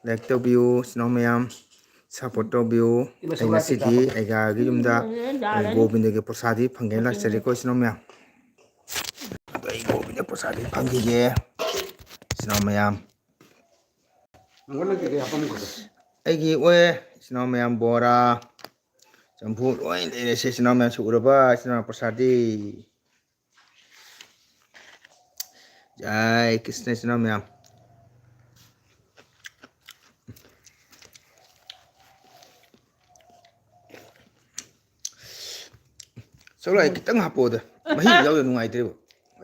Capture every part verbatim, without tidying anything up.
Like ꯇꯧꯕꯤꯌꯨ, ꯏꯆꯤꯟ ꯏꯅꯥꯎ ꯃꯌꯥꯝ, support ꯇꯧꯕꯤꯌꯨ꯫ ꯑꯩ ꯉꯁꯤꯗꯤ ꯑꯩꯒꯥꯒꯤ ꯌꯨꯝꯗ ꯒꯣꯕꯤꯟꯗꯒꯤ ꯄ꯭ꯔꯁꯥꯗꯤ ꯐꯪꯒꯦꯅ ꯂꯥꯛꯆꯔꯤꯀꯣ, ꯏꯆꯤꯟ ꯏꯅꯥꯎ ꯃꯌꯥꯝ꯫ ꯑꯗꯣ ꯑꯩ ꯒꯣꯕꯤꯟꯗ ꯄ꯭ꯔꯁꯥꯗꯤ ꯐꯪꯈꯤꯒꯦ, ꯏꯆꯤꯟ ꯏꯅꯥꯎ ꯃꯌꯥꯝ꯫ ꯑꯩꯒꯤ ꯑꯣꯏ, ꯏꯆꯤꯟ ꯏꯅꯥꯎ ꯃꯌꯥꯝ, ꯕꯣꯔꯥ, ꯆꯝꯐꯨꯠ ꯂꯣꯏ ꯂꯩꯔꯦꯁꯦ, ꯏꯆꯤꯟ ꯏꯅꯥꯎ ꯃꯌꯥꯝ꯫ ꯁꯤ ꯎꯔꯕ, ꯏꯆꯤꯟ ꯏꯅꯥꯎ ꯄ꯭ꯔꯁꯥꯗꯤ? ꯖꯥꯏ ꯀ꯭ꯔꯤꯁꯅ, ꯏꯆꯤꯟ ꯏꯅꯥꯎ ꯃꯌꯥꯝ꯫ ꯆꯧꯂꯥꯏ ꯈꯤꯇꯪ ꯍꯥꯞꯄꯛꯑꯣꯗ꯫ ꯃꯍꯤ ꯌꯥꯎꯗ ꯅꯨꯡꯉꯥꯏꯇ꯭ꯔꯦꯕ꯫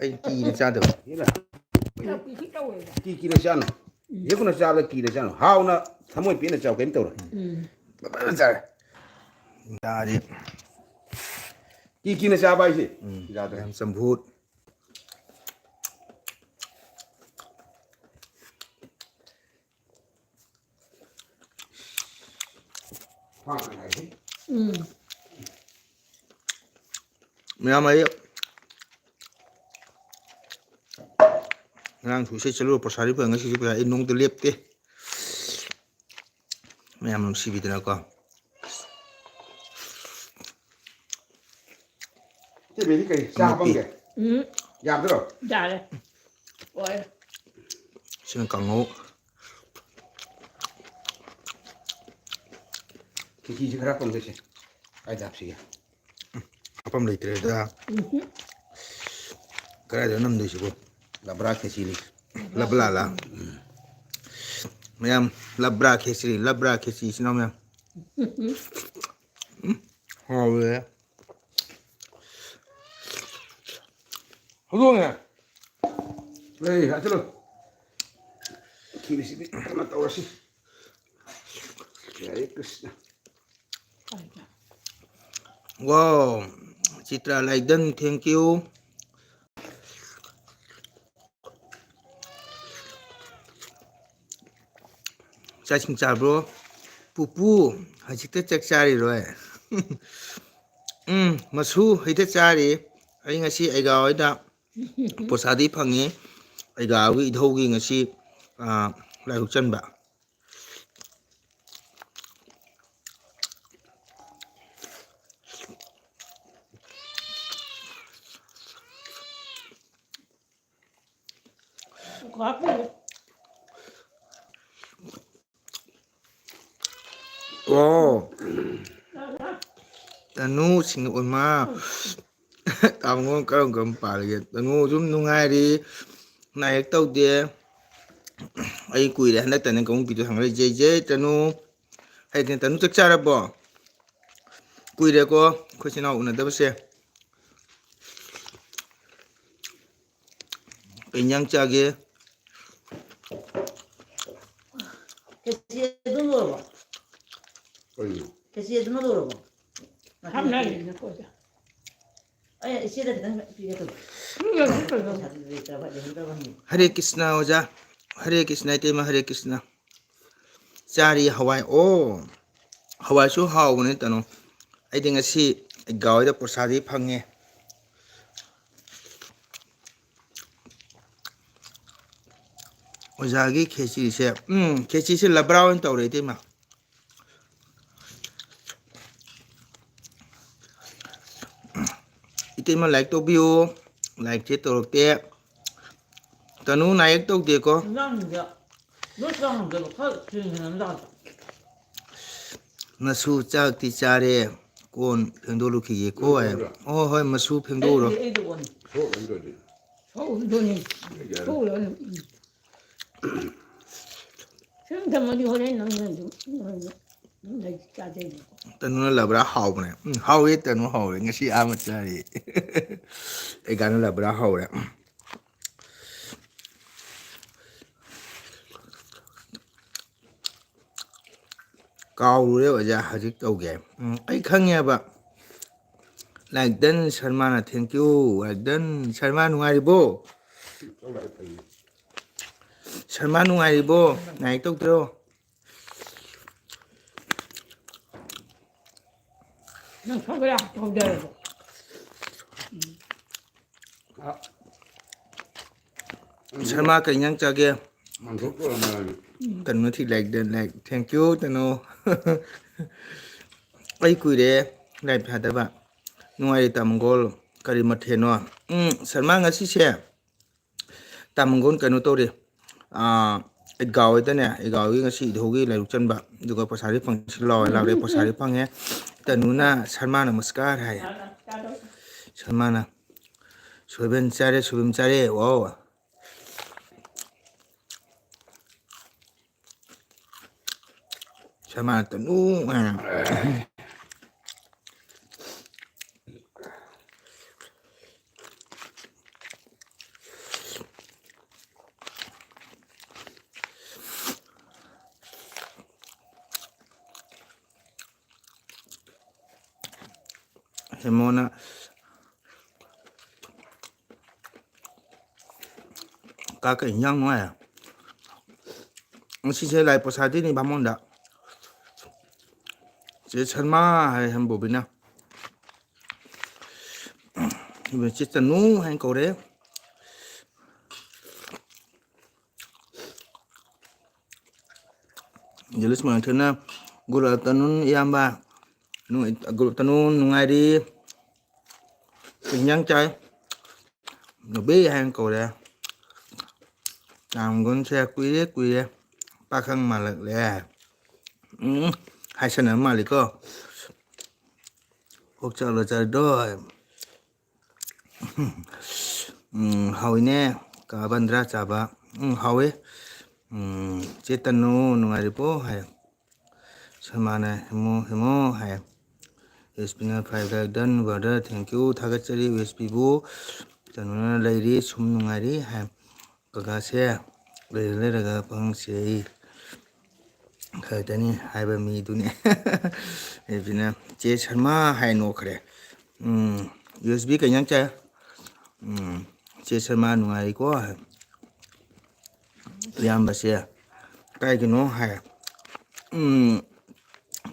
ꯑꯩ ꯀꯤꯅ ꯆꯥꯗꯕ꯫ ꯀꯤ ꯀꯤꯅ ꯆꯥꯅꯨ꯫ ꯌꯦꯛꯄꯅ ꯆꯥꯕꯗ ꯀꯤꯅ ꯆꯥꯅꯨ꯫ ꯍꯥꯎꯅ ꯊꯃꯣꯏ ꯄꯦꯟꯅ ꯆꯥꯎ, ꯀꯩꯝ ꯇꯧꯔꯣꯏ꯫ ꯎꯝ꯫ ꯐꯖꯅ ꯆꯥꯔꯦ꯫ ꯌꯥꯔꯦ꯫ ꯀꯤ ꯀꯤꯅ ꯆꯥꯕ ꯍꯥꯏꯁꯦ ꯎꯝ꯫ ꯌꯥꯗ꯭ꯔꯦ꯫ ꯌꯥꯝ ꯆꯝꯐꯨꯠ꯫ ꯎꯝ꯫ ꯃꯌꯥꯝ ꯑꯩ ꯉꯔꯥꯡꯁꯨ ꯏꯁꯩ ꯆꯠꯂꯨꯔ ꯄ꯭ꯔꯁꯥꯗꯤ ꯐꯪꯉꯦ, ꯉꯁꯤꯁꯨ ꯄ꯭ꯔꯁꯥꯗꯤ ꯑꯩ ꯅꯣꯡꯇ ꯂꯦꯞꯇꯦ꯫ ꯃꯌꯥꯝ ꯅꯨꯡꯁꯤꯕꯤꯗꯅꯀꯣ꯫ ꯏꯇꯩꯃꯗꯤ ꯀꯔꯤ ꯆꯥ ꯑꯃꯦꯠꯄꯤ꯫ ꯍꯥꯞꯄꯝꯒꯦ? ꯎꯝ꯫ ꯌꯥꯗ꯭ꯔꯣ? ꯌꯥꯔꯦ꯫ ꯑꯣꯏ꯫ ꯁꯤꯅ ꯀꯥꯡꯍꯧ꯫ ꯈꯦꯆꯤꯁꯦ ꯈꯔ ꯍꯥꯞꯄꯝꯒꯦꯁꯦ꯫ ꯀꯥꯏꯗ ꯍꯥꯞꯁꯤꯒꯦ? ꯍꯥꯞꯐꯝ ꯂꯩꯇ꯭ꯔꯦꯗ꯫ ꯎꯝꯍꯨꯝ꯫ ꯀꯗꯥꯏꯗ ꯅꯝꯗꯣꯏꯁꯤꯕꯣ? ꯂꯕ꯭ꯔꯥ ꯈꯦꯆꯤꯅꯤ꯫ ꯂꯕ꯭ꯔꯥ ꯂꯥ꯫ ꯎꯝ꯫ ꯃꯌꯥꯝ, ꯂꯕ꯭ꯔꯥ ꯈꯦꯆ꯭ꯔꯤ, ꯂꯕ꯭ꯔꯥ ꯈꯦꯆ꯭ꯔꯤ, ꯏꯆꯤꯟ ꯏꯅꯥꯎ ꯃꯌꯥꯝ꯫ ꯎꯝ꯫ ꯎꯝ, ꯍꯥꯎꯋꯦ꯫ ꯍꯧꯗꯣꯡꯅꯦ꯫ ꯑꯦ, ꯍꯥꯏꯖꯤꯜꯂꯨ꯫ ꯈꯤꯔꯁꯤꯗꯤ ꯀꯩꯅꯣ ꯇꯧꯔꯁꯤ꯫ ꯍꯔꯦ Krishna. Wow, Chitra ꯂꯥꯏꯗꯟ, thank you꯫ ꯆꯥꯛ ꯏꯁꯤꯡ ꯆꯥꯕ꯭ꯔꯣ? ꯄꯨꯄꯨ, ꯍꯧꯖꯤꯛꯇ ꯆꯥꯛ ꯆꯥꯔꯤꯔꯣꯏ? ꯎꯝ, ꯃꯁꯨ ꯍꯩꯗ ꯆꯥꯔꯤ꯫ ꯑꯩ ꯉꯁꯤ ꯑꯩꯒꯥ ꯍꯣꯏꯗ ꯄ꯭ꯔꯁꯥꯗꯤ ꯐꯪꯉꯤ꯫ ꯑꯩꯒꯥ ꯍꯣꯏꯒꯤ ꯏꯙꯧꯒꯤ ꯉꯁꯤ, ꯑꯥ, ꯂꯥꯏ ꯍꯔꯥꯎ ꯆꯟꯕ꯫ ꯑꯣ꯫ ꯇꯅꯨ ꯁꯤꯡ ꯑꯣꯏꯃꯥ꯫ ꯇꯥꯃꯣ ꯀꯔꯝ ꯀꯔꯝ ꯄꯥꯜꯂꯤꯒꯦ? ꯇꯅꯨ ꯑꯗꯨꯝ ꯅꯨꯡꯉꯥꯏꯔꯤ꯫ ꯅꯥꯌꯦꯛ ꯇꯧꯗꯦ꯫ ꯑꯩ ꯀꯨꯏꯔꯦ ꯍꯟꯗꯛꯇꯅꯦ ꯀꯥꯡꯕꯨꯄꯤꯗꯣ ꯍꯪꯂꯛꯏꯁꯦ꯫ ꯖꯩ ꯖꯩ ꯇꯅꯨ꯫ ꯍꯥꯏꯗꯤ ꯇꯅꯨ ꯆꯥꯛ ꯆꯥꯔꯕꯣ? ꯀꯨꯏꯔꯦꯀꯣ ꯑꯩꯈꯣꯏ ꯏꯆꯤꯟ ꯏꯅꯥꯎ ꯎꯅꯗꯕꯁꯦ꯫ ꯀꯩ ꯏꯟꯖꯥꯡ ꯆꯥꯒꯦ? ꯈꯦꯆꯤ ꯑꯗꯨ ꯂꯣꯏꯔꯕꯣ? ꯀꯩꯅꯣ? ꯈꯦꯆꯤ ꯑꯗꯨꯅ ꯂꯣꯏꯔꯕꯣ? ꯍꯥꯞꯅꯔꯤꯅꯦ ꯑꯩꯈꯣꯏꯗ꯫ ꯑꯩ ꯏꯆꯦꯗ ꯈꯤꯇꯪ ꯄꯤꯒꯦ ꯇꯧꯕ꯫ ꯎꯝ, ꯌꯥꯝ ꯀꯩꯅꯣ꯫ ꯄꯩꯁꯥꯗꯤ ꯂꯩꯇ꯭ꯔꯕ, ꯂꯩꯍꯧꯗ꯭ꯔꯕ ꯍꯪꯉꯤ꯫ ꯍꯔꯦ ꯀ꯭ꯔꯤꯁꯅ ꯑꯣꯖꯥ, ꯍꯔꯦ ꯀ꯭ꯔꯤꯁꯅ ꯏꯇꯩꯃ, ꯍꯔꯦ ꯀ꯭ꯔꯤꯁꯅ꯫ ꯆꯥꯔꯤ ꯍꯋꯥꯏ꯫ ꯑꯣ, ꯍꯋꯥꯏꯁꯨ ꯍꯥꯎꯕꯅꯦ ꯇꯅꯣ꯫ ꯑꯩꯗꯤ ꯉꯁꯤ ꯑꯩꯒꯥ ꯍꯣꯏꯗ ꯄ꯭ꯔꯁꯥꯗꯤ ꯐꯪꯉꯦ꯫ ꯑꯣꯖꯥꯒꯤ ꯈꯦꯆꯤꯁꯦ, ꯎꯝ, ꯈꯦꯆꯤꯁꯦ ꯂꯕ꯭ꯔꯥ ꯑꯣꯏꯅ ꯇꯧꯔꯦ ꯏꯇꯩꯃ꯫ ꯏꯇꯩꯃ like ꯇꯧꯕꯤꯌꯨ꯫ Likeꯁꯦ ꯇꯧꯔꯛꯇꯦ꯫ ꯇꯅꯨ ꯅꯥꯌꯦꯛ ꯇꯧꯗꯦꯀꯣ꯫ ꯏꯟꯖꯥꯡꯁꯤꯡꯁꯦ ꯂꯣꯏ ꯆꯥꯝꯃꯝꯗꯦꯕ, ꯈꯔ ꯊꯦꯡꯅ ꯆꯥꯁꯦ꯫ ꯅꯁꯨ ꯆꯥꯛꯇꯤ ꯆꯥꯔꯦ, ꯀꯣꯟ ꯐꯦꯡꯗꯣꯛꯂꯨꯈꯤꯒꯦꯀꯣ ꯍꯥꯏ꯫ ꯂꯣꯏꯔꯕ꯭ꯔꯥ? ꯑꯣ ꯍꯣꯏ, ꯃꯁꯨ ꯐꯦꯡꯗꯣꯛꯎꯔꯣ꯫ ꯑꯩꯗꯤ, ꯑꯩꯗꯤ ꯀꯣꯟ꯫ ꯁꯣꯛꯑꯣꯏꯗꯣꯏꯅꯤ꯫ ꯁꯣꯛꯑꯣꯏꯗꯣꯏꯅꯤ꯫ ꯌꯥꯔꯦ꯫ ꯁꯣꯛꯑꯣꯏꯗꯣꯏꯅꯤ꯫ ꯎꯝ꯫ ꯁꯨꯝ ꯊꯝꯃꯗꯤ ꯍꯣꯔꯦꯟ ꯅꯪ ꯑꯗꯨꯝ, ꯅꯪ ꯑꯗꯨꯝ ꯂꯩ ꯆꯥꯖꯩꯅꯦꯀꯣ꯫ ꯇꯅꯨꯅ ꯂꯕ꯭ꯔꯥ ꯍꯥꯎꯕꯅꯦ꯫ ꯎꯝ, ꯍꯥꯎꯋꯦ ꯇꯅꯨ, ꯍꯥꯎꯋꯦ꯫ ꯉꯁꯤ ꯑꯍꯥꯟꯕ ꯆꯥꯔꯤ꯫ ꯑꯩꯒꯥꯅ ꯂꯕ꯭ꯔꯥ ꯍꯥꯎꯔꯦ꯫ ꯀꯥꯎꯔꯨꯔꯦ ꯑꯣꯖꯥ, ꯍꯧꯖꯤꯛ ꯇꯧꯒꯦ꯫ ꯎꯝ, ꯑꯩ ꯈꯪꯉꯦꯕ꯫ Like done ꯁꯔꯃꯥꯅ, thank you꯫ Like done Sharma, ꯅꯨꯡꯉꯥꯏꯔꯤꯕꯣ? ꯁꯔꯃꯥ, ꯅꯨꯡꯉꯥꯏꯔꯤꯕꯣ? Like ꯇꯧꯗ꯭ꯔꯣ? ꯅꯪ ꯈꯔ ꯈꯔ ꯍꯧꯗꯔꯕꯣ? ꯁꯔꯃꯥ, ꯀꯩ ꯏꯟꯖꯥꯡ ꯆꯥꯒꯦ? ꯀꯥꯡꯁꯣꯏ ꯇꯧꯔꯝꯃꯦ꯫ ꯇꯅꯨ ꯊꯤ like done, like, thank you, ꯇꯅꯨ꯫ ꯑꯩ ꯀꯨꯏꯔꯦ live ꯊꯥꯗꯕ꯫ ꯅꯨꯡꯉꯥꯏꯔꯤ ꯇꯥꯃꯣꯒꯣꯜ꯫ ꯀꯔꯤ ꯃꯊꯦꯜꯅꯣ? ꯎꯝ, ꯁꯔꯃꯥ, ꯉꯁꯤꯁꯦ ꯇꯥꯃꯣꯒꯣꯜ ꯀꯩꯅꯣ ꯇꯧꯔꯤ꯫ ꯑꯥ, ꯑꯩ ꯒꯥꯎꯗꯅꯦ, ꯑꯩ ꯒꯥꯎꯒꯤ ꯉꯁꯤ ꯏꯙꯧꯒꯤ ꯂꯥꯏꯔꯨꯛ ꯆꯟꯕ, ꯑꯗꯨꯒ ꯄꯩꯁꯥꯗꯤ ꯐꯪꯁꯤ ꯂꯥꯎ ꯂꯥꯎꯔꯦ, ꯄꯩꯁꯥꯗꯤ ꯐꯪꯉꯦ꯫ ꯇꯅꯨꯅ "ꯁꯜꯃꯥ ꯅꯃꯁꯀꯥꯔ" ꯍꯥꯏ꯫ ꯁꯜꯃꯥꯅ "ꯁꯣꯏꯕꯦꯟ ꯆꯥꯔꯦ, ꯁꯣꯏꯕꯦꯟ ꯆꯥꯔꯦ", ꯋꯥꯎ꯫ ꯁꯜꯃꯥꯅ "ꯇꯅꯨ" ꯍꯥꯏꯅ꯫ ꯍꯦꯃꯣꯅ "ꯀꯥ, ꯀꯩ ꯏꯟꯖꯥꯡꯅꯣ?" ꯍꯥꯏ꯫ ꯉꯁꯤꯁꯦ ꯂꯥꯏ ꯄ꯭ꯔꯁꯥꯗꯤꯅꯤ ꯕꯥꯃꯣꯟꯗ꯫ ꯆꯦ ꯁꯜꯃꯥ ꯍꯥꯏ ꯍꯦꯝꯕꯣꯕꯤꯅ꯫ ꯆꯦ ꯇꯅꯨ ꯍꯥꯏꯅ ꯀꯧꯔꯦ꯫ ꯖꯦꯂꯤꯁ ꯃꯣꯏꯔꯥꯡꯊꯦꯝꯅ "Good afternoon ꯏꯌꯥꯝꯕ꯫ ꯅꯨꯡ-, good afternoon, ꯅꯨꯡꯉꯥꯏꯔꯤ꯫ ꯀꯩ ꯏꯟꯖꯥꯡ ꯆꯥꯏ?" "ꯅꯨꯄꯤ" ꯍꯥꯏꯅ ꯀꯧꯔꯦ꯫ ꯇꯥꯝꯒꯨꯟꯁꯦ ꯀꯨꯏꯔꯦ, ꯀꯨꯏꯔꯦ꯫ ꯄꯥꯈꯪ ꯃꯥꯜꯂꯛꯂꯦ꯫ ꯎꯝ, ꯍꯥꯏꯁꯟꯅꯕ ꯃꯥꯜꯂꯤꯀꯣ꯫ "ꯑꯣꯛ ꯆꯥꯛꯂꯣ ꯆꯥꯔꯤꯗꯣ?" ꯎꯝ, ꯍꯥꯎꯏꯅꯦ꯫ "ꯀꯥ ꯕꯟꯗ꯭ꯔꯥ ꯆꯥꯕ"꯫ ꯎꯝ, ꯍꯥꯎꯋꯦ꯫ ꯎꯝ, "ꯆꯦ ꯇꯅꯨ ꯅꯨꯡꯉꯥꯏꯔꯤꯕꯣ?" ꯍꯥꯏ꯫ ꯁꯜꯃꯥꯅ "ꯍꯦꯃꯣ, ꯍꯦꯃꯣ" ꯍꯥꯏ꯫ ꯋꯦꯁꯄꯤꯅ "Five like done, brother, thank you, ꯊꯥꯒꯠꯆꯔꯤ ꯋꯦꯁꯄꯤꯕꯨ"꯫ ꯇꯅꯨꯅ "ꯂꯩꯔꯤ, ꯁꯨꯝ ꯅꯨꯡꯉꯥꯏꯔꯤ" ꯍꯥꯏ꯫ "ꯀꯀꯥꯁꯦ ꯂꯩꯔ ꯂꯩꯔꯒ ꯄꯪꯁꯦ" ꯈꯛꯇꯅꯤ ꯍꯥꯏꯕ ꯃꯤꯗꯨꯅꯤ꯫ ꯋꯦꯁꯄꯤꯅ "ꯆꯦ ꯁꯜꯃꯥ" ꯍꯥꯏ ꯅꯣꯛꯈ꯭ꯔꯦ꯫ ꯎꯝ, "ꯌꯨ ꯑꯦꯁ ꯕꯤ ꯀꯩ ꯏꯟꯖꯥꯡ ꯆꯥꯏ?" ꯎꯝ, "ꯆꯦ ꯁꯜꯃꯥ ꯅꯨꯡꯉꯥꯏꯔꯤꯀꯣ?" ꯍꯥꯏ꯫ "ꯏꯌꯥꯝꯕꯁꯦ ꯀꯥꯏꯒꯤꯅꯣ?" ꯍꯥꯏ꯫ "ꯎꯝ,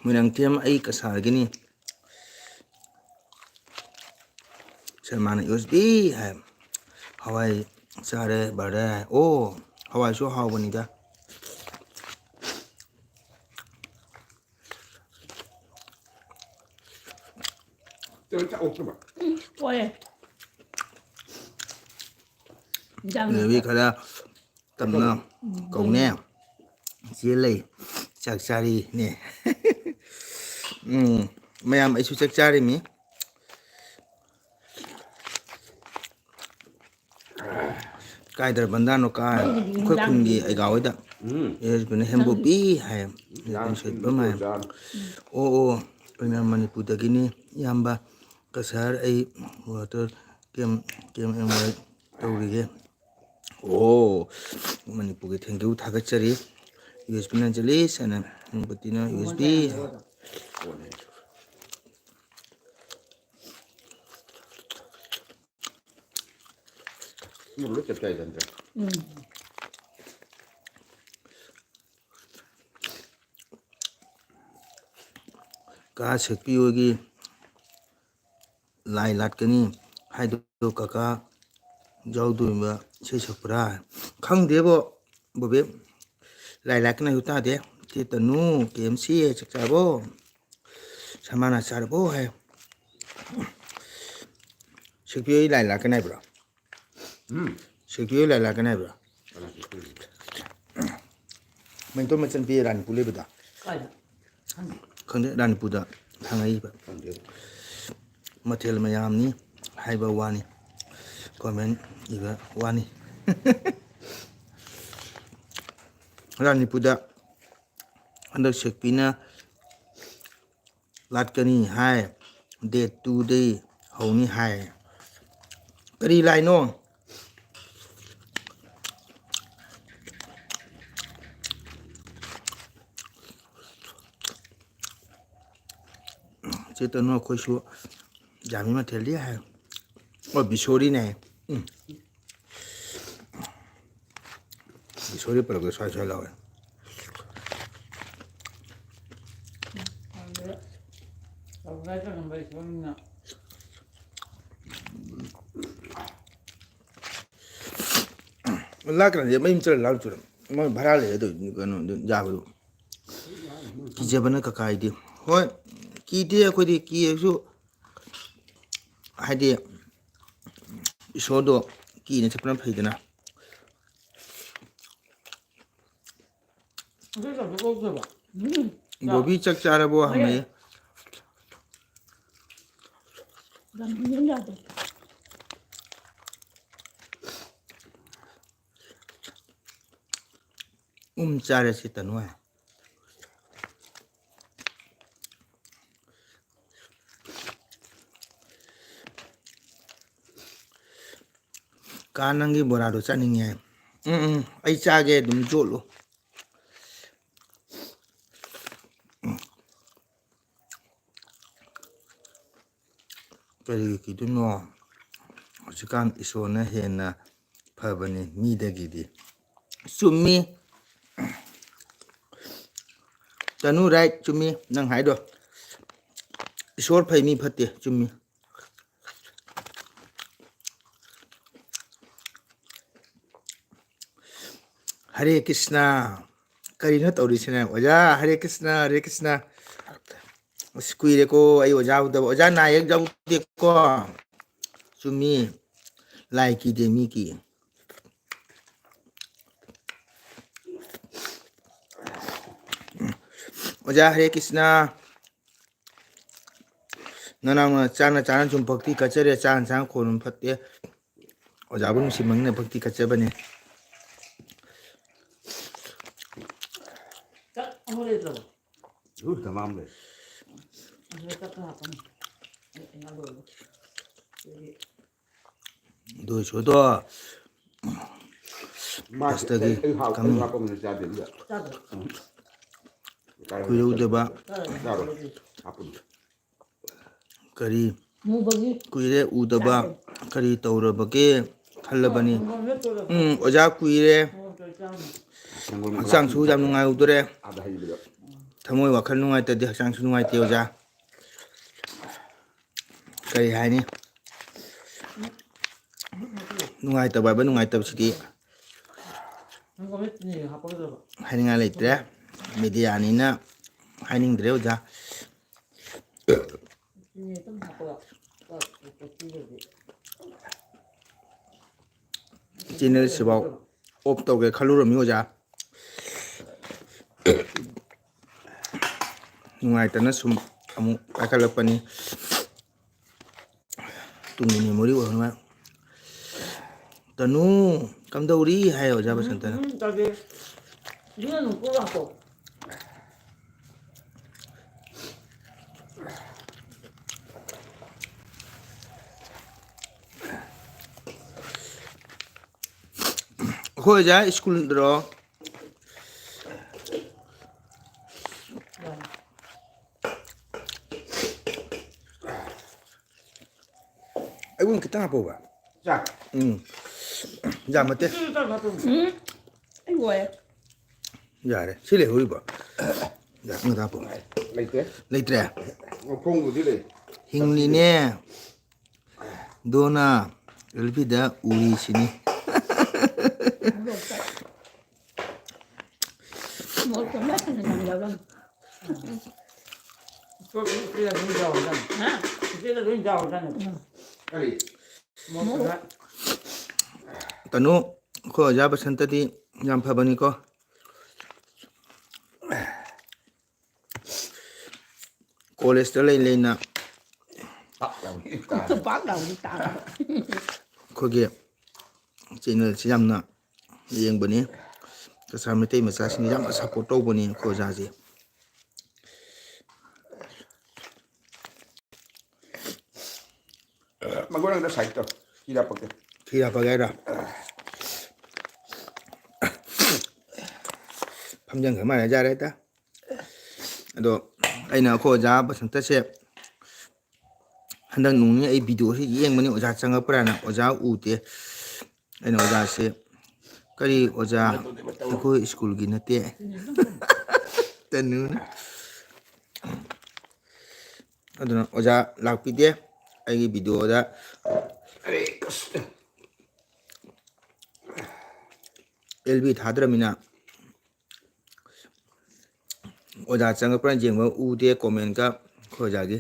ꯃꯣꯏꯔꯥꯡꯊꯦꯝ ꯑꯩ ꯀꯁꯥꯔꯒꯤꯅꯤ"꯫ ꯁꯜꯃꯥꯅ "ꯌꯨ ꯑꯦꯁ ꯕꯤ" ꯍꯥꯏ꯫ "ꯍꯋꯥꯏ ꯆꯥꯔꯦ brother" ꯍꯥꯏ꯫ ꯑꯣ, ꯍꯋꯥꯏꯁꯨ ꯍꯥꯎꯕꯅꯤꯗ꯫ ꯎꯝ, ꯍꯣꯏ꯫ ꯏꯟꯖꯥꯡ ꯑꯗꯒꯤ ꯅꯠꯇꯦ꯫ ꯈꯔ ꯇꯝꯅ ꯀꯧꯅꯦ꯫ ꯆꯦ ꯂꯩ꯫ ꯆꯥꯛ ꯆꯥꯔꯤꯅꯦ꯫ ꯎꯝ, ꯃꯌꯥꯝ ꯑꯩꯁꯨ ꯆꯥꯛ ꯆꯥꯔꯤꯃꯤ꯫ ꯀꯥꯏꯗ꯭ꯔ ꯕꯟꯗꯥꯅꯣ ꯀꯥꯏ? ꯑꯩꯈꯣꯏ ꯈꯨꯟꯒꯤ ꯑꯩꯒꯥ ꯍꯣꯏꯗ꯫ ꯎꯝ꯫ ꯑꯦꯁ ꯕꯤꯅ ꯍꯦꯝꯕꯣꯄꯤ ꯍꯥꯏ꯫ ꯌꯥꯝ ꯁꯣꯏꯄꯝ ꯍꯥꯏ꯫ ꯑꯣ, ꯑꯣ, ꯑꯩꯈꯣꯏꯅ ꯃꯅꯤꯄꯨꯔꯗꯒꯤꯅꯤ ꯏꯌꯥꯝꯕ꯫ ꯀꯁꯥꯔ ꯑꯩ ꯋꯥꯇꯔ ꯀꯦꯝ, ꯀꯦꯝ ꯑꯦꯝ ꯋꯥꯏ ꯇꯧꯔꯤꯒꯦ꯫ ꯑꯣ, ꯃꯅꯤꯄꯨꯔꯒꯤ thank you ꯊꯥꯒꯠꯆꯔꯤ꯫ ꯌꯨ ꯑꯦꯁ ꯕꯤꯅ ꯖꯦꯂꯤꯁ ꯍꯥꯏꯅ, ꯃꯅꯤꯄꯨꯔ ꯇꯤꯅ ꯌꯨ ꯑꯦꯁ ꯕꯤ꯫ ꯎꯝ꯫ ꯀꯥ ꯁꯦꯛꯄꯤ ꯍꯣꯏꯒꯤ ꯂꯥꯏ ꯂꯥꯠꯀꯅꯤ ꯍꯥꯏꯗꯣ ꯀꯀꯥ ꯌꯥꯎꯗꯣꯔꯤꯕ ꯏꯁꯩ ꯁꯛꯄ꯭ꯔꯥ? ꯈꯪꯗꯦꯕꯣ ꯕꯣꯕꯦ꯫ ꯂꯥꯏ ꯂꯥꯠꯀꯅꯤ ꯍꯥꯏꯕ ꯇꯥꯗꯦ꯫ ꯆꯦ ꯇꯅꯨ, ꯀꯦ ꯑꯦꯝ ꯁꯤ ꯆꯥꯛ ꯆꯥꯔꯕꯣ? ꯁꯃꯥꯅ ꯆꯥꯔꯕꯣ ꯍꯥꯏ꯫ ꯁꯦꯛꯄꯤ ꯍꯣꯏ ꯂꯥꯏ ꯂꯥꯠꯀꯅꯤ ꯍꯥꯏꯕ꯭ꯔꯣ? ꯎꯝ꯫ ꯁꯦꯛꯄꯤ ꯍꯣꯏ ꯂꯥꯏ ꯂꯥꯠꯀꯅꯤ ꯍꯥꯏꯕ꯭ꯔꯣ? ꯀꯅꯥ ꯁꯦꯛꯄꯤ ꯍꯣꯏ? ꯃꯦꯟꯇꯣꯟ ꯃꯆꯟꯅꯨꯄꯤ ꯔꯥꯅꯤꯄꯨꯔ ꯂꯩꯕꯗꯣ꯫ ꯀꯥꯏꯗ? ꯈꯪꯗꯦ꯫ ꯈꯪꯗꯦ, ꯔꯥꯅꯤꯄꯨꯔꯗ ꯊꯥꯡꯉꯩꯕ꯫ ꯈꯪꯗꯦ꯫ ꯃꯊꯦꯜ ꯃꯌꯥꯝꯅꯤ ꯍꯥꯏꯕ ꯋꯥꯅꯤ꯫ Comment ꯏꯕ ꯋꯥꯅꯤ꯫ ꯔꯥꯅꯤꯄꯨꯔꯗ ꯍꯟꯗꯛ ꯁꯦꯛꯄꯤꯅ ꯂꯥꯠꯀꯅꯤ ꯍꯥꯏ꯫ Date two ꯗꯩ ꯍꯧꯅꯤ ꯍꯥꯏ꯫ ꯀꯔꯤ ꯂꯥꯏꯅꯣ? ꯆꯦ ꯇꯅꯨ, ꯑꯩꯈꯣꯏꯁꯨ ꯌꯥꯝꯃꯤ ꯃꯊꯦꯜꯗꯤ ꯍꯥꯏ꯫ ꯑꯣ, ꯕꯤꯁꯣꯔꯤꯅꯦ ꯍꯥꯏ꯫ ꯎꯝ꯫ ꯕꯤꯁꯣꯔꯤ ꯄꯜꯂꯛꯄꯗ ꯁ꯭ꯋꯥꯏ ꯁ꯭ꯋꯥꯏ ꯂꯥꯎꯋꯦ꯫ ꯂꯥꯛꯀꯅꯤ, ꯃꯌꯨꯝ ꯆꯠꯂ ꯂꯥꯛꯇꯣꯏꯔꯣ? ꯃꯣꯏ ꯚꯔꯥ ꯂꯩꯔ ꯇꯧꯔꯤꯗꯨꯅꯤ ꯀꯩꯅꯣ, ꯑꯗꯨ ꯌꯥꯕꯗꯨ꯫ ꯀꯤꯖꯕꯅ ꯀꯀꯥ ꯑꯩꯗꯤ꯫ ꯍꯣꯏ, ꯀꯤꯗꯦ ꯑꯩꯈꯣꯏꯗꯤ, ꯀꯤꯔꯁꯨ ꯍꯥꯏꯗꯤ ꯏꯁꯣꯔꯗꯣ ꯀꯤꯅ ꯆꯠꯄꯅ ꯐꯩꯗꯅ꯫ ꯑꯗꯨ ꯆꯝꯐꯨꯠ ꯀꯧꯗꯦꯕ꯫ ꯎꯝ꯫ ꯕꯣꯕꯤ ꯆꯥꯛ ꯆꯥꯔꯕꯣ ꯍꯪꯉꯛꯑꯦ꯫ ꯌꯥꯝ ꯌꯥꯗꯦ꯫ ꯎꯝ ꯆꯥꯔꯦ ꯁꯤ ꯇꯅꯨ ꯍꯥꯏ꯫ ꯀꯥ ꯅꯪꯒꯤ ꯕꯣꯔꯥꯗꯣ ꯆꯥꯅꯤꯡꯉꯦ꯫ ꯎꯝ ꯎꯝ ꯑꯩ ꯆꯥꯒꯦ ꯑꯗꯨꯝ ꯌꯣꯠꯂꯨ꯫ ꯀꯔꯤꯒꯤ ꯀꯤꯗꯣꯏꯅꯣ? ꯍꯧꯖꯤꯛꯀꯥꯟ ꯏꯁꯣꯔꯅ ꯍꯦꯟꯅ ꯐꯕꯅꯤ ꯃꯤꯗꯒꯤꯗꯤ꯫ ꯆꯨꯝꯃꯤ꯫ ꯇꯅꯨ right ꯆꯨꯝꯃꯤ ꯅꯪ ꯍꯥꯏꯗꯣ꯫ ꯏꯁꯣꯔ ꯐꯩ ꯃꯤ ꯐꯠꯇꯦ ꯆꯨꯝꯃꯤ꯫ ꯍꯔꯦ ꯀ꯭ꯔꯤꯁꯅ꯫ ꯀꯔꯤꯅꯣ ꯇꯧꯔꯤꯁꯤꯅ ꯑꯣꯖꯥ? ꯍꯔꯦ ꯀ꯭ꯔꯤꯁꯅ ꯍꯔꯦ ꯀ꯭ꯔꯤꯁꯅ꯫ ꯑꯁ ꯀꯨꯏꯔꯦꯀꯣ ꯑꯩ ꯑꯣꯖꯥ ꯎꯗꯕ꯫ ꯑꯣꯖꯥ ꯅꯥꯌꯦꯛ ꯌꯥꯎꯗꯦꯀꯣ꯫ ꯆꯨꯝꯃꯤ꯫ ꯂꯥꯏ ꯀꯤꯗꯦ ꯃꯤ ꯀꯤ꯫ ꯑꯣꯖꯥ ꯍꯔꯦ ꯀ꯭ꯔꯤꯁꯅ꯫ ꯅꯅꯥꯎꯅ ꯆꯥꯅ ꯆꯥꯅ ꯁꯨꯝ ꯚꯛꯇꯤ ꯀꯠꯆꯔꯦ꯫ ꯆꯥꯅ ꯆꯥꯅ ꯈꯣꯟ ꯐꯠꯇꯦ꯫ ꯑꯣꯖꯥꯕꯨ ꯅꯨꯡꯁꯤꯃꯟꯅ ꯚꯛꯇꯤ ꯀꯠꯆꯕꯅꯦ꯫ ꯆꯥꯛ ꯑꯃ ꯂꯩꯇ꯭ꯔꯕꯣ? ꯏꯔꯨ ꯇꯃꯥꯝ ꯂꯩ꯫ ꯑꯗꯨꯗ ꯆꯥꯛ ꯈꯔ ꯍꯥꯞꯄꯝꯃꯣ꯫ ꯑꯩ, ꯑꯩ ꯉꯥ ꯂꯣꯏꯔꯦ꯫ ꯑꯗꯨꯗꯤ ꯑꯗꯨ ꯁꯣꯏꯗꯣ꯫ ꯃꯥ ꯑꯁꯇꯒꯤ ꯑꯩ ꯍꯥꯞ-, ꯑꯩ ꯀꯃꯤ꯫ ꯍꯥꯞꯄꯝꯕꯗ ꯆꯥꯗꯦ ꯑꯗꯨꯗ꯫ ꯆꯥꯗ꯭ꯔꯣ? ꯎꯝ꯫ ꯀꯨꯏꯔꯨꯗꯕ꯫ ꯆꯥꯔꯣ꯫ ꯍꯥꯞꯄꯨꯅꯨ꯫ ꯀꯔꯤ? ꯃꯨꯕꯒꯤ ꯀꯨꯏꯔꯦ ꯎꯗꯕ꯫ ꯆꯥꯗꯦ꯫ ꯀꯔꯤ ꯇꯧꯔꯕꯒꯦ ꯈꯜꯂꯕꯅꯤ꯫ ꯁꯪꯒꯣꯝ ꯅꯠꯇ꯭ꯔꯣ? ꯎꯝ, ꯑꯣꯖꯥ ꯀꯨꯏꯔꯦ꯫ ꯁꯪꯒꯣꯝ ꯍꯛꯆꯥꯡꯁꯨ ꯌꯥꯝ ꯅꯨꯡꯉꯥꯏꯍꯧꯗꯔꯦ꯫ ꯑꯥꯗ ꯍꯩꯕꯗ꯫ ꯊꯃꯣꯏ ꯋꯥꯈꯜ ꯅꯨꯡꯉꯥꯏꯇꯗꯤ ꯍꯛꯆꯥꯡꯁꯨ ꯅꯨꯡꯉꯥꯏꯇꯦ ꯑꯣꯖꯥ꯫ ꯀꯔꯤ ꯍꯥꯏꯅꯤ? ꯅꯨꯡꯉꯥꯏꯇꯕ ꯍꯥꯏꯕ ꯅꯨꯡꯉꯥꯏꯇꯕꯁꯤꯗꯤ ꯁꯪꯒꯣꯝꯗ ꯆꯤꯅꯤ ꯍꯥꯞꯄꯒꯗꯕ꯫ ꯍꯥꯏꯅꯤꯡꯉꯥꯏ ꯂꯩꯇ꯭ꯔꯦ꯫ ꯃꯦꯗꯤꯌꯥꯅꯤꯅ ꯍꯥꯏꯅꯤꯡꯗ꯭ꯔꯦ ꯑꯣꯖꯥ꯫ ꯆꯤꯅꯤ ꯑꯗꯨꯝ ꯍꯥꯞꯄꯒ ꯀꯣꯠꯄꯤꯔꯗꯤ꯫ ꯆꯦꯅꯦꯜꯁꯤꯐꯥꯎ off ꯇꯧꯒꯦ ꯈꯜꯂꯨꯔꯝꯃꯤ ꯑꯣꯖꯥ꯫ ꯅꯨꯡꯉꯥꯏꯇꯅ ꯁꯨꯝ ꯑꯃꯨꯛ ꯄꯥꯏꯈꯠꯂꯛꯄꯅꯤ꯫ ꯇꯨꯡꯒꯤ memory ꯑꯣꯏꯍꯧꯅꯕ꯫ "ꯇꯅꯨ, ꯀꯝꯗꯧꯔꯤ?" ꯍꯥꯏ ꯑꯣꯖꯥ ꯕꯁꯟꯇꯅ꯫ ꯎꯝ, ꯇꯧꯗꯦ꯫ ꯑꯗꯨꯅ ꯑꯗꯨꯝ ꯀꯣꯛ ꯂꯥꯛꯄ꯫ ꯑꯩꯈꯣꯏ ꯑꯣꯖꯥ ꯁ꯭ꯀꯨꯜꯗꯔꯣ? ꯑꯩꯉꯣꯟꯗ ꯈꯤꯇꯪ ꯍꯥꯞꯄꯧꯕ꯫ ꯆꯥꯛ? ꯎꯝ꯫ ꯌꯥꯝ ꯅꯠꯇꯦ꯫ ꯎꯝ, ꯑꯩ ꯂꯣꯏꯔꯦ꯫ ꯌꯥꯔꯦ꯫ ꯁꯤ ꯂꯩꯍꯧꯔꯤꯕꯣ? ꯌꯥ, ꯑꯃꯗ ꯍꯥꯞꯄꯣ꯫ ꯂꯩꯇꯦ꯫ ꯂꯩꯇ꯭ꯔꯦ? ꯃꯈꯣꯡꯕꯨꯗꯤ ꯂꯩ꯫ ꯍꯤꯡꯂꯤꯅꯦ꯫ ꯗꯣꯅ ꯑꯦꯜ ꯄꯤꯗ ꯎꯔꯤꯁꯤꯅꯤ꯫ ꯃꯣꯔꯣꯛ ꯃꯦꯠꯄꯅ ꯅꯝꯗꯕ꯭ꯔꯥ? ꯏꯆꯦꯅ ꯂꯣꯏ ꯌꯥꯎꯔꯖꯥꯠꯅꯤ꯫ ꯍꯥ? ꯏꯆꯦꯅ ꯂꯣꯏ ꯌꯥꯎꯔꯖꯥꯠꯅꯤ꯫ ꯎꯝ꯫ ꯀꯔꯤ? ꯃꯣꯔꯣꯛ ꯃꯦꯠ-, ꯇꯅꯨ, ꯑꯩꯈꯣꯏ ꯑꯣꯖꯥ ꯕꯁꯟꯇꯗꯤ ꯌꯥꯝ ꯐꯕꯅꯤꯀꯣ꯫ ꯀꯣꯂꯦꯖꯇ ꯂꯩ ꯂꯩꯅ ꯄꯥꯛ ꯂꯥꯎꯅ ꯇꯥꯕ꯫ ꯄꯥꯛ ꯂꯥꯎꯅ ꯇꯥꯕ꯫ ꯑꯩꯈꯣꯏꯒꯤ ꯆꯦꯅꯦꯜꯁꯤ ꯌꯥꯝꯅ ꯌꯦꯡꯕꯅꯤ꯫ ꯀꯁꯥꯔ ꯃꯩꯇꯩ ꯃꯆꯥꯁꯤꯡꯅ ꯌꯥꯝꯅ support ꯇꯧꯕꯅꯤ ꯑꯩꯈꯣꯏ ꯑꯣꯖꯥꯁꯦ꯫ ꯃꯒꯨꯟ ꯑꯝꯇ side ꯇꯧ꯫ ꯈꯤꯔ ꯍꯥꯞꯄꯛꯀꯦ꯫ ꯈꯤꯔ ꯍꯥꯞꯄꯛꯀꯦ ꯍꯥꯏꯔꯣ? ꯐꯝꯖꯟꯈ꯭ꯔ ꯃꯥꯜꯂꯦ, ꯌꯥꯔꯦ ꯍꯦꯛꯇ꯫ ꯑꯗꯣ ꯑꯩꯅ ꯑꯩꯈꯣꯏ ꯑꯣꯖꯥ ꯕꯁꯟꯇꯁꯦ ꯍꯟꯗꯛ ꯅꯣꯡꯅꯤ ꯑꯩ video ꯁꯤ ꯌꯦꯡꯕꯅꯤ, ꯑꯣꯖꯥ ꯆꯪꯉꯛꯄ꯭ꯔꯥꯅ꯫ ꯑꯣꯖꯥ ꯎꯗꯦ꯫ ꯑꯩꯅ ꯑꯣꯖꯥꯁꯦ, "ꯀꯔꯤ ꯑꯣꯖꯥ? ꯑꯩꯈꯣꯏ ꯁ꯭ꯀꯨꯜꯒꯤ ꯅꯠꯇꯦ꯫ ꯇꯅꯨꯅ"꯫ ꯑꯗꯨꯅ ꯑꯣꯖꯥ ꯂꯥꯛꯄꯤꯗꯦ ꯑꯩꯒꯤ video ꯗ꯫ ꯑꯦꯜ ꯕꯤ ꯊꯥꯗ꯭ꯔꯃꯤꯅ ꯑꯣꯖꯥ ꯆꯪꯉꯛꯄ꯭ꯔꯥ ꯌꯦꯡꯕ ꯎꯗꯦ comment ꯀ ꯑꯩꯈꯣꯏ ꯑꯣꯖꯥꯒꯤ꯫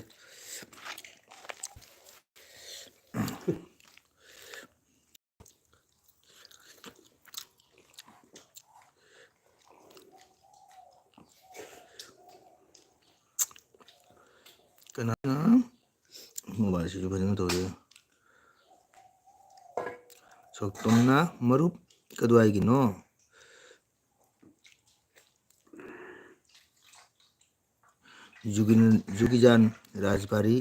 ꯀꯅꯥꯅ? ꯃꯣꯕꯥꯏꯜꯁꯤꯁꯨ ꯐꯖꯅ ꯇꯧꯔꯤ꯫ ꯁꯣꯛꯇꯣꯝꯅ ꯃꯔꯨꯞ ꯀꯗꯨꯋꯥꯏꯒꯤꯅꯣ? ꯖꯨꯒꯤꯟ-, ꯖꯨꯒꯤꯖꯥꯟ ꯔꯥꯖꯕꯥꯔꯤ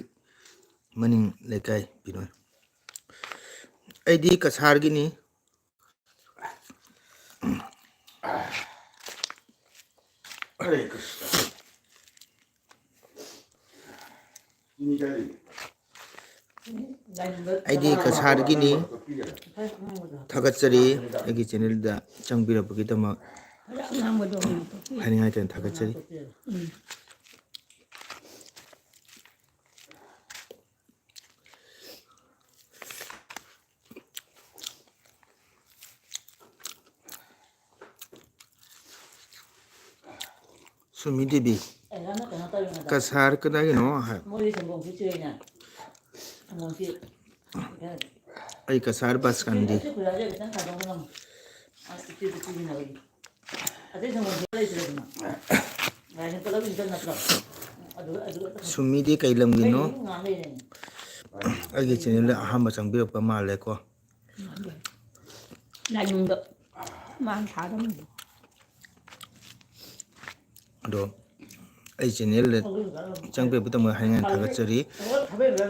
ꯃꯅꯤꯡ ꯂꯩꯀꯥꯏ ꯕꯤꯅꯣꯏ꯫ ꯑꯩꯗꯤ ꯀꯁꯥꯔꯒꯤꯅꯤ꯫ ꯑꯩꯗꯤ ꯀꯁꯥꯔꯒꯤꯅꯤ꯫ ꯊꯥꯒꯠꯆꯔꯤ ꯑꯩꯒꯤ ꯆꯦꯅꯦꯜꯗ ꯆꯪꯕꯤꯔꯛꯄꯒꯤꯗꯃꯛ꯫ ꯍꯥꯏꯅꯤꯡꯉꯥꯏ ꯂꯩꯇꯅ ꯊꯥꯒꯠꯆꯔꯤ꯫ ꯁꯨꯃꯤ ꯗꯦꯕꯤ꯫ ꯀꯁꯥꯔ ꯀꯗꯥꯏꯒꯤꯅꯣ ꯍꯥꯏ꯫ ꯑꯩ ꯀꯁꯥꯔ ꯕꯁꯀꯟꯗꯤ꯫ ꯁꯨꯃꯤꯗꯤ ꯀꯩ ꯂꯝꯒꯤꯅꯣ? ꯑꯩꯒꯤ ꯆꯦꯅꯦꯜꯗ ꯑꯍꯥꯟꯕ ꯆꯪꯕꯤꯔꯛꯄ ꯃꯥꯜꯂꯦꯀꯣ꯫ ꯂꯥꯏꯅꯤꯡꯗ ꯃꯥꯅ ꯊꯥꯔꯝꯃꯤꯗꯣ꯫ ꯑꯗꯣ ꯑꯩ ꯆꯦꯅꯦꯜꯗ ꯆꯪꯕꯤꯔꯛꯄ ꯃꯇꯝꯗ ꯍꯥꯏꯅꯤꯡꯉꯥꯏ ꯊꯥꯒꯠꯆꯔꯤ꯫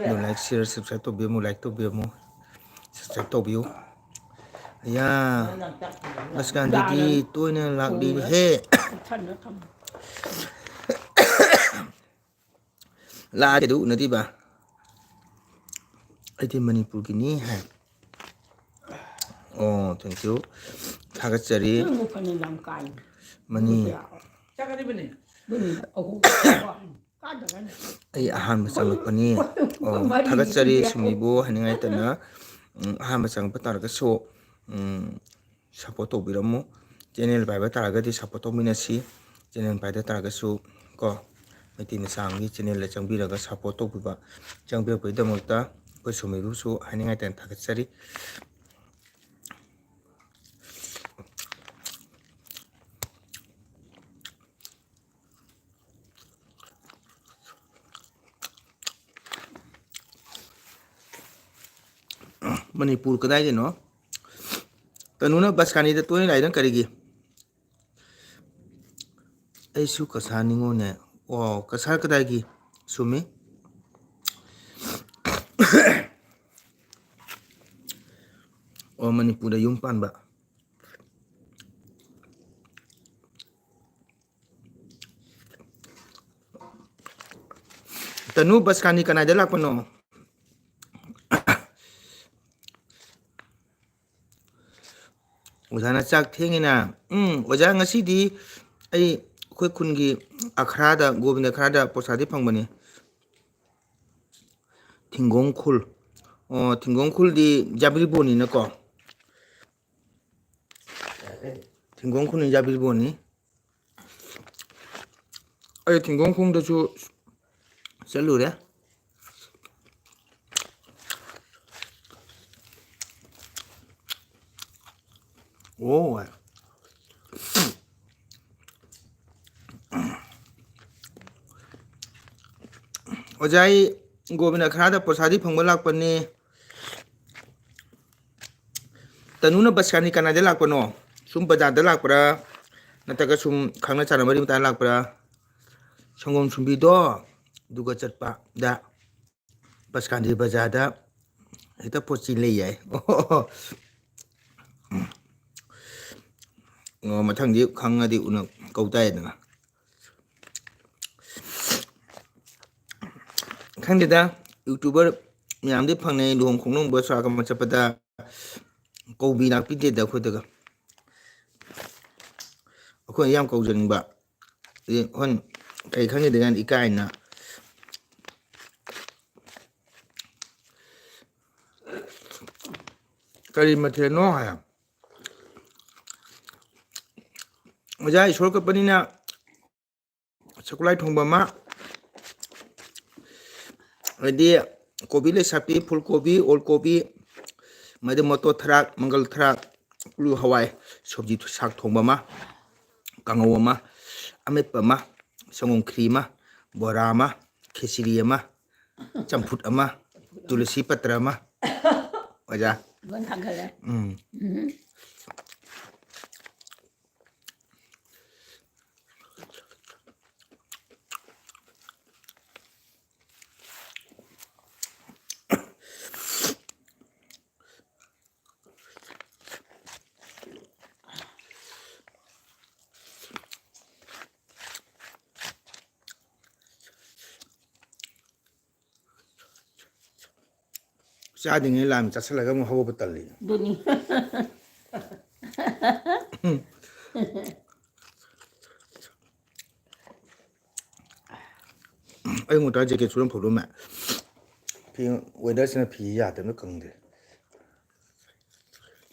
ꯑꯗꯣ ꯂꯥꯏꯛ, ꯁꯤꯌꯔ, ꯁꯕꯁꯀ꯭ꯔꯥꯏꯕ ꯇꯧꯕꯤꯔꯝꯃꯨ, ꯂꯥꯏꯛ ꯇꯧꯕꯤꯔꯝꯃꯨ, ꯁꯕꯁꯀ꯭ꯔꯥꯏꯕ ꯇꯧꯕꯤꯌꯨ꯫ ꯑꯌꯥ, ꯕꯁꯀꯥꯟꯗꯤꯗꯤ ꯇꯣꯏꯅ ꯂꯥꯛꯂꯤꯍꯦ꯫ ꯂꯥꯛꯑꯒꯦ ꯑꯗꯨ ꯎꯅꯗꯣꯏꯕ꯫ ꯑꯩꯗꯤ ꯃꯅꯤꯄꯨꯔꯒꯤꯅꯤ ꯍꯥꯏ꯫ ꯑꯣ, thank you꯫ ꯊꯥꯒꯠꯆꯔꯤ꯫ ꯅꯪꯕꯨ ꯐꯅ ꯌꯥꯝ ꯀꯥꯏ꯫ ꯃꯅꯤ꯫ ꯑꯗꯨꯅꯤ ꯑꯍꯨꯝ꯫ ꯀꯥꯗ꯭ꯔꯒꯅ꯫ ꯑꯩ ꯑꯍꯥꯟꯕ ꯆꯪꯂꯛꯄꯅꯤ꯫ ꯑꯣ, ꯃꯔꯤ ꯊꯥꯒꯠꯆꯔꯤ ꯄꯤꯕꯤꯔꯛꯑꯣ꯫ ꯁꯨꯃꯤꯕꯨ ꯍꯥꯏꯅꯤꯡꯉꯥꯏ ꯂꯩꯇꯅ꯫ ꯎꯝ, ꯑꯍꯥꯟꯕ ꯆꯪꯂꯛꯄ ꯇꯥꯔꯒꯁꯨ, ꯎꯝ, ꯁꯞꯄꯣꯔꯠ ꯇꯧꯕꯤꯔꯝꯃꯨ꯫ ꯆꯦꯅꯦꯜ ꯄꯥꯏꯕ ꯇꯥꯔꯒꯗꯤ ꯁꯞꯄꯣꯔꯠ ꯇꯧꯃꯤꯟꯅꯁꯤ꯫ ꯆꯦꯅꯦꯜ ꯄꯥꯏꯗ ꯇꯥꯔꯒꯁꯨ ꯀꯣ, ꯃꯩꯇꯩ ꯃꯆꯥ ꯑꯃꯒꯤ ꯆꯦꯅꯦꯜꯗ ꯆꯪꯕꯤꯔꯒ ꯁꯞꯄꯣꯔꯠ ꯇꯧꯕꯤꯕ, ꯆꯪꯕꯤꯔꯛꯄꯒꯤꯗꯃꯛꯇ ꯑꯩꯈꯣꯏ ꯁꯨꯃꯤꯕꯨꯁꯨ ꯍꯥꯏꯅꯤꯡꯉꯥꯏ ꯂꯩꯇꯅ ꯊꯥꯒꯠꯆꯔꯤ꯫ ꯃꯅꯤꯄꯨꯔ ꯀꯗꯥꯏꯒꯤꯅꯣ? ꯇꯅꯨꯅ ꯕꯁꯀꯥꯅꯤꯗ ꯇꯣꯏꯅ ꯂꯥꯛꯏꯗꯅ ꯀꯔꯤꯒꯤ? ꯑꯩꯁꯨ ꯀꯁꯥꯔ ꯅꯤꯉꯣꯜꯅꯦ꯫ ꯑꯣ, ꯀꯁꯥꯔ ꯀꯗꯥꯏꯒꯤ? ꯁꯨꯝꯃꯤ꯫ ꯑꯣ, ꯃꯅꯤꯄꯨꯔꯗ ꯌꯨꯝ ꯄꯥꯟꯕ꯫ ꯇꯅꯨ ꯕꯁꯀꯥꯅꯤ ꯀꯅꯥꯏꯗ ꯂꯥꯛꯄꯅꯣ? ꯑꯣꯖꯥꯅ ꯆꯥꯛ ꯊꯦꯡꯉꯤꯅ꯫ ꯎꯝ, ꯑꯣꯖꯥ, ꯉꯁꯤꯗꯤ ꯑꯩ ꯑꯩꯈꯣꯏ ꯈꯨꯟꯒꯤ ꯑꯈ꯭ꯔꯥꯗ, ꯒꯣꯕꯤꯟꯗ ꯑꯈ꯭ꯔꯥꯗ ꯄ꯭ꯔꯁꯥꯗꯤ ꯐꯪꯕꯅꯤ꯫ ꯊꯤꯡꯒꯣꯡ ꯈꯨꯜ꯫ ꯑꯣ, ꯊꯤꯡꯒꯣꯡ ꯈꯨꯜꯗꯤ ꯌꯥꯕꯤꯔꯤꯕꯣꯅꯤꯅꯀꯣ꯫ ꯊꯤꯡꯒꯣꯡ ꯈꯨꯜꯅ ꯌꯥꯕꯤꯔꯤꯕꯣꯅꯤ꯫ ꯑꯩ ꯊꯤꯡꯒꯣꯡ ꯈꯨꯜꯗꯁꯨ ꯆꯠꯂꯨꯔꯦ꯫ ꯑꯣ꯫ ꯑꯣꯖꯥ, ꯑꯩ ꯒꯣꯕꯤꯟꯗ ꯑꯈ꯭ꯔꯥꯗ ꯄ꯭ꯔꯁꯥꯗꯤ ꯐꯪꯕ ꯂꯥꯛꯄꯅꯦ꯫ ꯇꯅꯨꯅ ꯕꯁꯀꯥꯅꯤ ꯀꯅꯥꯗ ꯂꯥꯛꯄꯅꯣ? ꯁꯨꯝ ꯕꯖꯥꯔꯗ ꯂꯥꯛꯄ꯭ꯔꯥ, ꯅꯠꯇ꯭ꯔꯒ ꯁꯨꯝ ꯈꯪꯅ ꯆꯥꯟꯅꯕ ꯃꯔꯤ ꯃꯇꯥ ꯂꯥꯛꯄ꯭ꯔꯥ? ꯁꯪꯒꯣꯝ ꯁꯨꯝꯕꯤꯗꯣ ꯑꯗꯨꯒ ꯆꯠꯄꯗ ꯕꯁꯀꯥꯟꯗꯤ ꯕꯖꯥꯔꯗ ꯍꯦꯛꯇ ꯄꯣꯠꯆꯤ ꯂꯩ ꯌꯥꯏ꯫ ꯑꯣ, ꯃꯊꯪꯗꯤ ꯈꯪꯉꯗꯤ ꯎꯅ ꯀꯧ ꯇꯥꯏꯗꯅ꯫ ꯈꯪꯗꯦꯗ, YouTuber ꯃꯌꯥꯝꯗꯤ ꯐꯪꯅꯩ, ꯂꯨꯍꯣꯡ ꯈꯣꯡꯗꯣꯡꯕ ꯁꯣꯔꯥꯠ ꯀꯃꯟ ꯆꯠꯄꯗ ꯀꯧꯕꯤ ꯂꯥꯛꯄꯤꯗꯦꯗ ꯑꯩꯈꯣꯏꯗꯒ꯫ ꯑꯩꯈꯣꯏꯅ ꯌꯥꯝ ꯀꯧꯖꯅꯤꯡꯕ꯫ ꯑꯗꯩ ꯍꯣꯔꯦꯟ ꯀꯩ ꯈꯪꯈꯤꯗꯣꯏꯅꯣ ꯏꯀꯥꯏꯅ꯫ ꯀꯔꯤ ꯃꯊꯦꯜꯅꯣ ꯍꯥꯏ? ꯑꯣꯖꯥ, ꯏꯁꯣꯔ ꯀꯞꯄꯅꯤꯅ ꯁꯒꯣꯜꯍꯋꯥꯏ ꯊꯣꯡꯕ ꯑꯃ, ꯑꯗꯩꯗꯤ ꯀꯣꯕꯤ ꯂꯩꯁꯥꯄꯤ, ꯐꯨꯜ ꯀꯣꯕꯤ, ꯑꯣꯜ ꯀꯣꯕꯤ, ꯃꯗꯩ ꯃꯇꯣꯔ ꯊꯔꯥꯛ, ꯃꯪꯒꯜ ꯊꯔꯥꯛ, ꯑꯂꯨ ꯍꯋꯥꯏ, ꯁꯕꯖꯤ ꯁꯥꯛ ꯊꯣꯡꯕ ꯑꯃ, ꯀꯥꯡꯉꯧ ꯑꯃ, ꯑꯃꯦꯠꯄ ꯑꯃ, ꯁꯪꯒꯣꯝ ꯈꯤꯔꯤ ꯑꯃ, ꯕꯣꯔꯥ ꯑꯃ, ꯈꯦꯆ꯭ꯔꯤ ꯑꯃ, ꯆꯝꯐꯨꯠ ꯑꯃ, ꯇꯨꯂꯁꯤ ꯄꯇ꯭ꯔ ꯑꯃ, ꯑꯣꯖꯥ? ꯂꯣꯏ ꯊꯥꯡꯒꯠꯂꯦ꯫ ꯎꯝ꯫ ꯎꯝ꯫ ꯆꯥꯗ꯭ꯔꯤꯉꯩ ꯂꯥꯝ ꯆꯥꯁꯤꯜꯂꯒ ꯑꯃꯨꯛ ꯍꯧꯒꯠꯄ ꯇꯜꯂꯤ꯫ ꯑꯗꯨꯅꯤ꯫ ꯑꯩ ꯉꯇꯥ ꯖꯦꯀꯦꯠ ꯁꯨꯔꯝ ꯐꯧꯗꯣꯝꯃꯦ꯫ ꯐꯤ, weatherꯁꯤꯅ ꯐꯤ ꯌꯥꯗꯕꯅ ꯀꯪꯗ꯭ꯔꯦ꯫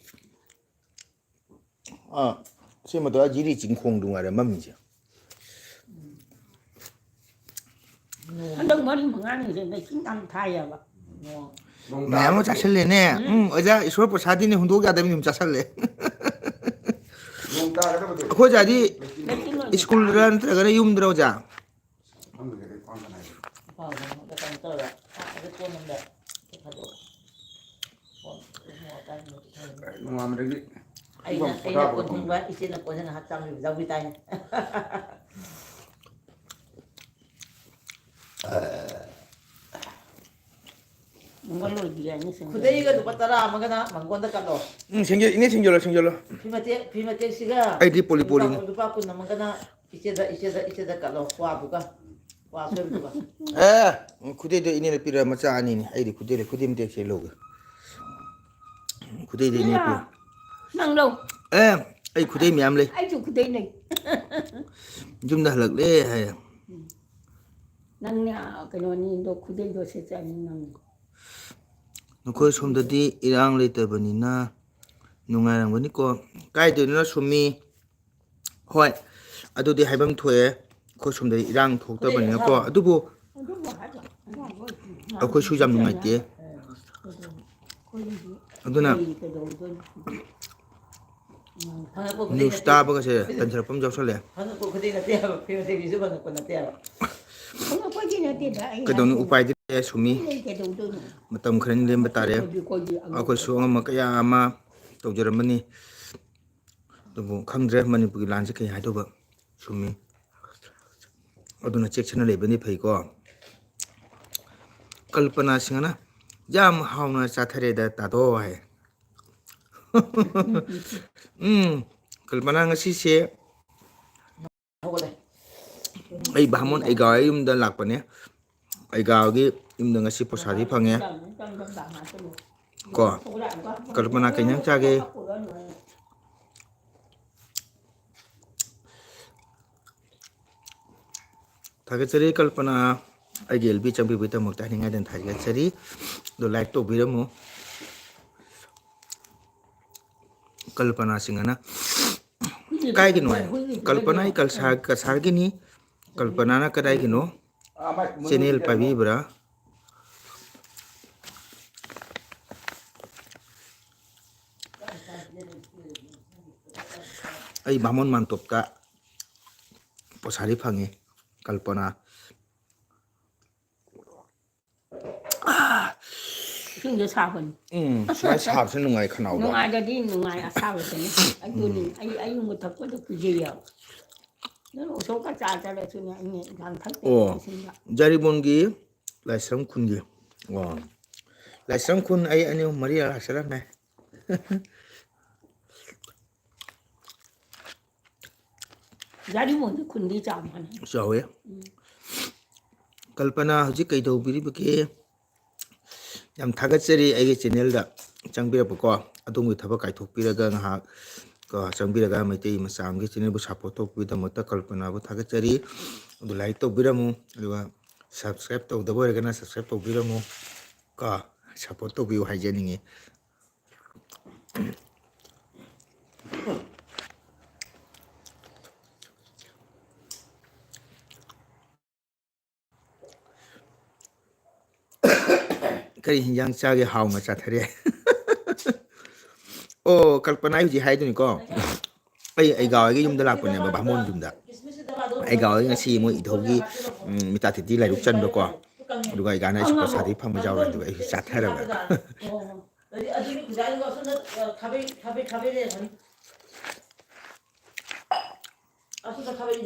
ꯑꯥ, ꯁꯤ ꯃꯇꯝꯗ ꯖꯤꯔꯤ ꯆꯤꯡꯈꯣꯡꯗꯨ ꯉꯥꯏꯔꯦ ꯃꯝꯃꯤꯁꯦ꯫ ꯍꯟꯗꯛ ꯃꯔꯤ ꯃꯉꯥꯅꯤꯁꯦ ꯂꯩꯆꯤꯟ ꯌꯥꯝ ꯊꯥꯏꯌꯦꯕ꯫ ꯃꯌꯥꯝ ꯑꯃ ꯆꯥꯁꯤꯜꯂꯦꯅꯦ꯫ ꯎꯝ, ꯑꯣꯖꯥ, ꯏꯁꯣꯔ ꯄ꯭ꯔꯁꯥꯗꯤꯅꯦ, ꯍꯨꯟꯗꯣꯛ ꯌꯥꯗꯕꯅꯤ ꯑꯗꯨꯝ ꯆꯥꯁꯤꯜꯂꯦ꯫ ꯅꯣꯡ ꯇꯥꯒꯗꯕꯗꯣ꯫ ꯑꯩꯈꯣꯏ ꯑꯣꯖꯥꯗꯤ ꯂꯩꯆꯤꯟ ꯑꯣꯏꯅ ꯁ꯭ꯀꯨꯜꯗꯔ ꯅꯠꯇ꯭ꯔꯒꯅ ꯌꯨꯝꯗꯔ ꯑꯣꯖꯥ? ꯈꯪꯗꯦꯗ, ꯑꯩ ꯄꯥꯝꯕ ꯅꯥꯏꯗꯦ꯫ ꯀꯩꯅꯣ ꯇꯧꯔꯒ, ꯑꯗꯨ ꯀꯣꯟ ꯑꯃꯗ ꯊꯥꯗꯣꯛꯑꯣ꯫ ꯀꯣꯟ, ꯀꯣꯟ ꯉꯥꯏꯕꯗꯒꯤ ꯑꯩꯅ, ꯑꯩꯅ ꯄꯣꯊꯥꯕ ꯀꯣꯟ ꯐꯪꯗꯦ꯫ ꯐꯦꯡꯕ, ꯏꯆꯦꯅ ꯀꯣꯟ ꯐꯦꯡꯉ ꯍꯛꯆꯥꯡ ꯐꯤꯕ ꯌꯥꯎꯕꯤ ꯇꯥꯏꯅꯦ꯫ ꯃꯪꯒꯣꯜ ꯂꯣꯏꯗ꯭ꯔꯤ ꯍꯥꯏꯅ ꯁꯤꯡꯖꯜꯂꯤ꯫ ꯈꯨꯗꯩꯒ ꯂꯨꯄꯥ ꯇꯔꯥ ꯑꯃꯒꯅ ꯃꯪꯒꯣꯟꯗ ꯀꯠꯂꯣ꯫ ꯎꯝ, ꯁꯤꯡꯖ-, ꯏꯅꯦ ꯁꯤꯡꯖꯜꯂꯣ, ꯁꯤꯡꯖꯜꯂꯣ꯫ ꯐꯤ ꯃꯇꯦꯛ, ꯐꯤ ꯃꯇꯦꯛꯁꯤꯒ ꯐꯤ ꯄꯣꯂꯤ ꯂꯨꯄꯥ, ꯄꯣꯂꯤꯅꯤ꯫ ꯂꯨꯄꯥ ꯀꯨꯟ ꯑꯃꯒꯅ ꯏꯆꯦꯗ, ꯏꯆꯦꯗ, ꯏꯆꯦꯗ ꯀꯠꯂꯣ, ꯀ꯭ꯋꯥꯗꯨꯒ, ꯀ꯭ꯋꯥ ꯑꯁꯣꯏꯕꯗꯨꯒ꯫ ꯑꯦ, ꯈꯨꯗꯩꯗꯣ ꯏꯅꯦꯅ ꯄꯤꯔꯛꯑ ꯃꯆꯥ ꯑꯅꯤꯅꯤ꯫ ꯑꯩꯗꯤ ꯈꯨꯗꯩ ꯂꯩ, ꯈꯨꯗꯩ ꯃꯇꯦꯛꯁꯦ ꯂꯧꯒꯦ꯫ ꯈꯨꯗꯩꯗꯤ ꯏꯅꯦ ꯄꯤꯔꯛꯑꯣ꯫ ꯅꯪ ꯂꯧ꯫ ꯑꯦ, ꯑꯩ ꯈꯨꯗꯩ ꯃꯌꯥꯝ ꯂꯩ꯫ ꯑꯩꯁꯨ ꯈꯨꯗꯩ ꯂꯩ꯫ ꯌꯨꯝꯗ ꯍꯜꯂꯛꯂꯦ ꯍꯥꯏꯌꯦ꯫ ꯎꯝ꯫ ꯅꯪꯅꯦ, ꯑ, ꯀꯩꯅꯣꯅꯤꯗꯣ, ꯈꯨꯗꯩꯗꯣ ꯁꯦꯠꯆꯅꯤ ꯅꯪ꯫ ꯅꯈꯣꯏ ꯁꯣꯝꯗꯗꯤ ꯏꯔꯥꯡ ꯂꯩꯇꯕꯅꯤꯅ ꯅꯨꯡꯉꯥꯏꯔꯝꯒꯅꯤꯀꯣ꯫ ꯀꯥꯏꯗꯩꯅꯣ ꯁꯨꯝꯃꯤ? ꯍꯣꯏ, ꯑꯗꯨꯗꯤ ꯍꯥꯏꯐꯝ ꯊꯣꯛꯑꯦ꯫ ꯑꯩꯈꯣꯏ ꯁꯣꯝꯗꯗꯤ ꯏꯔꯥꯡ ꯊꯣꯛꯇꯕꯅꯤꯅꯀꯣ꯫ ꯑꯗꯨꯕꯨ ꯑꯩꯈꯣꯏꯁꯨ ꯌꯥꯝ ꯅꯨꯡꯉꯥꯏꯇꯦ꯫ ꯑꯗꯨꯅ ꯅ꯭ꯌꯨꯁ ꯇꯥꯕꯒꯁꯦ ꯇꯟꯁꯤꯜꯂꯛꯄ ꯑꯃ ꯌꯥꯎꯁꯜꯂꯛꯑꯦ꯫ ꯐꯪꯉꯛꯄ ꯈꯨꯗꯤꯡ ꯅꯠꯇꯦ ꯍꯥꯏꯕ, ꯐꯤ ꯃꯇꯦꯛꯁꯤꯁꯨ ꯐꯪꯉꯛꯄ ꯅꯠꯇꯦ ꯍꯥꯏꯕ꯫ ꯀꯩꯗꯧꯅꯤ, ꯎꯄꯥꯏꯗꯤ ꯂꯩ, ꯁꯨꯃꯤ꯫ ꯃꯇꯝ ꯈꯔꯅꯤ ꯂꯦꯟꯕ ꯇꯥꯔꯦ꯫ ꯑꯩꯈꯣꯏꯁꯨ ꯑꯉꯝꯕ ꯀꯌꯥ ꯑꯃ ꯇꯧꯖꯔꯝꯕꯅꯤ, ꯑꯗꯨꯕꯨ ꯈꯪꯗ꯭ꯔꯦ ꯃꯅꯤꯄꯨꯔꯒꯤ ꯂꯥꯟꯁꯦ ꯀꯩ ꯍꯥꯏꯗꯧꯕ, ꯁꯨꯃꯤ꯫ ꯑꯗꯨꯅ ꯆꯦꯛꯁꯤꯟꯅ ꯂꯩꯕꯅꯤ ꯐꯩꯀꯣ꯫ ꯀꯜꯄꯅꯥ ꯁꯤꯡꯍꯅ ꯌꯥꯝ ꯍꯥꯎꯅ ꯆꯥꯊꯔꯦꯗ ꯇꯥꯗꯣ ꯍꯥꯏ꯫ ꯎꯝ, ꯀꯜꯄꯅꯥ ꯉꯁꯤꯁꯦ ꯑꯩ ꯚꯥꯃꯣꯟ ꯑꯩꯒꯥ ꯌꯨꯝꯗ ꯂꯥꯛꯄꯅꯦ꯫ ꯑꯩꯒꯥꯒꯤ ꯌꯨꯝꯗ ꯉꯁꯤ ꯄ꯭ꯔꯁꯥꯗꯤ ꯐꯪꯉꯦ꯫ ꯀꯣ, ꯀꯜꯄꯅꯥ ꯀꯩ ꯏꯟꯖꯥꯡ ꯆꯥꯒꯦ? ꯊꯥꯒꯠꯆꯔꯤ ꯀꯜꯄꯅꯥ, ꯑꯩꯒꯤ ꯑꯦꯜ ꯕꯤ ꯆꯪꯕꯤꯕꯒꯤꯗꯃꯛꯇ ꯍꯥꯏꯅꯤꯡꯉꯥꯏꯗꯅ ꯊꯥꯒꯠꯆꯔꯤ꯫ ꯑꯗꯣ like ꯇꯧꯕꯤꯔꯝꯃꯨ꯫ ꯀꯜꯄꯅꯥ ꯁꯤꯡꯍꯅ ꯀꯥꯏꯒꯤꯅꯣ ꯍꯥꯏ? ꯀꯜꯄꯅꯥ ꯑꯩ ꯀꯜꯁꯥ-, ꯀꯁꯥꯔꯒꯤꯅꯤ꯫ ꯀꯜꯄꯅꯥꯅ ꯀꯗꯥꯏꯒꯤꯅꯣ? ꯆꯦꯅꯦꯜ ꯄꯥꯏꯕꯤꯕ꯭ꯔꯥ? ꯑꯩ ꯕꯥꯃꯣꯟ ꯃꯥꯟꯇꯣꯞꯇ ꯄꯩꯁꯥꯗꯤ ꯐꯪꯉꯤ, ꯀꯜꯄꯅꯥ꯫ ꯏꯁꯤꯡꯁꯦ ꯁꯥꯕꯅꯤ꯫ ꯎꯝ, ꯁꯨꯃꯥꯏꯅ ꯁꯥꯕꯁꯦ ꯅꯨꯡꯉꯥꯏ ꯈꯅꯥꯎꯗ꯫ ꯅꯨꯡꯉꯥꯏꯔꯗꯤ ꯅꯨꯡꯉꯥꯏ ꯑꯁꯥꯕꯁꯤꯅ꯫ ꯑꯗꯨꯅꯤ, ꯎꯝ꯫ ꯑꯩ ꯑꯌꯤꯡꯕ ꯊꯛꯄꯗꯣ ꯀꯤꯖꯩꯌꯦꯕ꯫ ꯅꯪ ꯎꯁꯣꯞꯀ ꯆꯥ ꯆꯠꯂꯁꯨꯅꯦ, ꯑꯩꯅ ꯏꯟꯖꯥꯡ ꯊꯛꯇꯦ ꯑꯣ, ꯏꯁꯤꯡꯗ꯫ ꯖꯥꯔꯤꯕꯣꯟꯒꯤ ꯂꯥꯏꯁ꯭ꯔꯝ ꯈꯨꯟꯒꯤ꯫ ꯑꯣ꯫ ꯂꯥꯏꯁ꯭ꯔꯝ ꯈꯨꯟ ꯑꯩ ꯑꯅꯤ ꯑꯍꯨꯝ ꯃꯔꯤ ꯂꯥꯛꯆꯔꯝꯃꯦ꯫ ꯖꯥꯔꯤꯃꯣꯟꯗꯤ ꯈꯨꯟꯗꯤ ꯆꯥꯎꯕꯅꯤ꯫ ꯆꯥꯎꯋꯦ꯫ ꯎꯝ꯫ ꯀꯜꯄꯅꯥ ꯍꯧꯖꯤꯛ ꯀꯩꯗꯧꯕꯤꯔꯤꯕꯒꯦ? ꯌꯥꯝ ꯊꯥꯒꯠꯆꯔꯤ ꯑꯩꯒꯤ ꯆꯦꯅꯦꯜꯗ ꯆꯪꯕꯤꯔꯛꯄꯀꯣ꯫ ꯑꯗꯣꯝꯒꯤ ꯊꯕꯛ ꯀꯥꯏꯊꯣꯛꯄꯤꯔꯒ ꯉꯥꯏꯍꯥꯛ, ꯀꯣ, ꯆꯪꯕꯤꯔꯒ ꯃꯩꯇꯩ ꯃꯆꯥ ꯑꯃꯒꯤ ꯆꯦꯅꯦꯜꯕꯨ support ꯇꯧꯕꯒꯤꯗꯃꯛꯇ ꯀꯜꯄꯅꯥꯕꯨ ꯊꯥꯒꯠꯆꯔꯤ꯫ ꯑꯗꯨ like ꯇꯧꯕꯤꯔꯝꯃꯨ, ꯑꯗꯨꯒ subscribe ꯇꯧꯗꯕ ꯑꯣꯏꯔꯒꯅ subscribe ꯇꯧꯕꯤꯔꯝꯃꯨ꯫ ꯀꯣ, support ꯇꯧꯕꯤꯌꯨ ꯍꯥꯏꯖꯅꯤꯡꯉꯤ꯫ ꯀꯔꯤ ꯍꯤꯟꯖꯥꯡ ꯆꯥꯒꯦ? ꯍꯥꯎꯅ ꯆꯥꯊꯔꯦ꯫ ꯑꯣ, ꯀꯜꯄꯅꯥ, ꯑꯩ ꯍꯧꯖꯤꯛ ꯍꯥꯏꯗꯣꯏꯅꯤꯀꯣ꯫ ꯑꯩ, ꯑꯩ ꯒꯥꯎꯒꯤ ꯌꯨꯝꯗ ꯂꯥꯛꯄꯅꯦꯕ, ꯕꯥꯃꯣꯟ ꯌꯨꯝꯗ꯫ ꯑꯩꯒ ꯍꯣꯏ ꯉꯁꯤ ꯃꯣꯏ ꯏꯙꯧꯒꯤ, ꯎꯝ, ꯃꯤꯇꯥ ꯊꯤꯇꯤ ꯂꯥꯏꯔꯨꯛ ꯆꯟꯕꯀꯣ꯫ ꯑꯗꯨꯒ ꯑꯩꯒꯥꯅ ꯑꯩꯁꯨ ꯄꯩꯁꯥꯗꯤ ꯐꯪꯕ ꯌꯥꯎꯔꯦ, ꯑꯗꯨꯒ ꯑꯩꯁꯨ ꯆꯥꯊꯔꯕ꯫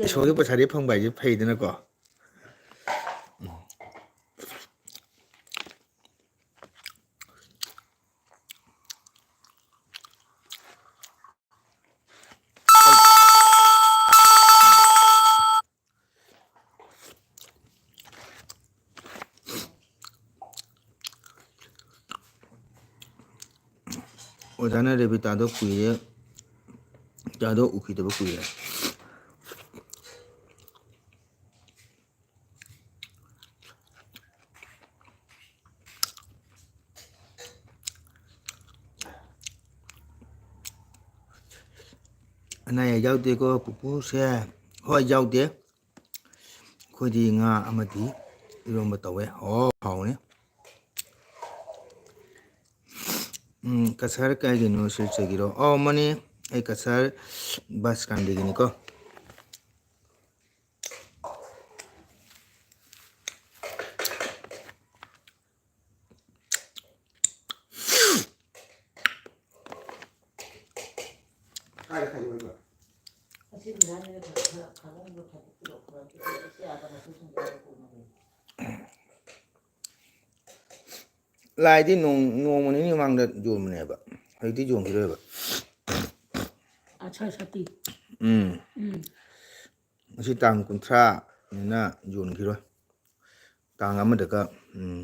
ꯏꯁꯣꯔꯒꯤ ꯄꯩꯁꯥꯗꯤ ꯐꯪꯕ ꯍꯥꯏꯁꯦ ꯐꯩꯗꯅꯀꯣ꯫ ꯑꯣꯖꯥꯅ ꯔꯦꯕꯤꯇꯥꯗꯣ ꯀꯨꯏꯔꯦ, ꯔꯦꯕꯤꯇꯥꯗꯣ ꯎꯈꯤꯗꯕ ꯀꯨꯏꯔꯦ꯫ ꯑꯅꯥ ꯑꯌꯦꯛ ꯌꯥꯎꯗꯦꯀꯣ ꯄꯨꯄꯨꯁꯦ? ꯍꯣꯏ, ꯌꯥꯎꯗꯦ꯫ ꯑꯩꯈꯣꯏꯗꯤ ꯉꯥ ꯑꯃꯗꯤ ꯏꯔꯣꯝꯕ ꯇꯧꯋꯦ꯫ ꯑꯣ, ꯍꯥꯎꯅꯤ꯫ ꯎꯝ, ꯀꯁꯥꯔ ꯀꯥꯏꯗꯩꯅꯣ? ꯁꯤꯜꯆꯔꯒꯤꯔꯣ? ꯑꯧ, ꯃꯥꯅꯦ꯫ ꯑꯩ ꯀꯁꯥꯔ ꯕꯁ ꯀꯥꯟꯗꯒꯤꯅꯤꯀꯣ꯫ ꯂꯥꯏꯗꯤ ꯅꯣꯡ-, ꯅꯣꯡꯃ ꯅꯤꯅꯤ ꯃꯃꯥꯡꯗ ꯌꯣꯟꯕꯅꯦꯕ, ꯍꯧꯖꯤꯛꯇꯤ ꯌꯣꯟꯈꯤꯔꯣꯏꯕ꯫ ꯑꯠꯁꯥ, ꯁꯥꯇꯤ꯫ ꯎꯝ꯫ ꯎꯝ꯫ ꯉꯁꯤ ꯇꯥꯡ ꯀꯨꯟꯊ꯭ꯔꯥꯅꯤꯅ ꯌꯣꯟꯈꯤꯔꯣꯏ꯫ ꯇꯥꯡ ꯑꯃꯗꯒ, ꯎꯝ꯫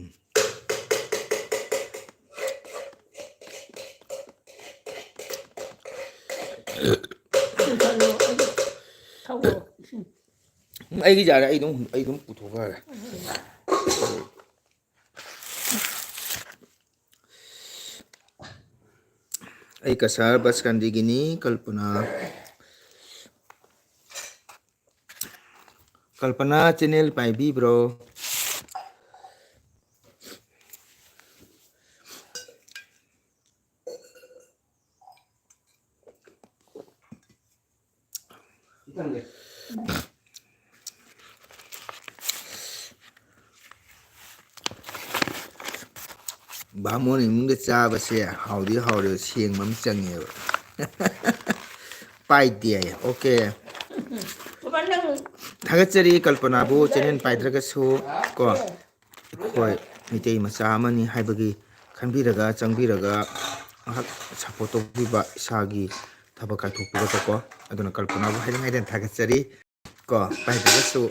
ꯊꯛꯑꯣ, ꯏꯁꯤꯡ꯫ ꯑꯩꯒꯤ ꯌꯥꯔꯦ, ꯑꯩ ꯑꯗꯨꯝ, ꯑꯩ ꯑꯗꯨꯝ ꯄꯨꯊꯣꯛꯈ꯭ꯔꯒꯦ꯫ ꯑꯩ ꯀꯁꯥꯔ ꯕꯁ ꯀꯥꯟꯗꯤꯒꯤꯅꯤ, ꯀꯜꯄꯅꯥ꯫ ꯀꯜꯄꯅꯥ ꯆꯦꯅꯦꯜ ꯄꯥꯏꯕꯤꯕ꯭ꯔꯣ? ꯕꯥꯃꯣꯟ ꯏꯃꯨꯡꯗ ꯆꯥꯕꯁꯦ ꯍꯥꯎꯗꯤ ꯍꯥꯎꯔꯦ, ꯁꯦꯡꯕ ꯑꯃ ꯆꯪꯉꯦꯕ꯫ ꯄꯥꯏꯗꯦ ꯍꯥꯏꯌꯦ꯫ ꯑꯣꯀꯦ꯫ ꯕꯕꯥ, ꯅꯪ ꯊꯥꯒꯠꯆꯔꯤ ꯀꯜꯄꯅꯥꯕꯨ, ꯆꯦꯅꯦꯜ ꯄꯥꯏꯗ꯭ꯔꯒꯁꯨ ꯀꯣ, ꯑꯩꯈꯣꯏ ꯃꯩꯇꯩ ꯃꯆꯥ ꯑꯃꯅꯤ ꯍꯥꯏꯕꯒꯤ ꯈꯟꯕꯤꯔꯒ, ꯆꯪꯕꯤꯔꯒ ꯉꯥꯏꯍꯥꯛ ꯁꯞꯄꯣꯔꯠ ꯇꯧꯕꯤꯕ, ꯏꯁꯥꯒꯤ ꯊꯕꯛ ꯀꯥꯏꯊꯣꯛꯄꯤꯔꯒꯀꯣ꯫ ꯑꯗꯨꯅ ꯀꯜꯄꯅꯥꯕꯨ ꯍꯥꯏꯗꯅ ꯍꯥꯏꯗꯅ ꯊꯥꯒꯠꯆꯔꯤ ꯀꯣ꯫ ꯄꯥꯏꯗ꯭ꯔꯒꯁꯨ,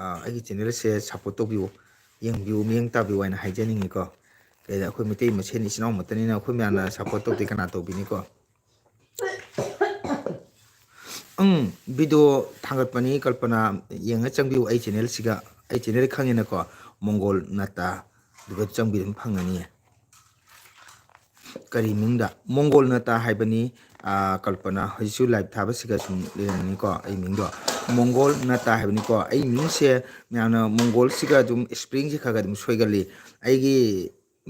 ꯑ, ꯑꯩꯒꯤ ꯆꯦꯅꯦꯜꯁꯦ ꯁꯞꯄꯣꯔꯠ ꯇꯧꯕꯤꯌꯨ, ꯌꯦꯡꯕꯤꯌꯨ, ꯃꯤꯠꯌꯦꯡ ꯇꯥꯕꯤꯌꯨ ꯍꯥꯏꯅ ꯍꯥꯏꯖꯅꯤꯡꯉꯤꯀꯣ꯫ ꯀꯩꯗ ꯑꯩꯈꯣꯏ ꯃꯩꯇꯩ ꯃꯁꯦꯟ ꯏꯆꯤꯟ ꯏꯅꯥꯎ ꯃꯛꯇꯅꯤꯅ ꯑꯩꯈꯣꯏ ꯃꯌꯥꯝꯅ ꯁꯞꯄꯣꯔꯠ ꯇꯧꯗꯦ ꯀꯅꯥ ꯇꯧꯕꯤꯅꯤꯀꯣ? ꯎꯝ, ꯚꯤꯗꯤꯑꯣ ꯊꯥꯡꯒꯠꯄꯅꯤ ꯀꯜꯄꯅꯥ, ꯌꯦꯡꯉ ꯆꯪꯕꯤꯌꯨ ꯑꯩ ꯆꯦꯅꯦꯜꯁꯤꯒ꯫ ꯑꯩ ꯆꯦꯅꯦꯜ ꯈꯪꯉꯦꯅꯀꯣ, ꯃꯣꯡꯒꯣꯜ ꯅꯠꯇ, ꯑꯗꯨꯒ ꯆꯪꯕꯤꯗꯨꯝ ꯐꯪꯒꯅꯤ꯫ ꯀꯔꯤ ꯃꯤꯡꯗ? ꯃꯣꯡꯒꯣꯜ ꯅꯠꯇ ꯍꯥꯏꯕꯅꯤ꯫ ꯑꯥ, ꯀꯜꯄꯅꯥ ꯍꯧꯖꯤꯛꯁꯨ ꯂꯥꯏꯚ ꯊꯥꯕꯁꯤꯒ ꯁꯨꯝ ꯂꯩꯔꯝꯒꯅꯤꯀꯣ꯫ ꯑꯩ ꯃꯤꯡꯗꯣ ꯃꯣꯡꯒꯣꯜ ꯅꯠꯇ ꯍꯥꯏꯕꯅꯤꯀꯣ꯫ ꯑꯩ ꯃꯤꯡꯁꯦ ꯃꯌꯥꯝꯅ ꯃꯣꯡꯒꯣꯜꯁꯤꯒ ꯑꯗꯨꯝ ꯏꯁꯄ꯭ꯔꯤꯡꯁꯦ ꯈꯔ ꯈꯔ ꯑꯗꯨꯝ ꯁꯣꯏꯒꯜꯂꯤ꯫ ꯑꯩꯒꯤ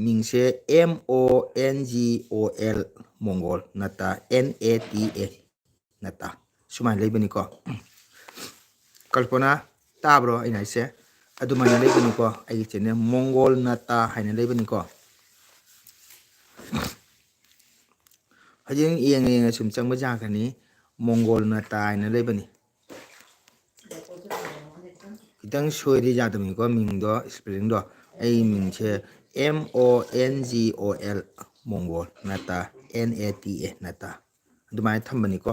ꯃꯤꯡꯁꯦ M O N G O L, Mongol ꯅꯠꯇ, N A T A, ꯅꯠꯇ, ꯁꯨꯃꯥꯏꯅ ꯂꯩꯕꯅꯤꯀꯣ꯫ ꯀꯜꯄꯅꯥ, ꯇꯥꯕ꯭ꯔꯣ ꯑꯩꯅ ꯍꯥꯏꯁꯦ? ꯑꯗꯨꯃꯥꯏꯅ ꯂꯩꯕꯅꯤꯀꯣ꯫ ꯑꯩꯒꯤ ꯆꯦꯅꯦꯜ ꯃꯣꯡꯒꯣꯜ ꯅꯠꯇ ꯍꯥꯏꯅ ꯂꯩꯕꯅꯤꯀꯣ꯫ ꯍꯧꯖꯤꯛ ꯌꯦꯡꯉ ꯌꯦꯡꯉ ꯁꯨꯝ ꯆꯪꯕ ꯌꯥꯒꯅꯤ꯫ ꯃꯣꯡꯒꯣꯜ ꯅꯠꯇ ꯍꯥꯏꯅ ꯂꯩꯕꯅꯤ꯫ ꯈꯤꯇꯪ ꯁꯣꯏꯔꯗꯤ ꯌꯥꯗꯕꯅꯤꯀꯣ, ꯃꯤꯡꯗꯣ, ꯏꯁꯄꯦꯂꯤꯡꯗꯣ꯫ ꯑꯩ ꯃꯤꯡꯁꯦ M O N G O L, Mongol ꯅꯠꯇ, N A T A, ꯅꯠꯇ, ꯑꯗꯨꯃꯥꯏꯅ ꯊꯝꯕꯅꯤꯀꯣ꯫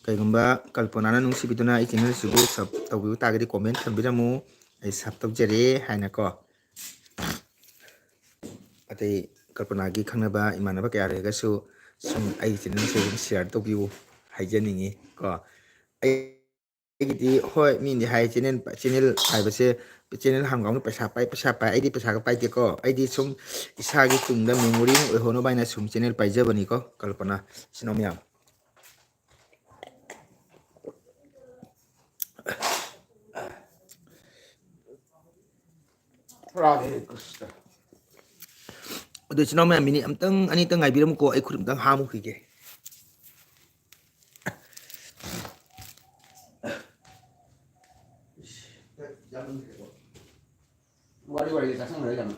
ꯀꯩꯒꯨꯝꯕ ꯀꯜꯄꯅꯥꯅ ꯅꯨꯡꯁꯤꯕꯤꯗꯨꯅ ꯑꯩ ꯆꯦꯅꯦꯜꯁꯤꯕꯨ ꯁꯕ ꯇꯧꯕꯤꯕ ꯇꯥꯔꯒꯗꯤ ꯀꯣꯃꯦꯟ ꯊꯝꯕꯤꯔꯝꯃꯨ, ꯑꯩ ꯁꯕ ꯇꯧꯖꯔꯦ ꯍꯥꯏꯅꯀꯣ꯫ ꯑꯇꯩ ꯀꯜꯄꯅꯥꯒꯤ ꯈꯪꯅꯕ ꯏꯃꯥꯟꯅꯕ ꯀꯌꯥ ꯂꯩꯔꯒꯁꯨ ꯁꯨꯝ ꯑꯩꯒꯤ ꯆꯦꯅꯦꯜꯁꯦ ꯑꯗꯨꯝ ꯁꯤꯌꯥꯔ ꯇꯧꯕꯤꯌꯨ ꯍꯥꯏꯖꯅꯤꯡꯉꯤ ꯀꯣ꯫ ꯑꯩꯒꯤꯗꯤ ꯍꯣꯏ, ꯃꯤꯅꯗꯤ ꯍꯥꯏ, ꯆꯦꯅꯦꯜ, ꯆꯦꯅꯦꯜ ꯍꯥꯏꯕꯁꯦ, ꯆꯦꯅꯦꯜ ꯍꯥꯡꯕ ꯀꯥꯡꯕꯨ ꯄꯩꯁꯥ ꯄꯥꯏ, ꯄꯩꯁꯥ ꯄꯥꯏ, ꯑꯩꯗꯤ ꯄꯩꯁꯥꯒ ꯄꯥꯏꯗꯦꯀꯣ꯫ ꯑꯩꯗꯤ ꯁꯨꯝ ꯏꯁꯥꯒꯤ ꯇꯨꯡꯗ ꯃꯦꯃꯣꯔꯤ ꯑꯃ ꯑꯣꯏꯍꯧꯅꯕ ꯍꯥꯏꯅ ꯁꯨꯝ ꯆꯦꯅꯦꯜ ꯄꯥꯏꯖꯕꯅꯤꯀꯣ ꯀꯜꯄꯅꯥ, ꯏꯆꯤꯟ ꯏꯅꯥꯎ ꯃꯌꯥꯝ꯫ Radhe Krishna. ꯑꯗꯨ ꯏꯆꯤꯟ ꯏꯅꯥꯎ ꯃꯌꯥꯝ, ꯃꯤꯅꯤꯠ ꯑꯝꯇꯪ, ꯑꯅꯤꯇꯪ ꯉꯥꯏꯕꯤꯔꯝꯃꯨꯀꯣ, ꯑꯩ ꯈꯨꯠ ꯑꯝꯇꯪ ꯍꯥꯝꯃꯨꯈꯤꯒꯦ꯫ ꯋꯥꯔꯤ ꯋꯥꯔꯤ ꯆꯥꯁꯟꯈ꯭ꯔꯦ ꯌꯥꯝꯅ꯫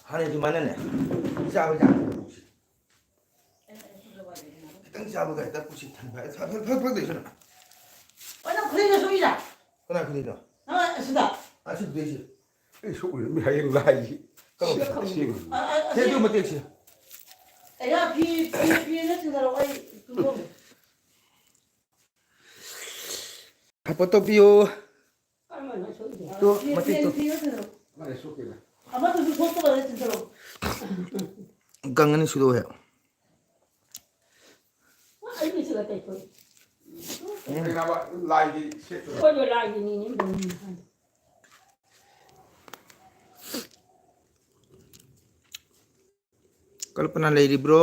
ꯍꯥꯟꯅꯩ ꯑꯗꯨꯃꯥꯏꯅꯅꯦ ꯆꯥꯕ ꯌꯥꯗꯕ ꯄꯨꯛꯁꯦ꯫ ꯈꯤꯇꯪ ꯆꯥꯕꯒ ꯍꯦꯛꯇ ꯄꯨꯛꯁꯦ ꯊꯟꯕ꯫ ꯐ-, ꯐ-, ꯐ-, ꯐꯛꯇ ꯏꯁꯨꯅ꯫ ꯑꯣ, ꯅꯪ ꯈꯨꯗꯩꯗꯣ ꯁꯨꯏꯔꯥ? ꯀꯅꯥ ꯈꯨꯗꯩꯅꯣ? ꯅꯪ ꯑꯁꯤꯗ? ꯑꯁꯤꯗ ꯏꯁꯦ꯫ ꯑꯩ ꯁꯣꯛꯎꯔꯦ, ꯃꯤ ꯍꯌꯦꯡ ꯂꯥꯏꯒꯤ꯫ ꯀꯔꯝꯕ? ꯑꯁꯦꯡꯕ꯫ ꯑ, ꯑ, ꯑꯁꯤ ꯁꯦ ꯑꯗꯨ ꯃꯇꯦꯛꯁꯦ꯫ ꯑꯩꯌꯥ, ꯐꯤ, ꯐꯤ, ꯐꯤ ꯑꯃ ꯆꯤꯡꯊꯔꯛꯑꯣ, ꯑꯩ ꯇꯨꯝꯊꯣꯛꯀꯦ꯫ ꯁꯞꯄꯣꯔꯠ ꯇꯧꯕꯤꯌꯨ꯫ ꯀꯔꯝꯕꯅꯣ ꯁꯣꯛꯏꯁꯦ? ꯇꯣ, ꯐꯤ, ꯃꯇꯦꯛꯇꯣ꯫ ꯐꯤ, ꯐꯤ ꯑꯃ ꯆꯤꯡꯊꯔꯛꯑꯣ꯫ ꯑꯃꯗꯨꯁꯨ ꯁꯣꯛꯇꯕꯅꯦ, ꯆꯤꯡꯊꯔꯛꯑꯣ꯫ ꯒꯪ ꯑꯅꯤ ꯁꯨꯗꯣꯛꯑꯣ ꯍꯦꯛ꯫ ꯑꯩꯒꯤꯁꯤꯒ ꯇꯩꯊꯣꯛꯏ꯫ ꯀꯩꯅꯣꯕ, ꯂꯥꯏꯒꯤ ꯁꯦꯠꯇꯨꯔꯣ? ꯍꯣꯏ, ꯍꯣꯏ, ꯂꯥꯏꯒꯤꯅꯤꯅꯦ, ꯕꯣꯅꯤꯅꯦ ꯍꯥꯏꯗꯣ꯫ ꯀꯜꯄꯅꯥ ꯂꯩꯔꯤꯕ꯭ꯔꯣ?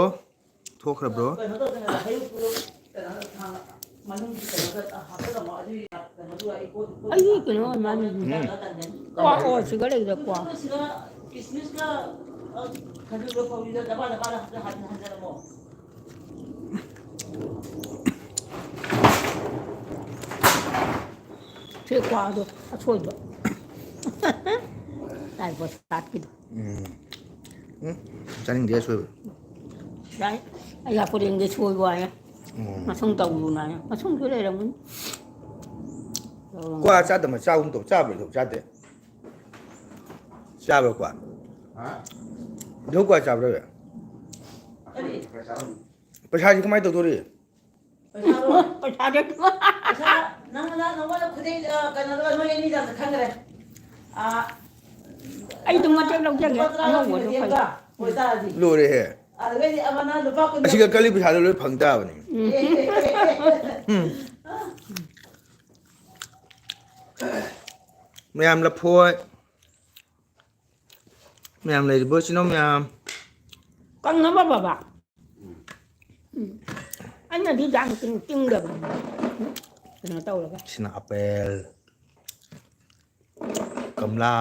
ꯊꯣꯛꯈ꯭ꯔꯕ꯭ꯔꯣ? ꯀꯩꯅꯣ ꯇꯧꯗꯣꯏꯅꯦ, ꯍꯩꯔꯨꯛꯇꯨ ꯀꯩꯅꯣ ꯊꯥꯡꯒꯠ-, ꯃꯅꯨꯡꯒꯤ ꯀꯩꯅꯣꯗ ꯍꯥꯞꯆꯜꯂꯝꯃꯣ, ꯑꯗꯨꯒꯤ ꯀꯩꯅꯣꯗꯨꯒ ꯑꯩ ꯀꯣ-, ꯀꯣ-, ꯑꯩꯒꯤ ꯀꯩꯅꯣ ꯑꯣꯏ ꯃꯥꯜꯂꯦ꯫ ꯎꯝ꯫ ꯀꯣ, ꯑꯣ, ꯁꯤꯒ ꯂꯩꯕꯗ ꯀꯣ꯫ ꯁꯤꯒ ꯀꯤꯁꯃꯤꯁꯀ, ꯑ, ꯈꯖꯨꯔꯒ ꯐꯧꯔꯤꯗ ꯗꯕꯥ ꯗꯕꯥꯗ ꯍꯥꯞꯆ-, ꯍꯥꯞꯆ-, ꯍꯥꯞꯆꯜꯂꯝꯃꯣ꯫ ꯁꯤ ꯀ꯭ꯋꯥꯗꯣ ꯑꯁꯣꯏꯕ꯫ ꯂꯥꯏ ꯄ꯭ꯔꯁꯥꯗꯀꯤꯗꯣ꯫ ꯎꯝ꯫ ꯎꯝ꯫ ꯆꯥꯅꯤꯡꯗꯦ ꯑꯁꯣꯏꯕ꯫ ꯌꯥꯏ꯫ ꯑꯩ ꯀꯣꯔꯦꯡꯒꯤ ꯁꯣꯏꯕ ꯍꯥꯏꯌꯦ꯫ ꯎꯝ꯫ ꯃꯁꯨꯡ ꯇꯧꯔꯨꯅ ꯍꯥꯏ꯫ ꯃꯁꯨꯡꯁꯨ ꯂꯩꯔꯝꯒꯅꯤ꯫ ꯀ꯭ꯋꯥ ꯆꯥꯗꯕ ꯆꯥꯒꯨꯝ ꯇꯧ꯫ ꯆꯥꯕ꯭ꯔꯥ ꯏꯊꯣꯛ ꯆꯥꯗꯦ? ꯆꯥꯕ꯭ꯔꯥ ꯀ꯭ꯋꯥ? ꯍꯥ? ꯏꯊꯣꯛ ꯀ꯭ꯋꯥ ꯆꯥꯕ꯭ꯔꯥ? ꯀꯔꯤ? ꯄꯩꯁꯥꯁꯤ ꯀꯃꯥꯏꯅ ꯇꯧꯗꯣꯔꯤ? ꯄꯩꯁꯥꯗꯣ? ꯄꯩꯁꯥꯗꯣ? ꯄꯩꯁꯥ ꯅꯪꯅ ꯅꯉꯣꯟꯗ ꯈꯨꯗꯩ, ꯑ, ꯀꯩꯅꯣꯗꯣ ꯅꯣꯏ ꯑꯅꯤꯗ ꯑꯝꯇ ꯈꯟꯈ꯭ꯔꯦ꯫ ꯑ, ꯑꯩꯗꯣ ꯃꯇꯦꯛ ꯂꯧꯖꯒꯦ, ꯂꯨꯄꯥ ꯇꯔꯥ ꯑꯉꯧꯕꯗꯣ ꯄꯤꯔꯛꯑꯦꯕ, ꯈꯜꯂꯣ꯫ ꯑꯣꯏꯇꯥꯔꯗꯤ꯫ ꯂꯣꯏꯔꯦꯍꯦ꯫ ꯑꯗꯨꯗꯩꯗꯤ ꯑꯃꯅ ꯂꯨꯄꯥ ꯀꯨꯟ ꯑꯁꯤꯒ ꯀꯜꯂꯤ ꯄꯩꯁꯥꯗꯣ ꯂꯣꯏ ꯐꯪ ꯇꯥꯕꯅꯤ꯫ ꯎꯝ꯫ ꯃꯌꯥꯝ ꯂꯐꯣꯏ꯫ ꯃꯌꯥꯝ ꯂꯩꯔꯤꯕꯣ ꯏꯆꯤꯟ ꯏꯅꯥꯎ ꯃꯌꯥꯝ? ꯀꯪꯅꯕ ꯕꯕꯥ꯫ ꯎꯝ꯫ ꯑꯩꯅꯗꯤ ꯌꯥꯝ ꯇꯤꯡ-, ꯇꯤꯡꯗꯕꯅꯤ꯫ ꯀꯩꯅꯣ ꯇꯧꯔꯒ꯫ ꯁꯤꯅ ꯑꯄꯦꯜ, ꯀꯝꯂꯥ꯫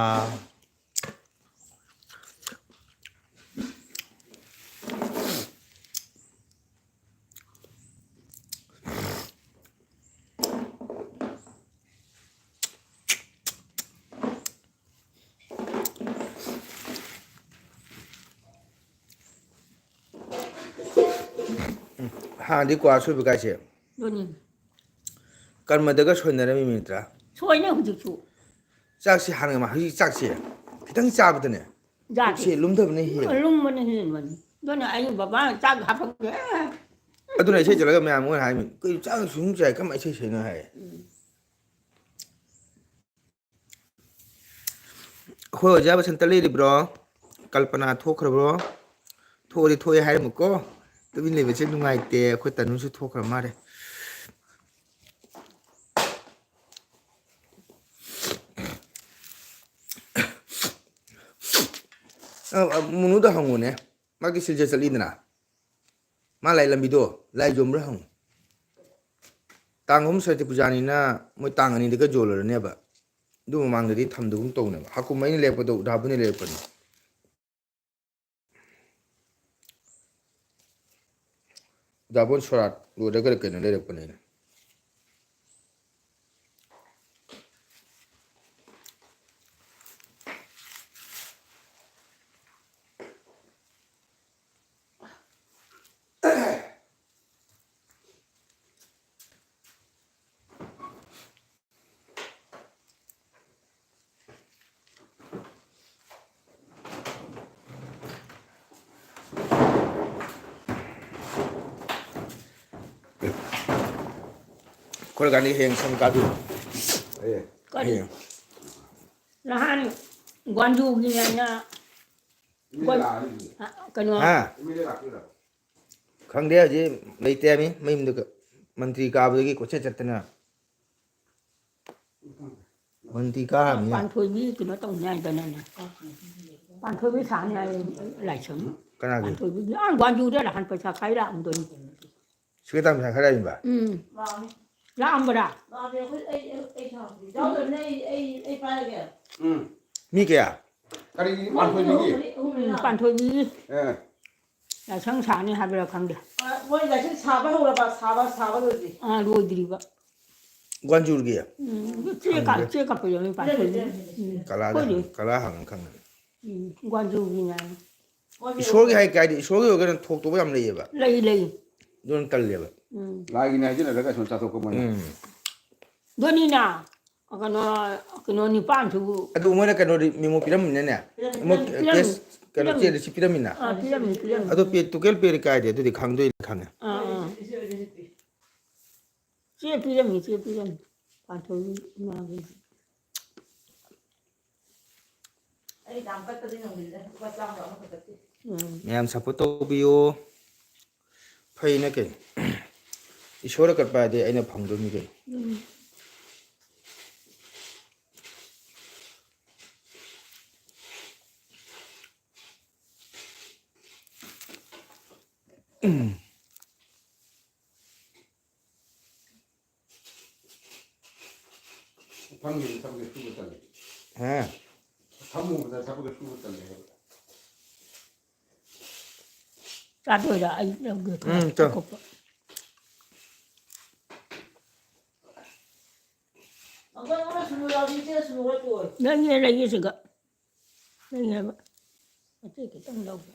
ꯍꯥꯟꯅꯗꯤ ꯀ꯭ꯋꯥ ꯁꯣꯏꯕ ꯀꯥꯏꯁꯦ ꯑꯗꯨꯅꯤ꯫ ꯀꯔꯃꯗꯒ ꯁꯣꯏꯅꯔꯝꯃꯤ ꯅꯠꯇ꯭ꯔꯥ? ꯁꯣꯏꯅꯦ ꯍꯧꯖꯤꯛꯁꯨ꯫ ꯆꯥꯛꯁꯦ ꯍꯥꯟꯅꯒ ꯃꯥ-, ꯍꯧꯖꯤꯛ ꯆꯥꯛꯁꯦ ꯈꯤꯇꯪ ꯆꯥꯕꯗꯅꯦ ꯌꯥꯗꯦ꯫ ꯄꯨꯛꯁꯦ ꯂꯨꯝꯊꯕꯅ ꯍꯦꯜꯂꯦ꯫ ꯂꯨꯝꯕꯅ ꯍꯦꯟꯕꯅꯤ꯫ ꯑꯗꯨꯅ ꯑꯩ ꯕꯕꯥ ꯆꯥꯛ ꯍꯥꯞꯄꯛꯇꯦ꯫ ꯑꯗꯨꯅ ꯏꯁꯩ ꯆꯠꯂꯒ ꯃꯌꯥꯝ ꯃꯣꯏꯅ ꯍꯥꯏꯃꯤ, "ꯀꯩꯅꯣ ꯆꯥꯛ ꯁꯨꯝ ꯆꯥꯏ, ꯀꯃꯥꯏꯅ ꯏꯁꯩ ꯁꯛꯏꯅꯣ?" ꯍꯥꯏ꯫ ꯎꯝ꯫ ꯑꯩꯈꯣꯏ ꯑꯣꯖꯥ ꯕꯁꯟꯇ ꯂꯩꯔꯤꯕ꯭ꯔꯣ? ꯀꯜꯄꯅꯥ ꯊꯣꯛꯈ꯭ꯔꯕ꯭ꯔꯣ? ꯊꯣꯛꯑꯗꯤ ꯊꯣꯛꯑꯦ ꯍꯥꯏꯔꯝꯃꯨꯀꯣ꯫ ꯇꯨꯃꯤꯟ ꯂꯩꯕꯁꯦ ꯅꯨꯡꯉꯥꯏꯇꯦ꯫ ꯑꯩꯈꯣꯏ ꯇꯅꯨꯁꯨ ꯊꯣꯛꯈ꯭ꯔ ꯃꯥꯜꯂꯦ꯫ ꯑ, ꯑ, ꯃꯨꯅꯨꯗ ꯍꯪꯉꯨꯅꯦ꯫ ꯃꯥꯒꯤ ꯁꯤꯜꯆꯔ ꯆꯠꯂꯤꯗꯅ꯫ ꯃꯥ ꯂꯥꯏ ꯂꯝꯕꯤꯗꯣ ꯂꯥꯏ ꯌꯣꯟꯕ꯭ꯔꯥ ꯍꯪꯉꯨ꯫ ꯇꯥꯡ ꯑꯍꯨꯝ ꯁꯔꯇꯤ ꯄꯨꯖꯥꯅꯤꯅ ꯃꯣꯏ ꯇꯥꯡ ꯑꯅꯤꯗꯒ ꯌꯣꯜꯂꯨꯔꯅꯦꯕ꯫ ꯑꯗꯨ ꯃꯃꯥꯡꯗꯗꯤ ꯊꯝꯗꯒꯨꯝ ꯇꯧꯅꯦꯕ꯫ ꯍꯥꯀꯨꯝ ꯑꯩꯅ ꯂꯦꯞꯄꯗꯣ ꯎꯙꯥꯕꯨꯅꯤ ꯂꯩꯔꯛꯄꯅꯤ꯫ ꯎꯙꯥꯕꯣꯟ ꯁꯣꯔꯥꯠ ꯂꯣꯏꯔꯒ ꯀꯩꯅꯣ ꯂꯩꯔꯛꯄꯅꯤꯅ꯫ ꯑꯩꯈꯣꯏ ꯒꯥꯔꯤ ꯍꯌꯦꯡ ꯁꯪ ꯀꯥꯗꯣꯏꯅꯤ꯫ ꯑꯦ꯫ ꯀꯔꯤ? ꯍꯌꯦꯡ꯫ ꯅꯍꯥꯟ ꯒ꯭ꯋꯥꯟꯖꯨꯒꯤꯅꯦꯅ ꯃꯤ ꯒ꯭ꯋꯥꯟ-, ꯂꯥꯛꯑꯅꯤ꯫ ꯑ, ꯀꯩꯅꯣ꯫ ꯍꯥ? ꯃꯤ ꯂꯥꯛꯇꯣꯏꯔꯣ? ꯈꯪꯗꯦ, ꯍꯧꯖꯤꯛ ꯂꯩꯇꯦ ꯍꯥꯏꯃꯤ, ꯃꯌꯨꯝꯗ ꯃꯟꯇ꯭ꯔꯤ ꯀꯥꯕꯗꯒꯤ ꯀꯣꯏꯆꯠ ꯆꯠꯇꯅ꯫ ꯃꯟꯇ꯭ꯔꯤ ꯀꯥꯔꯕꯅꯤꯅ꯫ ꯄꯥꯟꯊꯣꯏꯕꯤ ꯀꯩꯅꯣ ꯇꯧꯅꯤ ꯍꯥꯏꯗꯅꯅꯦ꯫ ꯄꯥꯟꯊꯣꯏꯕꯤ ꯁꯥꯅꯤ ꯍꯥꯏ ꯂꯥꯏꯁꯪ꯫ ꯀꯅꯥꯒꯤ? ꯄꯥꯟꯊꯣꯏꯕꯤꯒꯤ꯫ ꯑꯥ, ꯒ꯭ꯋꯥꯟꯖꯨꯗ ꯅꯍꯥꯟ ꯄꯩꯁꯥ ꯈꯥꯏ ꯂꯥꯛꯑꯝꯗꯣꯏꯅꯤ꯫ ꯁꯤꯒ ꯇꯥꯟ ꯄꯩꯁꯥ ꯈꯔ ꯂꯩꯕ? ꯎꯝ꯫ ꯂꯥꯛꯑꯝꯕ꯭ꯔꯥ? ꯂꯥꯛꯑꯝꯃꯦ, ꯑꯩꯈꯣꯏ, ꯑꯩ, ꯑꯩ, ꯑꯩ ꯊꯥꯎ ꯌꯥꯎꯗꯕꯅꯦ, ꯑꯩ, ꯑꯩ, ꯑꯩ ꯄꯥꯏꯔꯒꯦ꯫ ꯎꯝ꯫ ꯃꯤ ꯀꯌꯥ? ꯀꯔꯤꯒꯤ ꯄꯥꯟꯊꯣꯏꯕꯤꯒꯤ? ꯎꯝ, ꯄꯥꯟꯊꯣꯏꯕꯤꯒꯤ꯫ ꯑꯦ꯫ ꯂꯥꯏꯁꯪ ꯁꯥꯅꯤ ꯍꯥꯏꯕ꯭ꯔꯥ ꯈꯪꯗꯦ꯫ ꯑ, ꯃꯣꯏ ꯂꯥꯏꯁꯪ ꯁꯥꯕ ꯍꯧꯔꯕ? ꯁꯥꯕ, ꯁꯥꯕ ꯂꯣꯏꯗ꯭ꯔꯤ꯫ ꯑꯥ, ꯂꯣꯏꯗ꯭ꯔꯤꯕ꯫ ꯒ꯭ꯋꯥꯟꯖꯨꯔꯒꯤ? ꯎꯝ, ꯆꯦ ꯀꯥ-, ꯈꯪꯗꯦ꯫ ꯆꯦ ꯀꯥꯞꯄ ꯌꯥꯎꯔꯤ ꯄꯥꯟꯊꯣꯏꯕꯤ꯫ ꯎꯝ꯫ ꯀꯂꯥꯗ ꯈꯪꯉꯦ, ꯀꯂꯥ ꯍꯥꯡꯉ ꯈꯪꯉꯦ꯫ ꯎꯝ, ꯒ꯭ꯋꯥꯟꯖꯨꯒꯤꯅꯦ꯫ ꯏꯁꯣꯔꯒꯤ ꯍꯥꯏ ꯀꯥꯏꯗꯤ, ꯏꯁꯣꯔꯒꯤ ꯑꯣꯏꯔꯒꯅ ꯊꯣꯛꯇꯧꯕ ꯌꯥꯝ ꯂꯩꯌꯦꯕ꯫ ꯂꯩ, ꯂꯩ꯫ ꯑꯗꯨꯅ ꯇꯜꯂꯦꯕ꯫ ꯎꯝ꯫ ꯂꯥꯏꯒꯤꯅꯦ ꯍꯥꯏꯖꯤꯜꯂꯒ ꯁꯨꯝ ꯆꯥꯊꯣꯛꯄ ꯃꯣꯏꯅ꯫ ꯎꯝ꯫ ꯗꯣꯅꯤꯅ, ꯀꯩꯅꯣ, ꯀꯩꯅꯣ ꯅꯤꯄꯥꯟꯁꯤꯕꯨ꯫ ꯑꯗꯨ ꯃꯣꯏꯅ ꯀꯩꯅꯣ ꯔꯤ-, ꯃꯦꯃꯣ ꯄꯤꯔꯝꯃꯤꯅꯅꯦ? ꯄꯤꯔꯝꯃꯤ, ꯃꯣꯏ ꯄꯤꯔꯝꯃꯤ, ꯀꯦꯁ, ꯀꯩꯅꯣ ꯄꯤꯔꯝꯃꯤ꯫ ꯆꯦꯗ ꯁꯤ ꯄꯤꯔꯝꯃꯤꯅ? ꯑꯥ, ꯄꯤꯔꯝꯃꯤ, ꯄꯤꯔꯝꯃꯤ꯫ ꯑꯗꯣ ꯄꯦ-, ꯇꯨꯀꯦꯜ ꯄꯦꯔꯦ ꯀꯥꯏꯗꯦ, ꯑꯗꯨꯗꯤ ꯈꯪꯗꯣꯏꯅꯤ, ꯈꯪꯉꯦ꯫ ꯑꯥ, ꯑꯥ꯫ ꯆꯦ ꯄꯤꯔꯝꯃꯤ, ꯆꯦ ꯄꯤꯔꯝꯃꯤ꯫ ꯄꯥꯟꯊꯣꯏꯕꯤ ꯏꯃꯥꯒꯤ꯫ ꯑꯩ ꯗꯥꯝ ꯀꯠꯄꯗꯤ ꯉꯝꯈꯤꯗ꯭ꯔꯦ꯫ ꯂꯨꯄꯥ ꯆꯥꯝꯃ ꯑꯃꯈꯛꯇ ꯄꯤ꯫ ꯎꯝ꯫ ꯃꯌꯥꯝ ꯁꯞꯄꯣꯔꯠ ꯇꯧꯕꯤꯌꯨ꯫ ꯐꯩꯅ ꯀꯩꯅꯣ? ꯏꯁꯣꯔ ꯀꯠꯄ ꯍꯥꯏꯗꯤ ꯑꯩꯅ ꯐꯪꯗꯣꯏꯅꯤ ꯀꯩꯅꯣ꯫ ꯎꯝ꯫ ꯐꯝꯃꯤꯅꯦ, ꯊꯕꯛ ꯁꯨꯕ ꯇꯜꯂꯦ꯫ ꯍꯥ? ꯐꯝꯃꯨꯕꯗ ꯊꯕꯛ ꯁꯨꯕ ꯇꯜꯂꯦ ꯍꯥꯏꯕ꯫ ꯆꯥꯗꯣꯏꯔꯥ? ꯑꯩ ꯂꯧꯒꯦ ꯈꯔ ꯎꯝ, ꯆꯥ꯫ ꯑꯀꯨꯞꯄ꯫ ꯑꯪꯀꯜ, ꯑꯃ ꯁꯨꯅꯨ ꯌꯥꯎꯔꯗꯤ ꯏꯆꯦ ꯁꯨꯅꯨ ꯍꯣꯏ ꯄꯨꯔꯣꯏ꯫ ꯂꯩꯌꯦ, ꯂꯩꯌꯦ ꯁꯤꯒ꯫ ꯂꯩꯌꯦ ꯍꯥꯏꯕ꯫ ꯑꯇꯩ ꯈꯤꯇꯪ ꯂꯧꯒꯦ꯫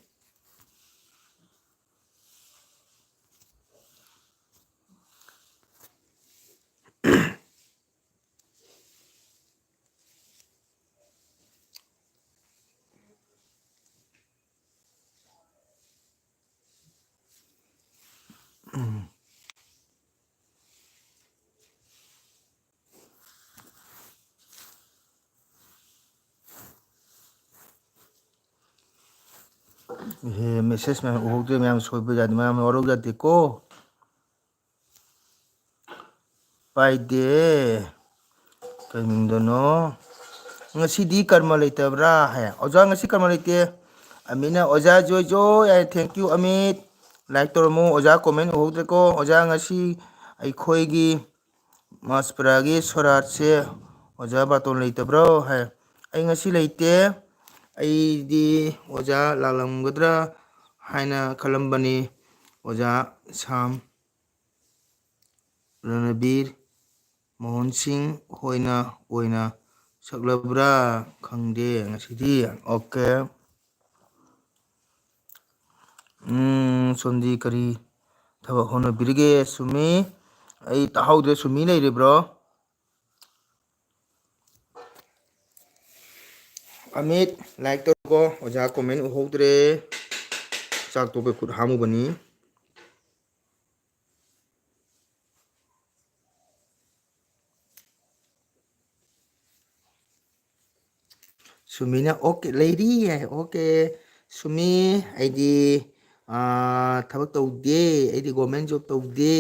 ꯏꯍꯦ, ꯃꯦꯁꯦꯖ ꯃꯌꯥꯝ ꯎꯍꯧꯗ꯭ꯔꯦ, ꯃꯌꯥꯝ ꯁꯣꯏꯕ ꯌꯥꯗꯦ, ꯃꯌꯥꯝ ꯋꯥꯔꯧ ꯌꯥꯗꯦꯀꯣ꯫ ꯄꯥꯏꯗꯦ꯫ ꯀꯩ ꯃꯤꯡꯗꯅꯣ? "ꯉꯁꯤꯗꯤ ꯀꯔꯃ ꯂꯩꯇꯕ꯭ꯔꯥ?" ꯍꯥꯏ꯫ ꯑꯣꯖꯥ, ꯉꯁꯤ ꯀꯔꯃ ꯂꯩꯇꯦ꯫ ꯑꯃꯤꯠꯅ, "ꯑꯣꯖꯥ ꯖꯣꯏ ꯖꯣꯏ" ꯍꯥꯏ꯫ Thank you, Amit. Like ꯇꯧꯔꯝꯃꯨ꯫ ꯑꯣꯖꯥ comment ꯎꯍꯧꯗ꯭ꯔꯦꯀꯣ꯫ ꯑꯣꯖꯥ, ꯉꯁꯤ ꯑꯩꯈꯣꯏꯒꯤ ꯃꯥꯁꯄꯔꯥꯒꯤ ꯁꯣꯔꯥꯠꯁꯦ ꯑꯣꯖꯥ ꯕꯥꯇꯣꯟ ꯂꯩꯇꯕ꯭ꯔꯣ? ꯍꯥꯏ꯫ ꯑꯩ ꯉꯁꯤ ꯂꯩꯇꯦ꯫ ꯑꯩꯗꯤ ꯑꯣꯖꯥ ꯂꯥꯛꯂꯝꯒꯗ꯭ꯔꯥ ꯍꯥꯏꯅ ꯈꯜꯂꯝꯕꯅꯤ꯫ ꯑꯣꯖꯥ ꯁꯥꯝ ꯔꯅꯕꯤꯔ ꯃꯣꯍꯟ ꯁꯤꯡ ꯍꯣꯏꯅ ꯑꯣꯏꯅ ꯁꯛꯂꯕ꯭ꯔꯥ ꯈꯪꯗꯦ ꯉꯁꯤꯗꯤ꯫ ꯑꯣꯀꯦ꯫ ꯎꯝ, ꯁꯣꯝꯗꯤ ꯀꯔꯤ ꯊꯕꯛ ꯍꯣꯠꯅꯕꯤꯔꯤꯒꯦ? ꯁꯨꯃꯤ, ꯑꯩ ꯇꯥꯍꯧꯗ꯭ꯔꯦ꯫ ꯁꯨꯃꯤ ꯂꯩꯔꯤꯕ꯭ꯔꯣ? ꯑꯃꯤꯠ, like ꯇꯧꯔꯣꯀꯣ꯫ ꯑꯣꯖꯥ comment ꯎꯍꯧꯗ꯭ꯔꯦ꯫ ꯆꯥꯛ ꯇꯣꯛꯄꯩ ꯈꯨꯠ ꯍꯥꯝꯃꯨꯕꯅꯤ꯫ ꯁꯨꯃꯤꯅ "ꯑꯣꯀꯦ, ꯂꯩꯔꯤ" ꯍꯥꯏ꯫ ꯑꯣꯀꯦ꯫ ꯁꯨꯃꯤ, ꯑꯩꯗꯤ, ꯑꯥ, ꯊꯕꯛ ꯇꯧꯗꯦ꯫ ꯑꯩꯗꯤ government job ꯇꯧꯗꯦ꯫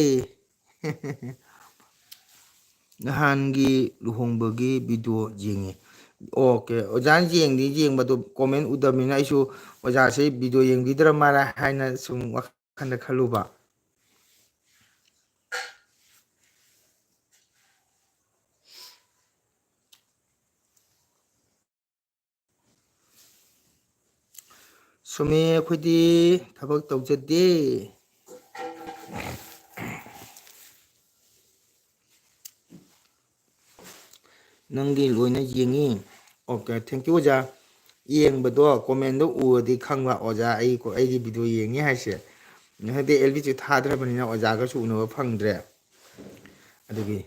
ꯅꯍꯥꯟꯒꯤ ꯂꯨꯍꯣꯡꯕꯒꯤ video ꯌꯦꯡꯉꯤ꯫ ꯑꯣꯀꯦ꯫ ꯑꯣꯖꯥꯅ ꯌꯦꯡꯗꯤ ꯌꯦꯡꯕꯗꯣ comment ꯎꯗꯕꯅꯤꯅ ꯑꯩꯁꯨ ꯑꯣꯖꯥꯁꯦ video ꯌꯦꯡꯕꯤꯗ꯭ꯔ ꯃꯥꯜꯂꯦ ꯍꯥꯏꯅ ꯁꯨꯝ ꯋꯥꯈꯜꯗ ꯈꯜꯂꯨꯕ꯫ ꯁꯨꯃꯤ, ꯑꯩꯈꯣꯏꯗꯤ ꯊꯕꯛ ꯇꯧꯖꯗꯦ꯫ ꯅꯪꯒꯤ ꯂꯣꯏꯅ ꯌꯦꯡꯉꯤ꯫ ꯑꯣꯀꯦ, thank you ꯑꯣꯖꯥ꯫ ꯌꯦꯡꯕꯗꯣ comment ꯎꯔꯗꯤ ꯈꯪꯕ ꯑꯣꯖꯥ, ꯑꯩ ꯀꯣ-, ꯑꯩꯒꯤ video ꯌꯦꯡꯉꯤ ꯍꯥꯏꯁꯦ꯫ ꯍꯥꯏꯗꯤ L B ꯁꯨ ꯊꯥꯗ꯭ꯔꯕꯅꯤꯅ ꯑꯣꯖꯥꯒꯁꯨ ꯎꯅꯕ ꯐꯪꯗ꯭ꯔꯦ꯫ ꯑꯗꯨꯒꯤ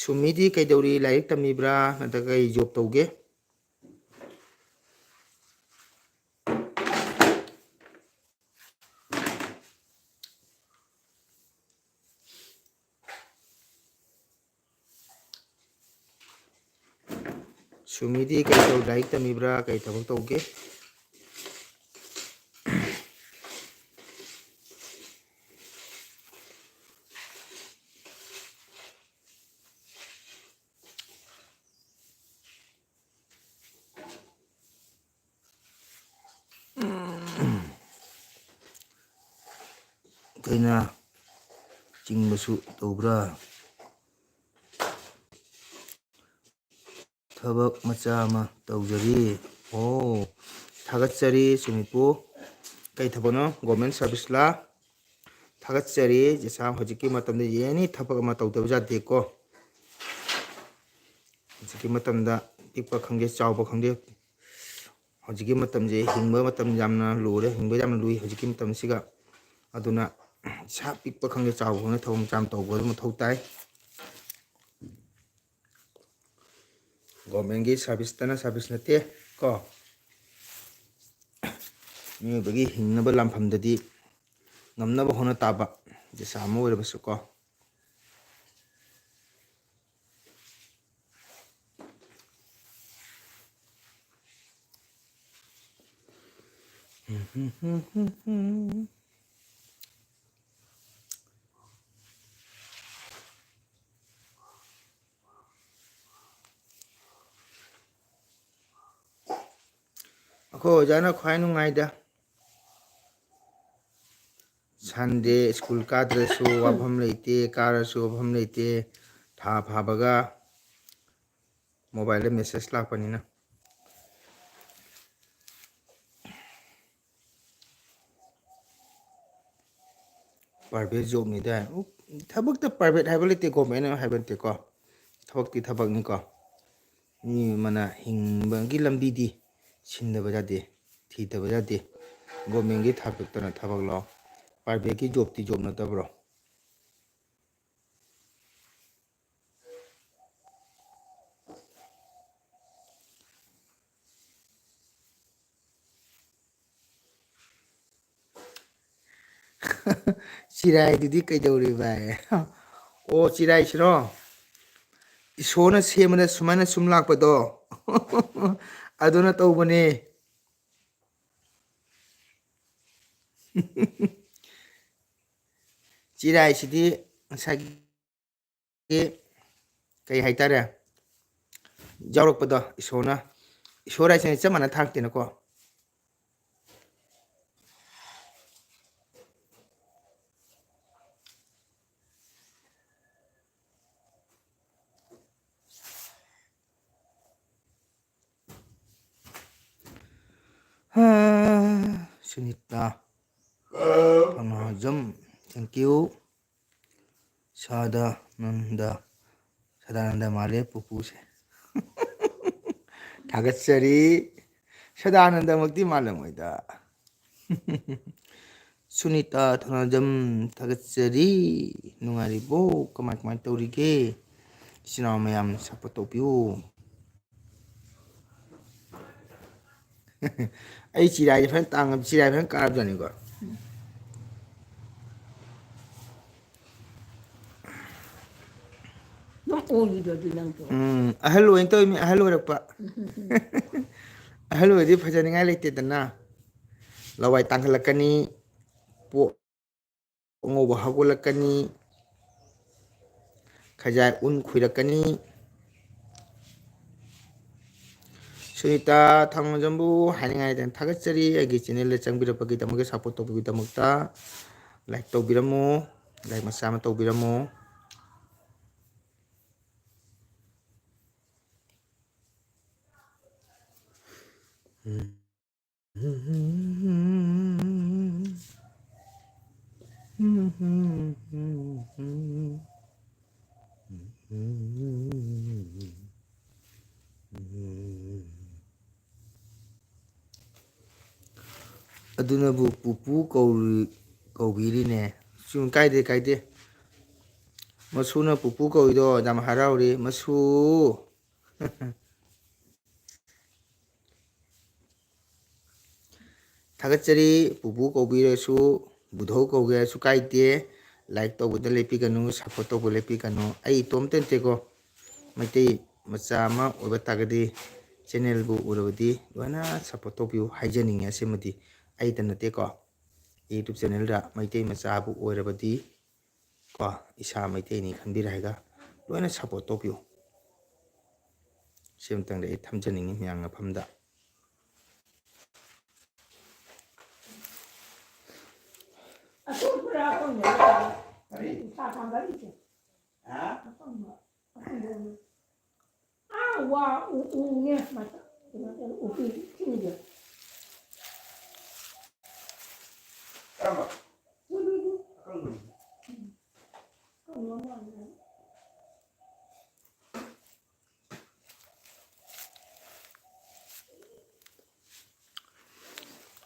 ꯁꯨꯃꯤꯗꯤ ꯀꯩꯗꯧꯔꯤ? ꯂꯥꯏꯔꯤꯛ ꯇꯝꯃꯤꯕ꯭ꯔꯥ? ꯅꯠꯇ꯭ꯔꯒ ꯀꯩ job ꯇꯧꯒꯦ? ꯁꯨꯃꯤꯗꯤ ꯀꯩ ꯇꯧ-, ꯂꯥꯏꯔꯤꯛ ꯇꯝꯃꯤꯕ꯭ꯔꯥ? ꯀꯩ ꯊꯕꯛ ꯇꯧꯒꯦ? ꯀꯩꯅꯥ ꯆꯤꯡꯕꯁꯨ ꯇꯧꯕ꯭ꯔꯥ? ꯊꯕꯛ ꯃꯆꯥ ꯑꯃ ꯇꯧꯖꯔꯤ꯫ ꯑꯣ, ꯊꯥꯒꯠꯆꯔꯤ ꯁꯨꯃꯤꯠꯄꯨ꯫ ꯀꯩ ꯊꯕꯛꯅꯣ? Government service ꯂꯥ? ꯊꯥꯒꯠꯆꯔꯤ꯫ ꯖꯦꯁꯥ, ꯍꯧꯖꯤꯛꯀꯤ ꯃꯇꯝꯗ any ꯊꯕꯛ ꯑꯃ ꯇꯧꯗꯕ ꯌꯥꯗꯦꯀꯣ꯫ ꯍꯧꯖꯤꯛꯀꯤ ꯃꯇꯝꯗ ꯄꯤꯛꯄ ꯈꯪꯗꯦ, ꯆꯥꯎꯕ ꯈꯪꯗꯦ, ꯍꯧꯖꯤꯛꯀꯤ ꯃꯇꯝꯁꯦ ꯍꯤꯡꯕ ꯃꯇꯝ ꯌꯥꯝꯅ ꯂꯨꯔꯦ, ꯍꯤꯡꯕ ꯌꯥꯝꯅ ꯂꯨꯏ ꯍꯧꯖꯤꯛꯀꯤ ꯃꯇꯝꯁꯤꯒ꯫ ꯑꯗꯨꯅ ꯏꯁꯥ ꯄꯤꯛꯄ ꯈꯪꯗꯦ, ꯆꯥꯎꯕ ꯈꯪꯗꯦ, ꯊꯕꯛ ꯃꯆꯥ ꯑꯃ ꯇꯧꯕ ꯑꯗꯨ ꯃꯊꯧ ꯇꯥꯏ꯫ Government ꯀꯤ service ꯇꯅ service ꯅꯠꯇꯦ ꯀꯣ꯫ ꯃꯤꯑꯣꯏꯕꯒꯤ ꯍꯤꯡꯅꯕ ꯂꯥꯟꯐꯝꯗꯗꯤ ꯉꯝꯅꯕ ꯍꯣꯠꯅ ꯇꯥꯕ, ꯖꯦꯁꯥ ꯑꯃ ꯑꯣꯏꯔꯕꯁꯨ ꯀꯣ꯫ ꯑꯩꯈꯣꯏ ꯑꯣꯖꯥꯅ ꯈ꯭ꯋꯥꯏ ꯅꯨꯡꯉꯥꯏꯗ꯫ Sunday school ꯀꯥꯗ꯭ꯔꯁꯨ ꯋꯥꯐꯝ ꯂꯩꯇꯦ, ꯀꯥꯔꯁꯨ ꯋꯥꯐꯝ ꯂꯩꯇꯦ꯫ ꯊꯥ ꯐꯥꯕꯒ mobile ꯗ message ꯂꯥꯛꯄꯅꯤꯅ꯫ Private job ꯅꯤꯗ꯫ ꯎ, ꯊꯕꯛꯇ private ꯍꯥꯏꯕ ꯂꯩꯇꯦ, government ꯍꯥꯏꯕ ꯅꯠꯇꯦꯀꯣ꯫ ꯊꯕꯛꯇꯤ ꯊꯕꯛꯅꯤꯀꯣ꯫ ꯃꯤ ꯑꯃꯅ ꯍꯤꯡꯕꯒꯤ ꯂꯝꯕꯤꯗꯤ ꯁꯤꯟꯗꯕ ꯌꯥꯗꯦ, ꯊꯤꯗꯕ ꯌꯥꯗꯦ꯫ Government ꯀꯤ ꯊꯕꯛꯇꯅ ꯊꯕꯛ ꯂꯥꯛꯑꯣ, private ꯀꯤ job ꯇꯤ job ꯅꯠꯇꯕ꯭ꯔꯣ? ꯆꯤꯔꯥꯏꯗꯨꯗꯤ ꯀꯩꯗꯧꯔꯤꯕ? ꯑꯣ, ꯆꯤꯔꯥꯏꯁꯤꯔꯣ? ꯏꯁꯣꯔꯅ ꯁꯦꯝꯕꯗ ꯁꯨꯃꯥꯏꯅ ꯁꯨꯝ ꯂꯥꯛꯄꯗꯣ꯫ ꯑꯗꯨꯅ ꯇꯧꯕꯅꯦ꯫ ꯆꯤꯔꯥꯏꯁꯤꯗꯤ ꯉꯁꯥꯏꯒꯤ ꯀꯩ ꯍꯥꯏꯇꯥꯔꯦ, ꯌꯥꯎꯔꯛꯄꯗꯣ ꯏꯁꯣꯔꯅ, ꯏꯁꯣꯔ ꯍꯥꯏꯁꯤꯅ ꯆꯞ ꯃꯥꯟꯅ ꯊꯥꯔꯛꯇꯦꯅꯀꯣ꯫ Sunita ꯊꯧꯅꯥꯖꯝ, thank you꯫ ꯁꯥꯗꯥꯅꯟꯗ, ꯁꯗꯥꯅꯟꯗ ꯃꯥꯜꯂꯦ ꯄꯨꯄꯨꯁꯦ꯫ ꯊꯥꯒꯠꯆꯔꯤ꯫ ꯁꯗꯥꯅꯟꯗꯃꯛꯇꯤ ꯃꯥꯜꯂꯝꯃꯣꯏꯗ꯫ ꯁꯨꯅꯤꯇꯥ ꯊꯧꯅꯥꯖꯝ, ꯊꯥꯒꯠꯆꯔꯤ꯫ ꯅꯨꯡꯉꯥꯏꯔꯤꯕꯣ? ꯀꯃꯥꯏ ꯀꯃꯥꯏ ꯇꯧꯔꯤꯒꯦ? ꯏꯆꯤꯟ ꯏꯅꯥꯎ ꯃꯌꯥꯝ support ꯇꯧꯕꯤꯌꯨ꯫ ꯑꯩ ꯆꯤꯔꯥꯏꯁꯦ ꯐꯖꯅ ꯇꯥꯡꯉꯕ, ꯆꯤꯔꯥꯏ ꯐꯖꯅ ꯀꯥꯔꯕꯖꯥꯠꯅꯤꯀꯣ꯫ ꯑꯗꯨꯝ ꯑꯣꯏꯔꯤꯗꯨꯗꯤ ꯅꯪꯁꯨ꯫ ꯎꯝ, ꯑꯍꯜ ꯑꯣꯏꯅ ꯇꯧꯔꯤꯃꯤ, ꯑꯍꯜ ꯑꯣꯏꯔꯛꯄ꯫ ꯑꯍꯜ ꯑꯣꯏꯔꯗꯤ ꯐꯖꯅꯤꯡꯉꯥꯏ ꯂꯩꯇꯦꯗꯅ꯫ ꯂꯋꯥꯏ ꯇꯥꯡꯈꯠꯂꯛꯀꯅꯤ, ꯄꯣ-, ꯑꯉꯧꯕ ꯍꯧꯒꯠꯂꯛꯀꯅꯤ, ꯈꯖꯥꯏ ꯎꯟ ꯈꯨꯏꯔꯛꯀꯅꯤ꯫ ꯁꯨꯅꯤꯇꯥ ꯊꯧꯅꯥꯖꯝꯕꯨ ꯍꯥꯏꯅꯤꯡꯉꯥꯏ ꯂꯩꯇꯅ ꯊꯥꯒꯠꯆꯔꯤ꯫ ꯑꯩꯒꯤ channelꯗ ꯆꯪꯕꯤꯔꯛꯄꯒꯤꯗꯃꯛꯇ, support ꯇꯧꯕꯤꯕꯒꯤꯗꯃꯛꯇ like ꯇꯧꯕꯤꯔꯝꯃꯨ, like ꯃꯆꯥ ꯑꯃ ꯇꯧꯕꯤꯔꯝꯃꯨ꯫ ꯑꯗꯨꯅꯕꯨ ꯄꯨꯄꯨ ꯀꯧꯔꯤ-, ꯀꯧꯕꯤꯔꯤꯅꯦ꯫ ꯆꯨꯝ, ꯀꯥꯏꯗꯦ, ꯀꯥꯏꯗꯦ꯫ ꯃꯁꯨꯅ ꯄꯨꯄꯨ ꯀꯧꯏꯗꯣ ꯌꯥꯝ ꯍꯔꯥꯎꯔꯤ꯫ ꯃꯁꯨ꯫ ꯊꯥꯒꯠꯆꯔꯤ꯫ ꯄꯨꯄꯨ ꯀꯧꯕꯤꯔꯁꯨ, ꯕꯨꯙꯧ ꯀꯧꯒꯦ ꯍꯥꯏꯔꯁꯨ ꯀꯥꯏꯗꯦ꯫ Like ꯇꯧꯕꯗ ꯂꯦꯞꯄꯤꯒꯅꯨ, support ꯇꯧꯕ ꯂꯦꯞꯄꯤꯒꯅꯨ꯫ ꯑꯩ ꯏꯇꯣꯝꯇ ꯅꯠꯇꯦꯀꯣ, ꯃꯩꯇꯩ ꯃꯆꯥ ꯑꯃ ꯑꯣꯏꯕ ꯇꯥꯔꯒꯗꯤ channelꯕꯨ ꯎꯔꯕꯗꯤ ꯂꯣꯏꯅ support ꯇꯧꯕꯤꯌꯨ ꯍꯥꯏꯖꯅꯤꯡꯉꯤ꯫ ꯑꯁꯤꯃꯗꯤ ꯑꯩꯇ ꯅꯠꯇꯦꯀꯣ, YouTube channelꯗ ꯃꯩꯇꯩ ꯃꯆꯥꯕꯨ ꯑꯣꯏꯔꯕꯗꯤ ꯀꯣ, ꯏꯁꯥ ꯃꯩꯇꯩꯅꯤ ꯈꯟꯕꯤꯔꯦ ꯍꯥꯏꯒ ꯂꯣꯏꯅ support ꯇꯧꯕꯤꯌꯨ꯫ ꯁꯤ ꯑꯃꯇꯪꯗꯤ ꯑꯩ ꯊꯝꯖꯅꯤꯡꯉꯤ ꯃꯌꯥꯝ ꯃꯐꯝꯗ꯫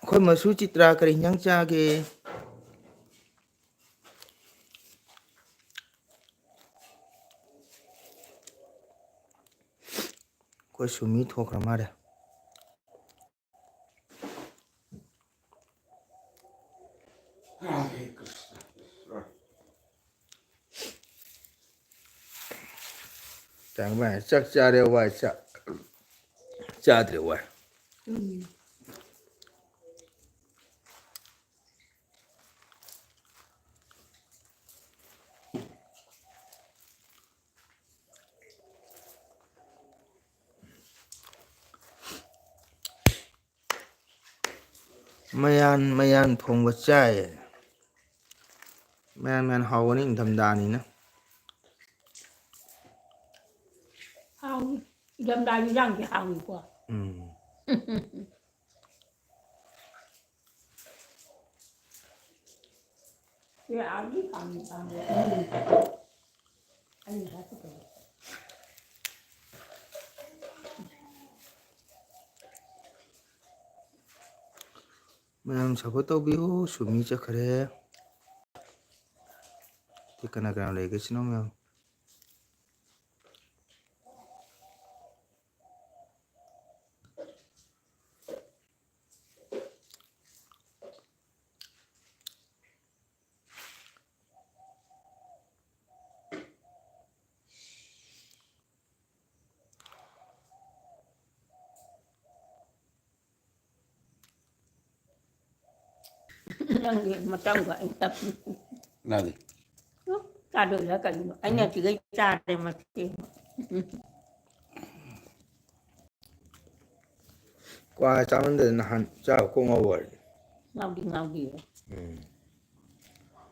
ꯑꯩꯈꯣꯏ ꯃꯁꯨ ꯆꯤꯇ꯭ꯔꯥ ꯀꯔꯤ ꯍꯤꯟꯖꯥꯡ ꯆꯥꯒꯦ? ꯑꯩꯈꯣꯏ ꯁꯨꯃꯤ ꯊꯣꯛꯈ꯭ꯔ ꯃꯥꯜꯂꯦ꯫ ꯆꯥꯛ ꯆꯥꯔꯦ ꯋꯥꯏ ꯆꯥꯛ ꯆꯥꯗ꯭ꯔꯦ ꯋꯥꯏ꯫ ꯃꯌꯥꯟ ꯃꯌꯥꯟ ꯊꯣꯡꯕ ꯆꯥꯏ꯫ ꯃꯌꯥꯟ ꯃꯌꯥꯟ ꯍꯥꯎꯕꯅꯤ ꯏꯪꯊꯝꯊꯥꯅꯤꯅ꯫ ꯍꯥꯎꯅꯤ꯫ ꯏꯪꯊꯝꯊꯥ ꯏꯟꯖꯥꯡꯗꯤ ꯍꯥꯎꯅꯤꯀꯣ꯫ ꯎꯝ꯫ ꯁꯤ ꯑꯥꯒꯤ ꯀꯥꯡ ꯀꯥꯡ ꯑꯩꯅ ꯍꯥꯏꯔꯛꯀꯗꯧꯕ꯫ ꯃꯌꯥꯝ support ꯇꯧꯕꯤꯌꯨ꯫ ꯁꯨꯃꯤ ꯆꯠꯈ꯭ꯔꯦ꯫ ꯁꯤ ꯀꯅꯥ ꯀꯅꯥ ꯂꯩꯒꯦ ꯁꯤꯅꯣ ꯃꯌꯥꯝ? ꯅꯪꯒꯤ ꯃꯇꯝꯒ ꯑꯩ ꯇꯞꯄꯤ꯫ ꯅꯪꯗꯤ? ꯎꯝ, ꯆꯥꯗꯣꯏꯔꯥ ꯀꯔꯤꯅꯣ? ꯑꯩꯅ ꯁꯤꯒꯩ ꯆꯥꯔꯦ ꯃꯁꯤ꯫ ꯀ꯭ꯋꯥ ꯆꯥꯃꯟꯗꯗꯅ ꯅꯍꯥꯟ ꯆꯥꯕ ꯀꯣꯛ ꯉꯥꯎꯕ ꯋꯥꯔꯤ꯫ ꯉꯥꯎꯗꯤ ꯉꯥꯎꯗꯤꯌꯦ꯫ ꯎꯝ꯫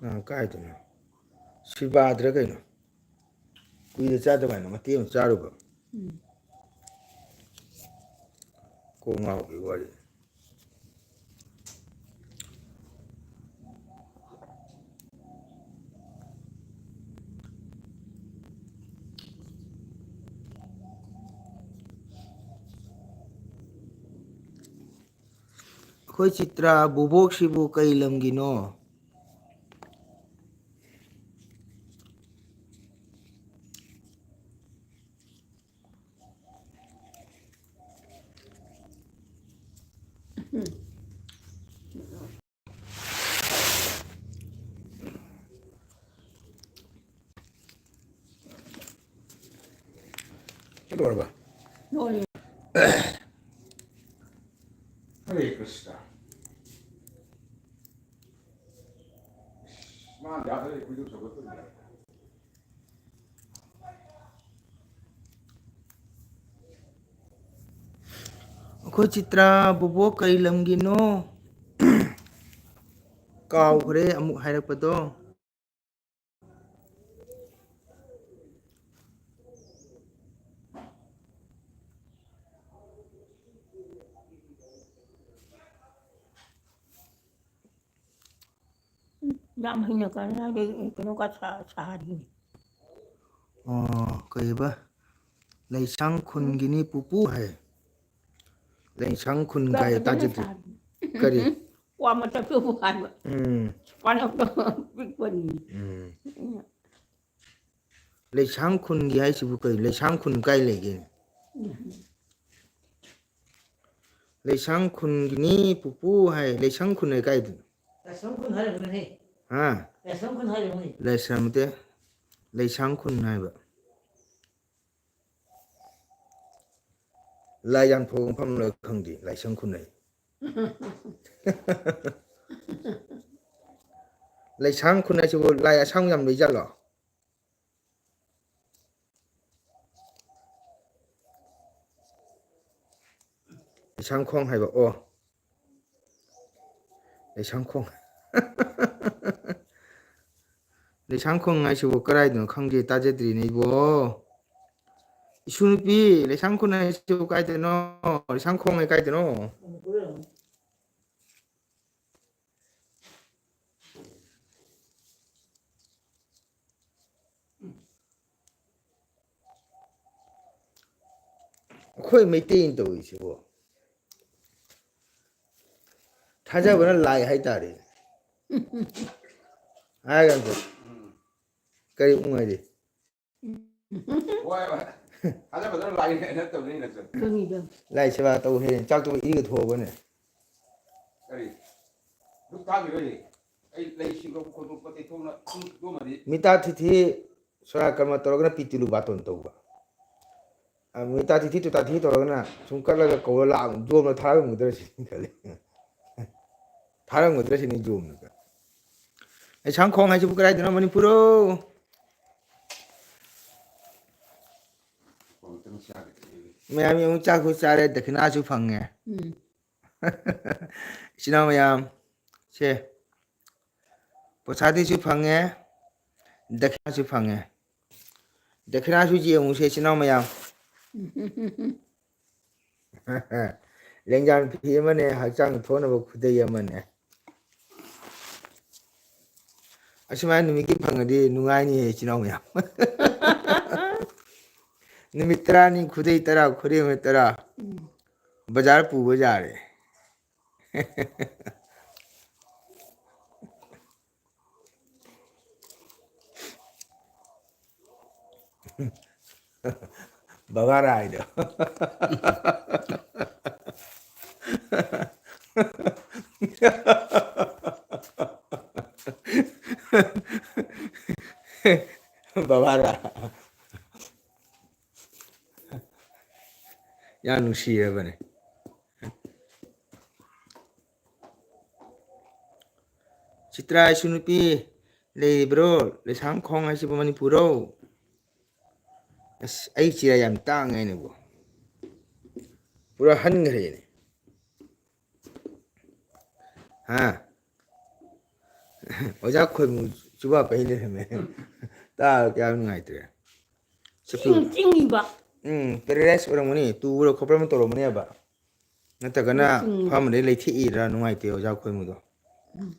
ꯅꯪ ꯀꯥꯏꯗꯅꯣ? ꯁꯤꯕꯥꯗ꯭ꯔ ꯀꯩꯅꯣ? ꯀꯨꯏꯔꯦ ꯆꯥꯗꯕ ꯍꯥꯏꯅ ꯃꯇꯦꯛ ꯑꯃ ꯆꯥꯔꯨꯕ꯫ ꯎꯝ꯫ ꯀꯣꯛ ꯉꯥꯎꯕꯒꯤ ꯋꯥꯔꯤ꯫ ꯑꯩꯈꯣꯏ ꯆꯤꯇ꯭ꯔꯥ, ꯕꯣꯕꯣꯛꯁꯤꯕꯨ ꯀꯩ ꯂꯝꯒꯤꯅꯣ? ꯂꯣꯏꯔꯕ? ꯂꯣꯏꯔꯦ꯫ ꯍꯔꯦ ꯀ꯭ꯔꯤꯁꯅ꯫ ꯃꯥ ꯌꯥꯗ꯭ꯔꯦ, ꯑꯩꯈꯣꯏꯗꯨ ꯁꯧꯒꯠꯄ ꯌꯥꯏ꯫ ꯑꯩꯈꯣꯏ ꯆꯤꯇ꯭ꯔꯥ, ꯕꯣꯕꯣꯛ ꯀꯩ ꯂꯝꯒꯤꯅꯣ? ꯀꯥꯎꯈ꯭ꯔꯦ ꯑꯃꯨꯛ ꯍꯥꯏꯔꯛꯄꯗꯣ꯫ ꯌꯥꯝ ꯍꯩꯅ ꯀꯥꯟꯅꯗꯦ, ꯀꯩꯅꯣꯒ ꯁꯥ-, ꯁꯥꯔꯤ꯫ ꯑꯣ, ꯀꯩꯕ? ꯂꯩꯁꯥꯡ ꯈꯨꯟꯒꯤꯅꯤ ꯄꯨꯄꯨ ꯍꯥꯏ꯫ ꯂꯩꯁꯥꯡ ꯈꯨꯟ ꯀꯥꯏ ꯐꯖꯅ ꯇꯥꯖꯗ꯭ꯔꯤ꯫ ꯁꯥꯔꯤ꯫ ꯀꯔꯤ? ꯋꯥ ꯃꯊꯛꯇꯕꯨ ꯍꯥꯏꯕ꯫ ꯎꯝ꯫ ꯋꯥ ꯃꯊꯛꯇ ꯄꯤꯛꯄꯅꯤ꯫ ꯎꯝ꯫ ꯂꯩꯁꯥꯡ ꯈꯨꯟꯒꯤ ꯍꯥꯏꯁꯤꯕꯨ ꯀꯔꯤ? ꯂꯩꯁꯥꯡ ꯈꯨꯟ ꯀꯥꯏ ꯂꯩꯒꯦ? ꯎꯝ꯫ ꯂꯩꯁꯥꯡ ꯈꯨꯟꯒꯤꯅꯤ ꯄꯨꯄꯨ ꯍꯥꯏ꯫ ꯂꯩꯁꯥꯡ ꯈꯨꯟ ꯍꯥꯏ ꯀꯥꯏꯗꯅꯣ? ꯂꯥꯏꯁ꯭ꯔꯝ ꯈꯨꯟ ꯍꯥꯏꯔꯝꯒꯅꯤ꯫ ꯍꯥ? ꯂꯥꯏꯁ꯭ꯔꯝ ꯈꯨꯟ ꯍꯥꯏꯔꯝꯒꯅꯤ꯫ ꯂꯥꯏꯁ꯭ꯔꯝ ꯅꯠꯇꯦ꯫ ꯂꯩꯁꯥꯡ ꯈꯨꯟ ꯍꯥꯏꯕ꯫ ꯂꯥꯏ ꯌꯥꯝ ꯊꯣꯛꯄ ꯃꯐꯝ ꯂꯣꯏ ꯈꯪꯗꯦ, ꯂꯥꯏꯁꯪ ꯈꯨꯟꯅꯩ꯫ ꯂꯩꯁꯥꯡ ꯈꯨꯟ ꯍꯥꯏꯁꯤꯕꯨ ꯂꯥꯏ ꯑꯁꯥꯡꯕ ꯌꯥꯝ ꯂꯩꯖꯥꯠꯂꯣ? ꯂꯩꯁꯥꯡꯈꯣꯡ ꯍꯥꯏꯕ, ꯑꯣ꯫ ꯂꯩꯁꯥꯡꯈꯣꯡ꯫ ꯂꯩꯁꯥꯡꯈꯣꯡ ꯍꯥꯏꯁꯤꯕꯨ ꯀꯗꯥꯏꯗꯅꯣ ꯈꯪꯗꯦ, ꯇꯥꯖꯗ꯭ꯔꯤꯅꯦ ꯏꯕꯣ꯫ ꯏꯁꯨ ꯅꯨꯄꯤ, ꯂꯩꯁꯥꯡ ꯈꯨꯟ ꯍꯥꯏꯁꯤꯕꯨ ꯀꯥꯏꯗꯅꯣ? ꯂꯩꯁꯥꯡꯈꯣꯡ ꯍꯥꯏ ꯀꯥꯏꯗꯅꯣ? ꯑꯩꯈꯣꯏ ꯃꯩꯇꯩꯅ ꯇꯧꯔꯤꯁꯤꯕꯨ꯫ ꯊꯥꯖꯕꯅ ꯂꯥꯏ ꯍꯥꯏꯇꯥꯔꯦ꯫ ꯍꯥꯏꯔꯒ ꯑꯝꯇ꯫ ꯎꯝ꯫ ꯀꯔꯤ ꯎꯝ ꯍꯥꯏꯗꯤ? ꯍꯣꯏ, ꯍꯣꯏ꯫ ꯊꯥꯖꯕꯗꯨꯅ ꯂꯥꯏꯅꯦ ꯍꯥꯏꯅ ꯇꯧꯅꯩ ꯅꯠꯇ꯭ꯔꯣ? ꯈꯪꯉꯤꯗ꯫ ꯂꯥꯏ ꯁꯦꯕꯥ ꯇꯧ ꯍꯦ, ꯆꯥꯛꯇꯣ ꯏꯒ ꯊꯣꯛꯑꯕꯅꯦ꯫ ꯀꯔꯤ? ꯙꯨꯞ ꯊꯥꯈꯤꯔꯣꯏꯌꯦ꯫ ꯑꯩ ꯂꯩ ꯁꯤꯡꯗꯣꯛ ꯈꯣꯠꯇꯣꯛꯄ ꯇꯩꯊꯣꯛꯅ ꯁꯨꯝ ꯇꯨꯝꯃꯗꯤ꯫ ꯃꯤꯇꯥ ꯊꯤꯊꯤ ꯁꯣꯔꯥ ꯀꯔꯃ ꯇꯧꯔꯒꯅ ꯄꯤꯇꯨꯂꯨ ꯕꯥꯇꯣꯟ ꯇꯧꯕ꯫ ꯑ, ꯃꯤꯇꯥ ꯊꯤꯊꯤ ꯇꯨꯇꯥ ꯊꯤꯊꯤ ꯇꯧꯔꯒꯅ ꯁꯨꯝ ꯀꯠꯂꯒ ꯀꯧꯔ ꯂꯥꯛꯑ ꯌꯣꯝꯅ ꯊꯥꯔꯝꯒꯗ꯭ꯔꯥ ꯁꯤꯅꯤ ꯈꯜꯂꯤ꯫ ꯊꯥꯔꯝꯒꯗ꯭ꯔꯥ ꯁꯤꯅꯤ ꯌꯣꯝꯅꯒ꯫ ꯑꯩ ꯁꯪꯈꯣꯡ ꯍꯥꯏꯁꯤꯕꯨ ꯀꯗꯥꯏꯗꯅꯣ, ꯃꯅꯤꯄꯨꯔꯣ? ꯃꯌꯥꯝ ꯑꯃꯨꯛ ꯆꯥꯛꯁꯨ ꯆꯥꯔꯦ, ꯗꯈꯤꯅꯥꯁꯨ ꯐꯪꯉꯦ꯫ ꯎꯝ꯫ ꯏꯆꯤꯟ ꯏꯅꯥꯎ ꯃꯌꯥꯝ, ꯁꯦ, ꯄ꯭ꯔꯁꯥꯗꯤꯁꯨ ꯐꯪꯉꯦ, ꯗꯈꯤꯅꯥꯁꯨ ꯐꯪꯉꯦ꯫ ꯗꯈꯤꯅꯥꯁꯨ ꯌꯦꯡꯉꯨꯁꯦ, ꯏꯆꯤꯟ ꯏꯅꯥꯎ ꯃꯌꯥꯝ꯫ ꯂꯦꯡꯖꯥꯟ ꯐꯤ ꯑꯃꯅꯦ, ꯍꯛꯆꯥꯡ ꯊꯣꯛꯅꯕ ꯈꯨꯗꯩ ꯑꯃꯅꯦ꯫ ꯑꯁꯨꯃꯥꯏꯅ ꯅꯨꯃꯤꯠꯀꯤ ꯐꯪꯉꯗꯤ ꯅꯨꯡꯉꯥꯏꯅꯤꯍꯦ, ꯏꯆꯤꯟ ꯏꯅꯥꯎ ꯃꯌꯥꯝ꯫ ꯅꯨꯃꯤꯠ ꯇꯔꯥꯅꯤ ꯈꯨꯗꯩ ꯇꯔꯥ, ꯈꯨꯗꯩ ꯑꯃ ꯇꯔꯥ꯫ ꯎꯝ꯫ ꯕꯖꯥꯔ ꯄꯨꯕ ꯌꯥꯔꯦ꯫ ꯕꯕꯥꯔꯥꯏꯗꯣ꯫ ꯕꯕꯥꯔꯥ꯫ ꯌꯥꯝ ꯅꯨꯡꯁꯤꯔꯕꯅꯦ꯫ ꯆꯤꯇ꯭ꯔꯥ ꯏꯁꯨ ꯅꯨꯄꯤ ꯂꯩꯔꯤꯕ꯭ꯔꯣ? ꯂꯩꯁꯥꯡ ꯈꯣꯡ ꯍꯥꯏꯁꯤꯕꯨ ꯃꯅꯤꯄꯨꯔꯔꯣ? ꯑꯁ, ꯑꯩ ꯆꯤꯔꯥꯏ ꯌꯥꯝ ꯇꯥꯡꯉꯦ ꯍꯥꯏꯅꯕꯨ꯫ ꯄꯨꯔꯥ ꯍꯟꯈ꯭ꯔꯦꯅꯦ꯫ ꯍꯥ? ꯑꯣꯖꯥ ꯈꯣꯏꯃꯨ ꯆꯨꯕꯥ ꯄꯩ ꯂꯩꯔꯝꯃꯦ꯫ ꯇꯥꯕ ꯀꯌꯥ ꯅꯨꯡꯉꯥꯏꯇ꯭ꯔꯦ꯫ ꯆꯠꯄꯤꯌꯨ꯫ ꯆꯤꯡ ꯆꯤꯡꯉꯤꯕ꯫ ꯎꯝ, paralyze ꯑꯣꯏꯔꯝꯒꯅꯤ, ꯇꯨꯕ꯭ꯔꯥ ꯈꯣꯠꯄ꯭ꯔꯥ ꯑꯃ ꯇꯧꯔꯝꯒꯅꯦꯕ꯫ ꯅꯠꯇ꯭ꯔꯒꯅ ꯎꯝ, ꯆꯤꯡꯉꯤꯕ꯫ ꯐꯝꯕꯗꯩ ꯂꯩꯊꯦꯛꯏꯔꯥ ꯅꯨꯡꯉꯥꯏꯇꯦ ꯑꯣꯖꯥ ꯈꯣꯏꯃꯨꯗꯣ꯫ ꯎꯝ꯫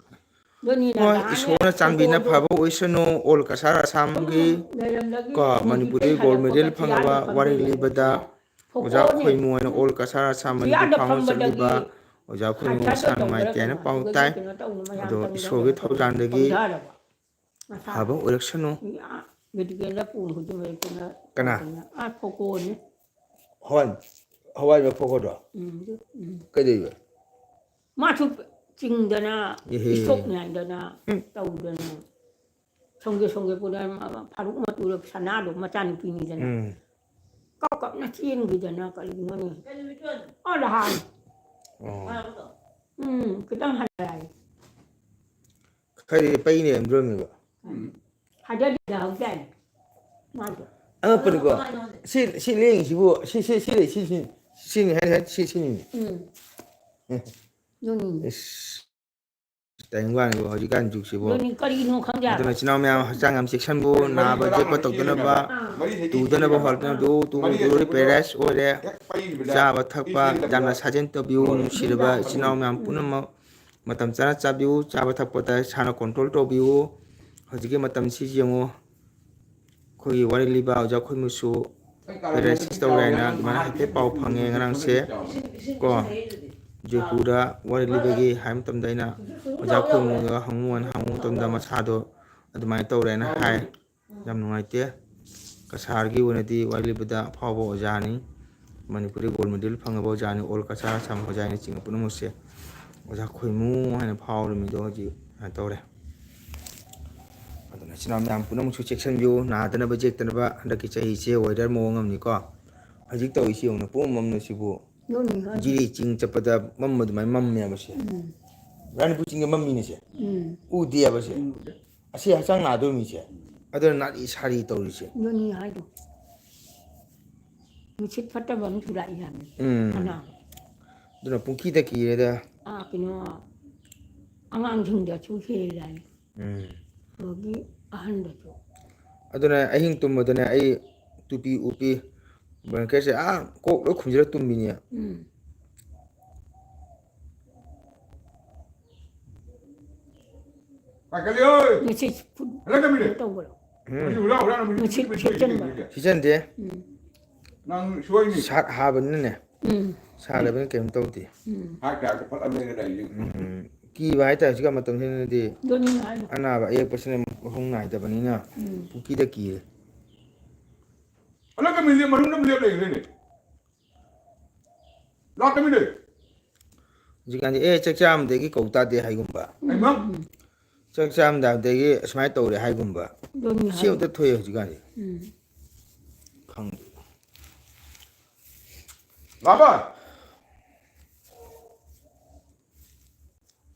ꯑꯗꯨꯅꯤ ꯍꯣꯏ, ꯅꯍꯥꯟ ꯏꯁꯣꯔꯅ ꯆꯥꯟꯕꯤꯅ ꯐꯣꯇꯣꯗꯣ ꯐꯕ ꯑꯣꯏꯁꯅꯨ꯫ All ꯀꯁꯥꯔ ꯑꯁꯥꯝꯒꯤ ꯂꯩꯔꯝꯗꯒꯤ ꯀꯣ, ꯃꯅꯤꯄꯨꯔꯗꯒꯤ ꯍꯜꯂꯛꯄ gold medal ꯐꯪꯉꯕ ꯌꯥꯝꯅ ꯋꯥꯔꯤ ꯐꯪꯗꯣꯏꯅꯦ꯫ ꯂꯤꯕꯗ ꯑꯣꯖꯥ ꯐꯣꯇꯣꯅꯦ꯫ ꯈꯣꯏꯃꯨ ꯍꯥꯏꯅ all ꯀꯁꯥꯔ ꯑꯁꯥꯝ ꯃꯅꯤꯄꯨꯔ ꯌꯥꯝꯅ ꯐꯥꯎꯅ ꯐꯝꯕꯗꯒꯤ ꯆꯠꯂꯤꯕ ꯑꯣꯖꯥ ꯈꯨꯗꯤꯡꯃꯛ ꯃꯁꯥ ꯅꯨꯡꯉꯥꯏꯇꯦ ꯍꯥꯏꯅ ꯄꯥꯎ ꯇꯥꯏ꯫ ꯑꯗꯣ ꯏꯁꯣꯔꯒꯤ ꯊꯧꯖꯥꯜꯗꯒꯤ ꯐꯕ ꯑꯣꯏꯔꯛꯁꯅꯨ꯫ ꯀꯅꯥ? ꯍꯋꯥꯏ, ꯍꯋꯥꯏ ꯃꯐꯣꯀꯣꯗꯣ? ꯎꯝ, ꯑꯗꯨ, ꯎꯝ꯫ ꯀꯩꯗꯧꯕ? ꯃꯥꯁꯨ ꯆꯤꯡꯗꯅ, ꯏꯍꯦ꯫ ꯏꯁꯇꯣꯛ ꯅꯥꯏꯗꯅ ꯎꯝ꯫ ꯇꯧꯗꯅ꯫ ꯁꯣꯝꯒꯦ, ꯁꯣꯝꯒꯦ ꯄꯨꯔ ꯐꯥꯔꯨꯛ ꯃꯇꯨꯗ ꯁꯅꯥꯗꯣ ꯃꯆꯥꯅꯨꯄꯤꯅꯤꯗꯅ꯫ ꯎꯝ꯫ ꯀꯞ ꯀꯞꯅ ꯆꯦꯟꯈꯤꯗꯅ ꯀꯔꯤꯒꯤꯅꯣꯅꯦ? ꯑꯣ, ꯅꯍꯥꯟ꯫ ꯑꯣ꯫ ꯎꯝ, ꯈꯤꯇꯪ ꯍꯜꯂꯛꯑꯦ꯫ ꯈꯔꯗꯤ ꯄꯩ ꯂꯩꯔꯝꯗ꯭ꯔꯣꯃꯤꯕ? ꯎꯝ꯫ ꯍꯥꯏꯗꯗꯦꯗ ꯍꯧꯖꯤꯛ ꯃꯥꯗꯣ꯫ ꯑꯉꯛꯄꯅꯤꯀꯣ꯫ ꯁꯤ, ꯁꯤ ꯂꯦꯡꯉꯤꯁꯤꯕꯨ, ꯁꯤ, ꯁꯤ, ꯁꯤ ꯂꯩ, ꯁꯤ, ꯁꯤ, ꯁꯤꯅꯤ ꯍꯥꯏ, ꯍꯥꯏ, ꯁꯤ, ꯁꯤꯅꯤ꯫ ꯎꯝ꯫ ꯑꯦ꯫ ꯑꯗꯨꯅꯤ꯫ ꯏꯁ꯫ ꯇꯥꯏꯕꯪ ꯋꯥꯅꯤꯕ ꯍꯧꯖꯤꯛꯀꯥꯟ ꯖꯨꯛꯁꯤꯕꯣ꯫ ꯑꯗꯨꯅꯤ ꯀꯔꯤꯅꯣ ꯈꯪꯗꯦ ꯍꯥꯏꯕ꯫ ꯑꯗꯨꯅ ꯏꯆꯤꯟ ꯏꯅꯥꯎ ꯃꯌꯥꯝ ꯍꯛꯆꯥꯡ ꯌꯥꯝ ꯆꯦꯛꯁꯤꯟꯕꯨ, ꯅꯥꯕ ꯌꯦꯛꯄ ꯇꯧꯗꯅꯕ, ꯑꯥ꯫ ꯇꯨꯗꯅꯕ ꯍꯣꯠꯅꯕꯤꯌꯨ, ꯇꯨ ꯇꯨꯔꯗꯤ ꯄꯦꯔꯥꯂꯥꯏꯁ ꯑꯣꯏꯔꯦ꯫ ꯆꯥꯕ ꯊꯛꯄ ꯌꯥꯝꯅ ꯁꯥꯖꯦꯟ ꯇꯧꯕꯤꯌꯨ, ꯅꯨꯡꯁꯤꯔꯕ ꯏꯆꯤꯟ ꯏꯅꯥꯎ ꯃꯌꯥꯝ ꯄꯨꯝꯅꯃꯛ꯫ ꯃꯇꯝ ꯆꯥꯅ ꯆꯥꯕꯤꯌꯨ, ꯆꯥꯕ ꯊꯛꯄꯗ ꯏꯁꯥꯅ ꯀꯣꯟꯇ꯭ꯔꯣꯜ ꯇꯧꯕꯤꯌꯨ꯫ ꯍꯧꯖꯤꯛꯀꯤ ꯃꯇꯝꯁꯤ ꯌꯦꯡꯉꯨ, ꯑꯩꯈꯣꯏꯒꯤ ꯋꯥꯔꯤ ꯂꯤꯕ ꯑꯣꯖꯥ ꯈꯣꯏꯃꯨꯁꯨ ꯄꯦꯔꯥꯂꯥꯏꯁꯤꯁ ꯇꯧꯔꯦ ꯍꯥꯏꯅ ꯑꯗꯨꯃꯥꯏꯅ ꯍꯥꯏꯐꯦꯠ ꯄꯥꯎ ꯐꯪꯉꯦ ꯉꯔꯥꯡꯁꯦ ꯀꯣ꯫ ꯖꯣꯏꯄꯨꯔꯗ ꯋꯥꯔꯤ ꯂꯤꯕꯒꯤ ꯍꯥꯏꯕ ꯃꯇꯝꯗ ꯑꯩꯅ ꯑꯣꯖꯥ ꯈꯣꯏꯃꯨꯗ ꯍꯪꯉꯨ ꯍꯥꯏꯅ ꯍꯪꯕ ꯃꯇꯝꯗ ꯃꯁꯥꯗꯣ ꯑꯗꯨꯃꯥꯏꯅ ꯇꯧꯔꯦꯅ ꯍꯥꯏ꯫ ꯌꯥꯝ ꯅꯨꯡꯉꯥꯏꯇꯦ꯫ ꯀꯁꯥꯔꯒꯤ ꯑꯣꯏꯅꯗꯤ ꯋꯥꯔꯤ ꯂꯤꯕꯗ ꯑꯐꯥꯎꯕ ꯑꯣꯖꯥꯅꯤ꯫ ꯃꯅꯤꯄꯨꯔꯗ ꯒꯣꯜ ꯃꯦꯗꯜ ꯐꯪꯉꯕ ꯑꯣꯖꯥꯅꯤ꯫ ꯑꯣꯜ ꯀꯁꯥꯔ ꯑꯁꯥꯝ ꯑꯣꯖꯥꯅꯤꯁꯤꯡ ꯄꯨꯝꯅꯃꯛꯁꯦ ꯑꯣꯖꯥ ꯈꯣꯏꯃꯨ ꯍꯥꯏꯅ ꯐꯥꯎꯔꯝꯃꯤꯗꯣ ꯍꯧꯖꯤꯛ ꯀꯩꯅꯣ ꯇꯧꯔꯦ꯫ ꯑꯗꯨꯅ ꯏꯆꯤꯟ ꯏꯅꯥꯎ ꯃꯌꯥꯝ ꯄꯨꯝꯅꯃꯛꯁꯨ ꯆꯦꯛꯁꯤꯟꯕꯤꯌꯨ, ꯅꯥꯗꯅꯕ ꯌꯦꯛꯇꯅꯕ꯫ ꯍꯟꯗꯛꯀꯤ ꯆꯍꯤꯁꯦ ꯋꯦꯗꯔ ꯃꯑꯣꯡ ꯑꯃꯅꯤꯀꯣ꯫ ꯍꯧꯖꯤꯛ ꯇꯧꯔꯤꯁꯤ ꯌꯦꯡꯉꯨꯅꯦ, ꯄꯨꯡꯃꯝ ꯃꯝꯅ ꯁꯤꯕꯨ꯫ ꯑꯗꯨꯅꯤ ꯍꯥꯏꯁꯦ꯫ ꯖꯤꯔꯤ ꯆꯤꯡ ꯆꯠꯄꯗ ꯃꯝꯕ ꯑꯗꯨꯃꯥꯏꯅ ꯃꯝꯃꯦꯕ ꯁꯦ꯫ ꯎꯝ꯫ ꯔꯥꯅꯤꯄꯨꯔ ꯆꯤꯡꯗ ꯃꯝꯃꯤꯅꯦ ꯁꯦ꯫ ꯎꯝ꯫ ꯎꯗꯦꯕ ꯁꯦ꯫ ꯎꯝ꯫ ꯑꯁꯤ ꯍꯛꯆꯥꯡ ꯅꯥꯗꯣꯏ ꯃꯤꯁꯦ꯫ ꯑꯗꯨꯅ ꯅꯥꯔꯤ ꯁꯥꯔꯤ ꯇꯧꯔꯤꯁꯦ꯫ ꯑꯗꯨꯅꯤ ꯍꯥꯏꯗꯣ꯫ ꯅꯨꯡꯁꯤꯠ ꯐꯠꯇꯕ ꯑꯃꯁꯨ ꯂꯥꯛꯏ ꯍꯥꯏꯕꯅꯤ꯫ ꯎꯝ꯫ ꯑꯅꯥꯕ꯫ ꯑꯗꯨꯅ ꯄꯨꯡꯀꯤꯗ ꯀꯤꯔꯦꯗ꯫ ꯑꯥ, ꯀꯩꯅꯣ, ꯑꯉꯥꯡꯁꯤꯡꯗꯁꯨ ꯍꯦꯜꯂꯦ ꯍꯥꯏ꯫ ꯎꯝ꯫ ꯑꯗꯒꯤ ꯑꯍꯟꯗꯁꯨ꯫ ꯑꯗꯨꯅ ꯑꯍꯤꯡ ꯇꯨꯝꯕꯗꯅꯦ ꯑꯩ ꯇꯨꯄꯤ ꯎꯞꯄꯤ, ꯕ꯭ꯂꯦꯡꯀꯦꯠꯁꯦ ꯑꯥ ꯀꯣꯛ ꯂꯣꯏ ꯈꯨꯝꯖꯤꯜꯂ ꯇꯨꯝꯕꯤꯅꯦ꯫ ꯎꯝ꯫ ꯄꯥꯏꯈꯠꯂꯤ ꯍꯣꯏ! ꯉꯁꯤ ꯐꯨꯠ-, ꯍꯜꯂꯛꯀꯃꯤꯅꯦ꯫ ꯀꯩꯅꯣ ꯇꯧꯕ꯭ꯔꯣ? ꯎꯝ꯫ ꯉꯁꯤ ꯍꯨꯔꯥ ꯍꯨꯔꯥ ꯅꯨꯃꯤꯠ ꯉꯁꯤ ꯐꯨꯠ ꯐꯨꯠ ꯁꯤꯠꯆꯟꯕ꯭ꯔꯣ? ꯐꯨꯠ ꯐꯨꯠ꯫ ꯁꯤꯠꯆꯟꯗꯦ꯫ ꯎꯝ꯫ ꯅꯪ ꯁꯣꯏꯅꯤ꯫ ꯁꯥꯠ ꯍꯥꯕꯅꯤꯅꯅꯦ꯫ ꯎꯝ꯫ ꯁꯥꯗꯕꯅ ꯀꯩꯝ ꯇꯧꯗꯦ꯫ ꯎꯝ꯫ ꯍꯥꯔꯠ ꯑꯦꯇꯦꯛꯇ ꯐꯠ ꯂꯩꯔ ꯂꯩꯔꯤ꯫ ꯎꯝ, ꯀꯤꯕ ꯍꯥꯏꯇꯥꯔꯦ ꯍꯧꯖꯤꯛꯀꯥꯟ ꯃꯇꯝꯁꯤꯅꯗꯤ꯫ ꯑꯗꯨꯅꯤ ꯍꯥꯏꯗꯣ꯫ ꯑꯅꯥꯕ ꯑꯌꯦꯛꯄꯁꯤꯅ ꯃꯄꯨꯡ ꯅꯥꯏꯗꯕꯅꯤꯅ ꯎꯝ꯫ ꯄꯨꯡꯀꯤꯗ ꯀꯤꯔꯦ꯫ ꯍꯟꯗꯛꯀ ꯃꯤꯁꯦ ꯃꯅꯨꯡꯗ ꯑꯃ ꯂꯦꯞ ꯂꯩꯈ꯭ꯔꯦꯅꯦ꯫ ꯂꯥꯛꯇꯃꯤꯅꯦ꯫ ꯍꯧꯖꯤꯛꯀꯥꯟꯗꯤ ꯑꯦ ꯆꯥꯛ ꯆꯥꯔꯝꯗꯒꯤ ꯀꯧ ꯇꯥꯗꯦ ꯍꯥꯏꯒꯨꯝꯕ꯫ ꯑꯩꯃ꯫ ꯆꯥꯛ ꯆꯥꯔꯝꯗꯥꯏꯗꯒꯤ ꯑꯁꯨꯃꯥꯏꯅ ꯇꯧꯔꯦ ꯍꯥꯏꯒꯨꯝꯕ꯫ ꯑꯗꯨꯅꯤ ꯁꯤ ꯍꯥꯏꯗꯣ꯫ ꯑꯝꯇ ꯊꯣꯛꯑꯦ ꯍꯧꯖꯤꯛꯀꯥꯟꯁꯦ꯫ ꯎꯝ꯫ ꯈꯪꯗꯦ꯫ ꯂꯥꯛꯄ꯫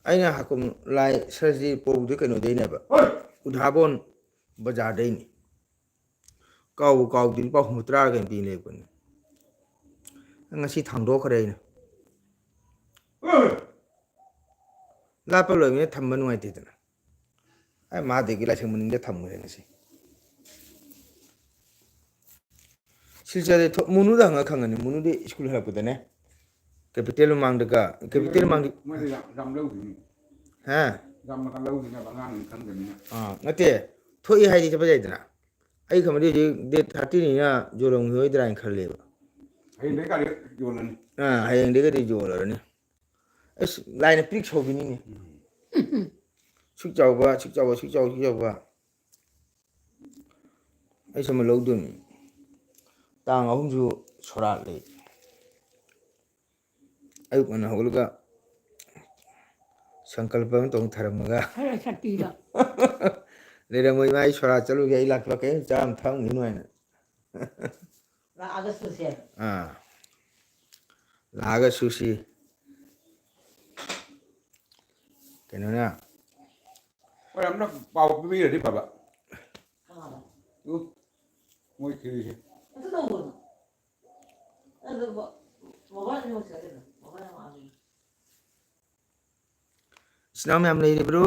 ꯑꯩꯅ ꯍꯥꯀꯨꯝ ꯂꯥꯏ ꯁꯔꯖꯤ ꯄꯨꯕꯗꯨ ꯀꯩꯅꯣꯗꯩꯅꯦꯕ꯫ ꯍꯣꯏ꯫ ꯎꯙꯥꯕꯣꯟ ꯕꯖꯥꯔꯗꯩꯅꯤ꯫ ꯀꯥꯎꯕꯨ ꯀꯥꯎꯗꯦ ꯂꯨꯄꯥ ꯍꯨꯝꯐꯨꯇꯔꯥ ꯀꯩꯅꯣ ꯄꯤ ꯂꯩꯔꯛꯄꯅꯤ꯫ ꯉꯁꯤ ꯊꯥꯡꯗꯣꯛꯈ꯭ꯔꯦ ꯑꯩꯅ꯫ ꯍꯣꯏ꯫ ꯂꯥꯞꯄ ꯂꯣꯏꯕꯅꯤꯅ ꯊꯝꯕ ꯅꯨꯡꯉꯥꯏꯇꯦꯗꯅ꯫ ꯑꯩ ꯃꯥꯗꯒꯤ ꯂꯥꯏꯁꯪ ꯃꯅꯤꯡꯗ ꯊꯝꯈ꯭ꯔꯦ ꯉꯁꯤ꯫ ꯁꯤꯜꯆꯔꯗ ꯊꯣꯛ-, ꯃꯨꯅꯨꯗ ꯍꯪꯉ ꯈꯪꯒꯅꯤ꯫ ꯃꯨꯅꯨꯗꯤ ꯁ꯭ꯀꯨꯜ ꯍꯜꯂꯛꯄꯗꯅꯦ꯫ ꯀꯦꯄꯤꯇꯦꯜ ꯃꯃꯥꯡꯗꯒ, ꯀꯦꯄꯤꯇꯦꯜ ꯃꯃꯥꯡꯗ, ꯃꯣꯏꯗꯤ ꯌꯥꯝ, ꯌꯥꯝ ꯂꯧꯈꯤꯅꯤ꯫ ꯍꯥ? ꯌꯥꯝꯅ ꯂꯧꯈꯤꯅꯦꯕ ꯑꯉꯥꯡꯅꯤ ꯈꯪꯗꯕꯅꯤꯅ꯫ ꯑꯥ, ꯅꯠꯇꯦ꯫ ꯊꯣꯛꯏ ꯍꯥꯏꯗꯤ ꯆꯠꯄ ꯌꯥꯏꯗꯅ꯫ ꯑꯩ ꯈꯟꯕꯗꯤ ꯍꯧꯖꯤꯛ ꯗꯦꯠ ꯊꯥꯔꯇꯤꯅꯤꯅ ꯌꯣꯜꯂꯝꯈꯤꯔꯣꯏꯗ꯭ꯔꯥ ꯍꯥꯏꯅ ꯈꯜꯂꯦꯕ꯫ ꯍꯌꯦꯡꯗꯒꯤ ꯒꯥꯔꯤ ꯌꯣꯜꯂꯅꯤ꯫ ꯑꯥ, ꯍꯌꯦꯡꯗꯒꯤꯗꯤ ꯌꯣꯜꯂꯔꯅꯤ꯫ ꯑꯁ, ꯂꯥꯏꯅ ꯄꯤꯔꯤꯛ ꯁꯧꯕꯤꯅꯤꯅꯦ꯫ ꯁꯨꯛ ꯆꯥꯎꯕ, ꯁꯨꯛ ꯆꯥꯎꯕ, ꯁꯨꯛ ꯆꯥꯎꯕ, ꯁꯨꯛ ꯆꯥꯎꯕ꯫ ꯑꯩꯁꯨ ꯑꯃ ꯂꯧꯗꯣꯏꯅꯤ꯫ ꯇꯥꯡ ꯑꯍꯨꯝꯁꯨ ꯁꯣꯔꯥꯠ ꯂꯩ꯫ ꯑꯌꯨꯛ ꯉꯟꯅ ꯍꯧꯒꯠꯂꯒ ꯁꯪꯀꯜꯄ ꯑꯃ ꯇꯧ ꯊꯔꯝꯃꯒ꯫ ꯈꯔ ꯁꯥꯇꯤꯗꯣ꯫ ꯂꯩꯔꯝꯃꯣꯏ ꯏꯃꯥ, ꯑꯩ ꯁꯣꯔꯥꯠ ꯆꯠꯂꯨꯒꯦ, ꯑꯩ ꯂꯥꯛꯄ ꯀꯔꯤꯝ ꯆꯥꯔꯝ ꯊꯛꯑꯝꯈꯤꯅꯨ ꯍꯥꯏꯅ꯫ ꯂꯥꯛꯑꯒ ꯁꯨꯁꯦ꯫ ꯑꯥ꯫ ꯂꯥꯛꯑꯒ ꯁꯨꯁꯤ꯫ ꯀꯩꯅꯣꯅ꯫ ꯍꯣꯏ, ꯑꯝꯅ ꯄꯥꯎ ꯄꯤꯕꯤꯔꯗꯤ ꯐꯕ꯫ ꯀꯅꯥꯅꯣ? ꯎ, ꯃꯣꯏ ꯈꯤꯔꯤꯁꯦ꯫ ꯑꯗꯨ ꯇꯧꯒꯅꯨ꯫ ꯑꯗꯨ ꯃ-, ꯃꯣꯕꯥꯏꯜ ꯑꯅꯤꯃꯛ ꯁꯤꯗ ꯂꯩꯕ꯭ꯔꯥ? ꯃꯣꯕꯥꯏꯜ ꯑꯃ ꯑꯅꯤ꯫ ꯏꯆꯤꯟ ꯏꯅꯥꯎ ꯃꯌꯥꯝ ꯂꯩꯔꯤꯕ꯭ꯔꯣ?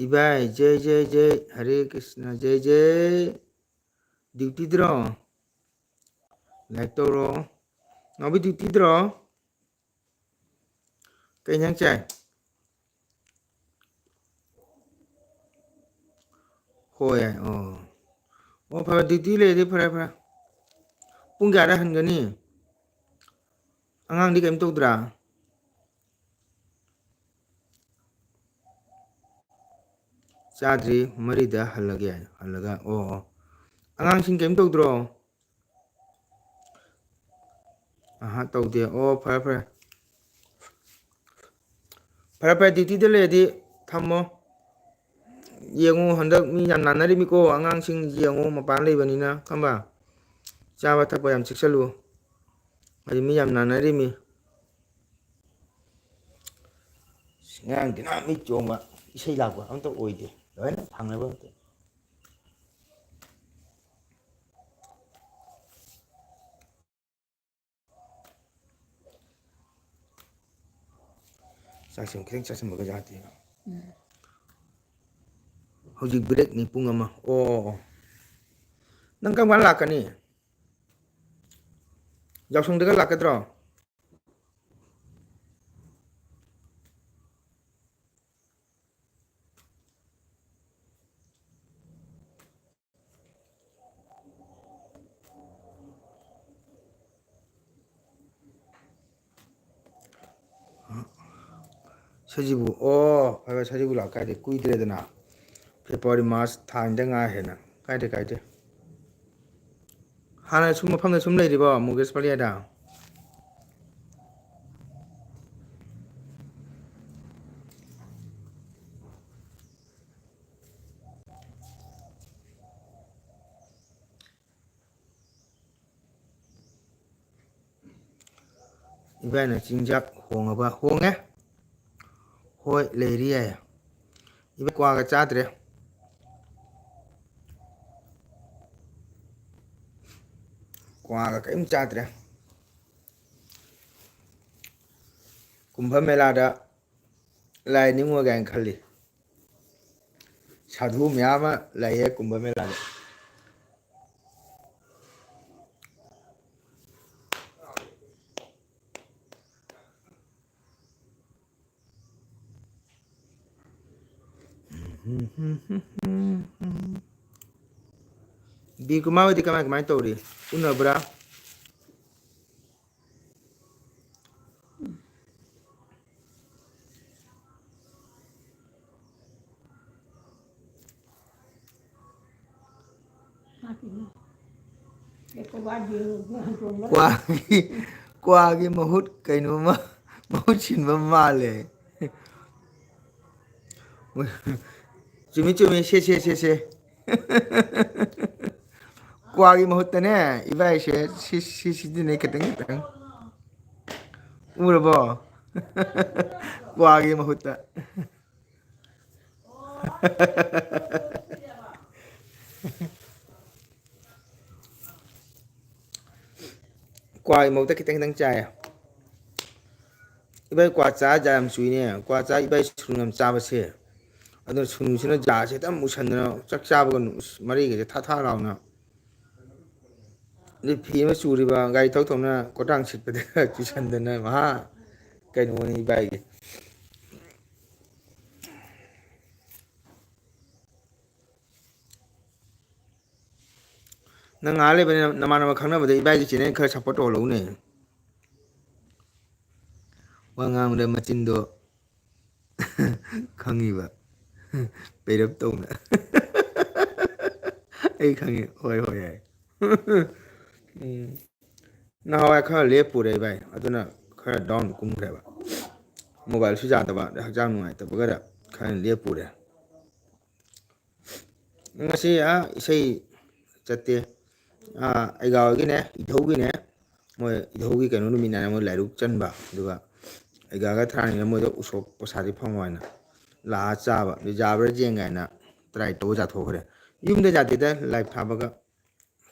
ꯏꯕꯥꯏ, ꯖꯩ, ꯖꯩ, ꯖꯩ, ꯍꯔꯦ ꯀ꯭ꯔꯤꯁꯅ, ꯖꯩ, ꯖꯩ꯫ ꯗ꯭ꯌꯨꯇꯤꯗ꯭ꯔꯣ? ꯂꯥꯏꯛ ꯇꯧꯔꯣ꯫ ꯅꯥꯎꯕꯤ ꯗ꯭ꯌꯨꯇꯤꯗ꯭ꯔꯣ? ꯀꯩ ꯏꯟꯖꯥꯡ ꯆꯥꯏ? ꯍꯣꯏ, ꯑꯣ꯫ ꯑꯣ, ꯐꯔꯦ, duty ꯂꯩꯔꯗꯤ ꯐꯔꯦ, ꯐꯔꯦ꯫ ꯄꯨꯡ ꯀꯌꯥꯗ ꯍꯟꯒꯅꯤ? ꯑꯉꯥꯡꯗꯤ ꯀꯩꯝ ꯇꯧꯗ꯭ꯔꯥ? ꯆꯥꯗ꯭ꯔꯤ, ꯃꯔꯤꯗ ꯍꯜꯂꯒꯦ꯫ ꯍꯜꯂꯒ, ꯑꯣ, ꯑꯣ꯫ ꯑꯉꯥꯡꯁꯤꯡ ꯀꯩꯝ ꯇꯧꯗ꯭ꯔꯣ? ꯑꯍꯥ, ꯇꯧꯗꯦ꯫ ꯑꯣ, ꯐꯔꯦ, ꯐꯔꯦ꯫ ꯐꯔꯦ, ꯐꯔꯦ, duty ꯗ ꯂꯩꯔꯗꯤ ꯊꯝꯃꯣ꯫ ꯌꯦꯡꯉꯨ, ꯍꯟꯗꯛ ꯃꯤ ꯌꯥꯝ ꯅꯥꯟꯅꯔꯤꯃꯤꯀꯣ, ꯑꯉꯥꯡꯁꯤꯡ ꯌꯦꯡꯉꯨ, ꯃꯄꯥꯟ ꯂꯩꯕꯅꯤꯅ, ꯈꯪꯕ? ꯆꯥꯕ ꯊꯛꯄ ꯌꯥꯝ ꯆꯦꯛꯁꯜꯂꯨ꯫ ꯍꯥꯏꯗꯤ ꯃꯤ ꯌꯥꯝ ꯅꯥꯟꯅꯔꯤꯃꯤ꯫ ꯉꯔꯥꯡ ꯗꯤꯅꯥ ꯃꯤ ꯆꯣꯡꯕ, ꯏꯁꯩ ꯂꯥꯛꯄ ꯑꯝꯇ ꯑꯣꯏꯗꯦ, ꯂꯣꯏꯅ ꯐꯪꯅꯕ ꯑꯝꯇ꯫ ꯆꯥꯛꯁꯦ ꯈꯤꯇꯪ ꯆꯥꯁꯤꯟꯕꯒ ꯌꯥꯗꯦꯕ꯫ ꯎꯝ꯫ ꯍꯧꯖꯤꯛ break ꯅꯤ ꯄꯨꯡ ꯑꯃ꯫ ꯑꯣ, ꯑꯣ, ꯑꯣ꯫ ꯅꯪ ꯀꯔꯝ ꯀꯥꯟꯗ ꯂꯥꯛꯀꯅꯤ? ꯌꯥꯎꯁꯪꯗꯒ ꯂꯥꯛꯀꯗ꯭ꯔꯣ? ꯁꯖꯤꯕꯨ, ꯑꯣ, ꯐꯔꯦ, ꯐꯔꯦ, ꯁꯖꯤꯕꯨ ꯂꯥꯛ ꯀꯥꯏꯗꯦ, ꯀꯨꯏꯗ꯭ꯔꯦꯗꯅ꯫ February, March ꯊꯥ ꯑꯅꯤꯗ ꯉꯥꯏꯔꯦꯅ꯫ ꯀꯥꯏꯗꯦ, ꯀꯥꯏꯗꯦ꯫ ꯍꯥꯟꯅ ꯁꯨꯝ ꯃꯐꯝꯗ ꯁꯨꯝ ꯂꯩꯔꯤꯕꯣ, ꯃꯨꯀꯦꯁ ꯄꯂꯤꯌꯥꯗ? ꯏꯕꯥꯏꯅ ꯆꯤꯟꯖꯥꯛ ꯍꯣꯡꯉꯕ? ꯍꯣꯡꯉꯦ꯫ ꯍꯣꯏ, ꯂꯩꯔꯤ ꯌꯥꯏ꯫ ꯏꯕꯥꯏ ꯀ꯭ꯋꯥꯒ ꯆꯥꯗ꯭ꯔꯦ꯫ ꯀ꯭ꯋꯥꯒ ꯀꯔꯤꯝ ꯆꯥꯗ꯭ꯔꯦ꯫ ꯀꯨꯝꯚ ꯃꯦꯂꯥꯗ ꯂꯥꯏ ꯅꯤꯡꯉꯨꯔꯒꯦ ꯍꯥꯏꯅ ꯈꯜꯂꯤ꯫ ꯁꯥꯙꯨ ꯃꯌꯥꯝ ꯑꯃ ꯂꯩꯌꯦ ꯀꯨꯝꯚ ꯃꯦꯂꯥꯗ꯫ ꯀꯨꯃꯥꯔ ꯍꯣꯏꯗꯤ ꯀꯃꯥꯏ ꯀꯃꯥꯏ ꯇꯧꯔꯤ? ꯎꯅꯕ꯭ꯔꯥ? ꯀ꯭ꯋꯥꯒꯤ, ꯀ꯭ꯋꯥꯒꯤ ꯃꯍꯨꯠ ꯀꯩꯅꯣꯝꯃ ꯃꯍꯨꯠ ꯁꯤꯟꯕ ꯃꯥꯜꯂꯦ꯫ ꯆꯨꯝꯃꯤ, ꯆꯨꯝꯃꯤ꯫ ꯁꯦ, ꯁꯦ, ꯁꯦ, ꯁꯦ꯫ ꯀ꯭ꯋꯥꯒꯤ ꯃꯍꯨꯠꯇꯅꯦ, ꯏꯕꯥꯏꯁꯦ ꯁꯤ, ꯁꯤ ꯁꯤꯖꯤꯟꯅꯩ ꯈꯤꯇꯪ ꯈꯤꯇꯪ꯫ ꯎꯔꯕꯣ? ꯀ꯭ꯋꯥꯒꯤ ꯃꯍꯨꯠꯇ꯫ ꯀ꯭ꯋꯥꯒꯤ ꯃꯍꯨꯠꯇ ꯈꯤꯇꯪ ꯈꯤꯇꯪ ꯆꯥꯏꯌꯦ꯫ ꯏꯕꯥꯏ ꯀ꯭ꯋꯥ ꯆꯥ ꯖꯥ ꯌꯥꯝ ꯆꯨꯏꯅꯦ꯫ ꯀ꯭ꯋꯥ ꯆꯥ ꯏꯕꯥꯏ ꯁꯨꯅꯨ ꯌꯥꯝ ꯆꯥꯕꯁꯦ꯫ ꯑꯗꯨꯅ ꯁꯨꯅꯨꯁꯤꯅ ꯖꯥꯁꯦ ꯍꯦꯛꯇ ꯃꯨꯁꯟꯗꯅ ꯆꯥꯛ ꯆꯥꯕꯒ ꯅꯨ-, ꯃꯔꯩꯒꯁꯦ ꯊꯥ ꯊꯥ ꯂꯥꯎꯅ꯫ ꯑꯗꯩ ꯐꯤ ꯑꯃ ꯆꯨꯔꯤꯕ, ꯒꯥꯔꯤ ꯊꯧ ꯊꯧꯅ ꯀꯣꯇꯥꯡ ꯁꯤꯠꯄꯗ ꯆꯨꯁꯟꯗꯅ ꯃꯍꯥ ꯀꯩꯅꯣꯅꯤ ꯏꯕꯥꯏꯒꯤ꯫ ꯅꯪ ꯉꯥꯏꯍꯥꯛ ꯂꯩꯕꯅꯦ, ꯅꯃꯥꯟꯅꯕ ꯈꯪꯅꯕꯗ ꯏꯕꯥꯏꯒꯤ channel ꯈꯔ support ꯇꯧꯍꯜꯂꯛꯎꯅꯦ꯫ ꯋꯥ ꯉꯥꯡꯕꯗ ꯃꯆꯤꯟꯗꯣ ꯈꯪꯉꯤꯕ꯫ ꯄꯩꯔꯞ ꯇꯧꯅ꯫ ꯑꯩ ꯈꯪꯉꯤ꯫ ꯍꯣꯏ, ꯍꯣꯏ, ꯌꯥꯏ꯫ ꯎꯝ꯫ ꯅꯍꯥꯟꯋꯥꯏ ꯈꯔ ꯂꯦꯞꯄꯨꯔꯦ ꯚꯥꯏ, ꯑꯗꯨꯅ ꯈꯔ down ꯀꯨꯝꯈ꯭ꯔꯦꯕ꯫ Mobileꯁꯨ ꯌꯥꯗꯕ, ꯑꯗꯩ ꯍꯛꯆꯥꯡ ꯅꯨꯡꯉꯥꯏꯇꯕꯒꯔ ꯈꯔ ꯂꯦꯞꯄꯨꯔꯦ꯫ ꯉꯁꯤ, ꯑꯥ, ꯏꯁꯩ ꯆꯠꯇꯦ꯫ ꯑꯥ, ꯑꯩꯒꯥ ꯍꯣꯏꯒꯤꯅꯦ, ꯏꯙꯧꯒꯤꯅꯦ, ꯃꯣꯏ ꯏꯙꯧꯒꯤ ꯀꯩꯅꯣ ꯅꯨꯃꯤꯠ ꯍꯥꯏꯅ ꯃꯣꯏ ꯂꯥꯏꯔꯨꯛ ꯆꯟꯕ, ꯑꯗꯨꯒ ꯑꯩꯒꯥꯒ ꯊꯥꯔꯥꯅꯤꯒ ꯃꯣꯏꯗ ꯎꯁꯣꯞ ꯄ꯭ꯔꯁꯥꯗꯤ ꯐꯪꯉꯣ ꯍꯥꯏꯅ ꯂꯥꯛꯑ ꯆꯥꯕ꯫ ꯑꯗꯨ ꯌꯥꯕ꯭ꯔꯥ ꯌꯦꯡꯒꯦ ꯍꯥꯏꯅ try ꯇꯧꯔ ꯆꯥꯊꯣꯛꯈ꯭ꯔꯦ꯫ ꯌꯨꯝꯗ ꯌꯥꯗꯦꯗ, live ꯊꯥꯕꯒ꯫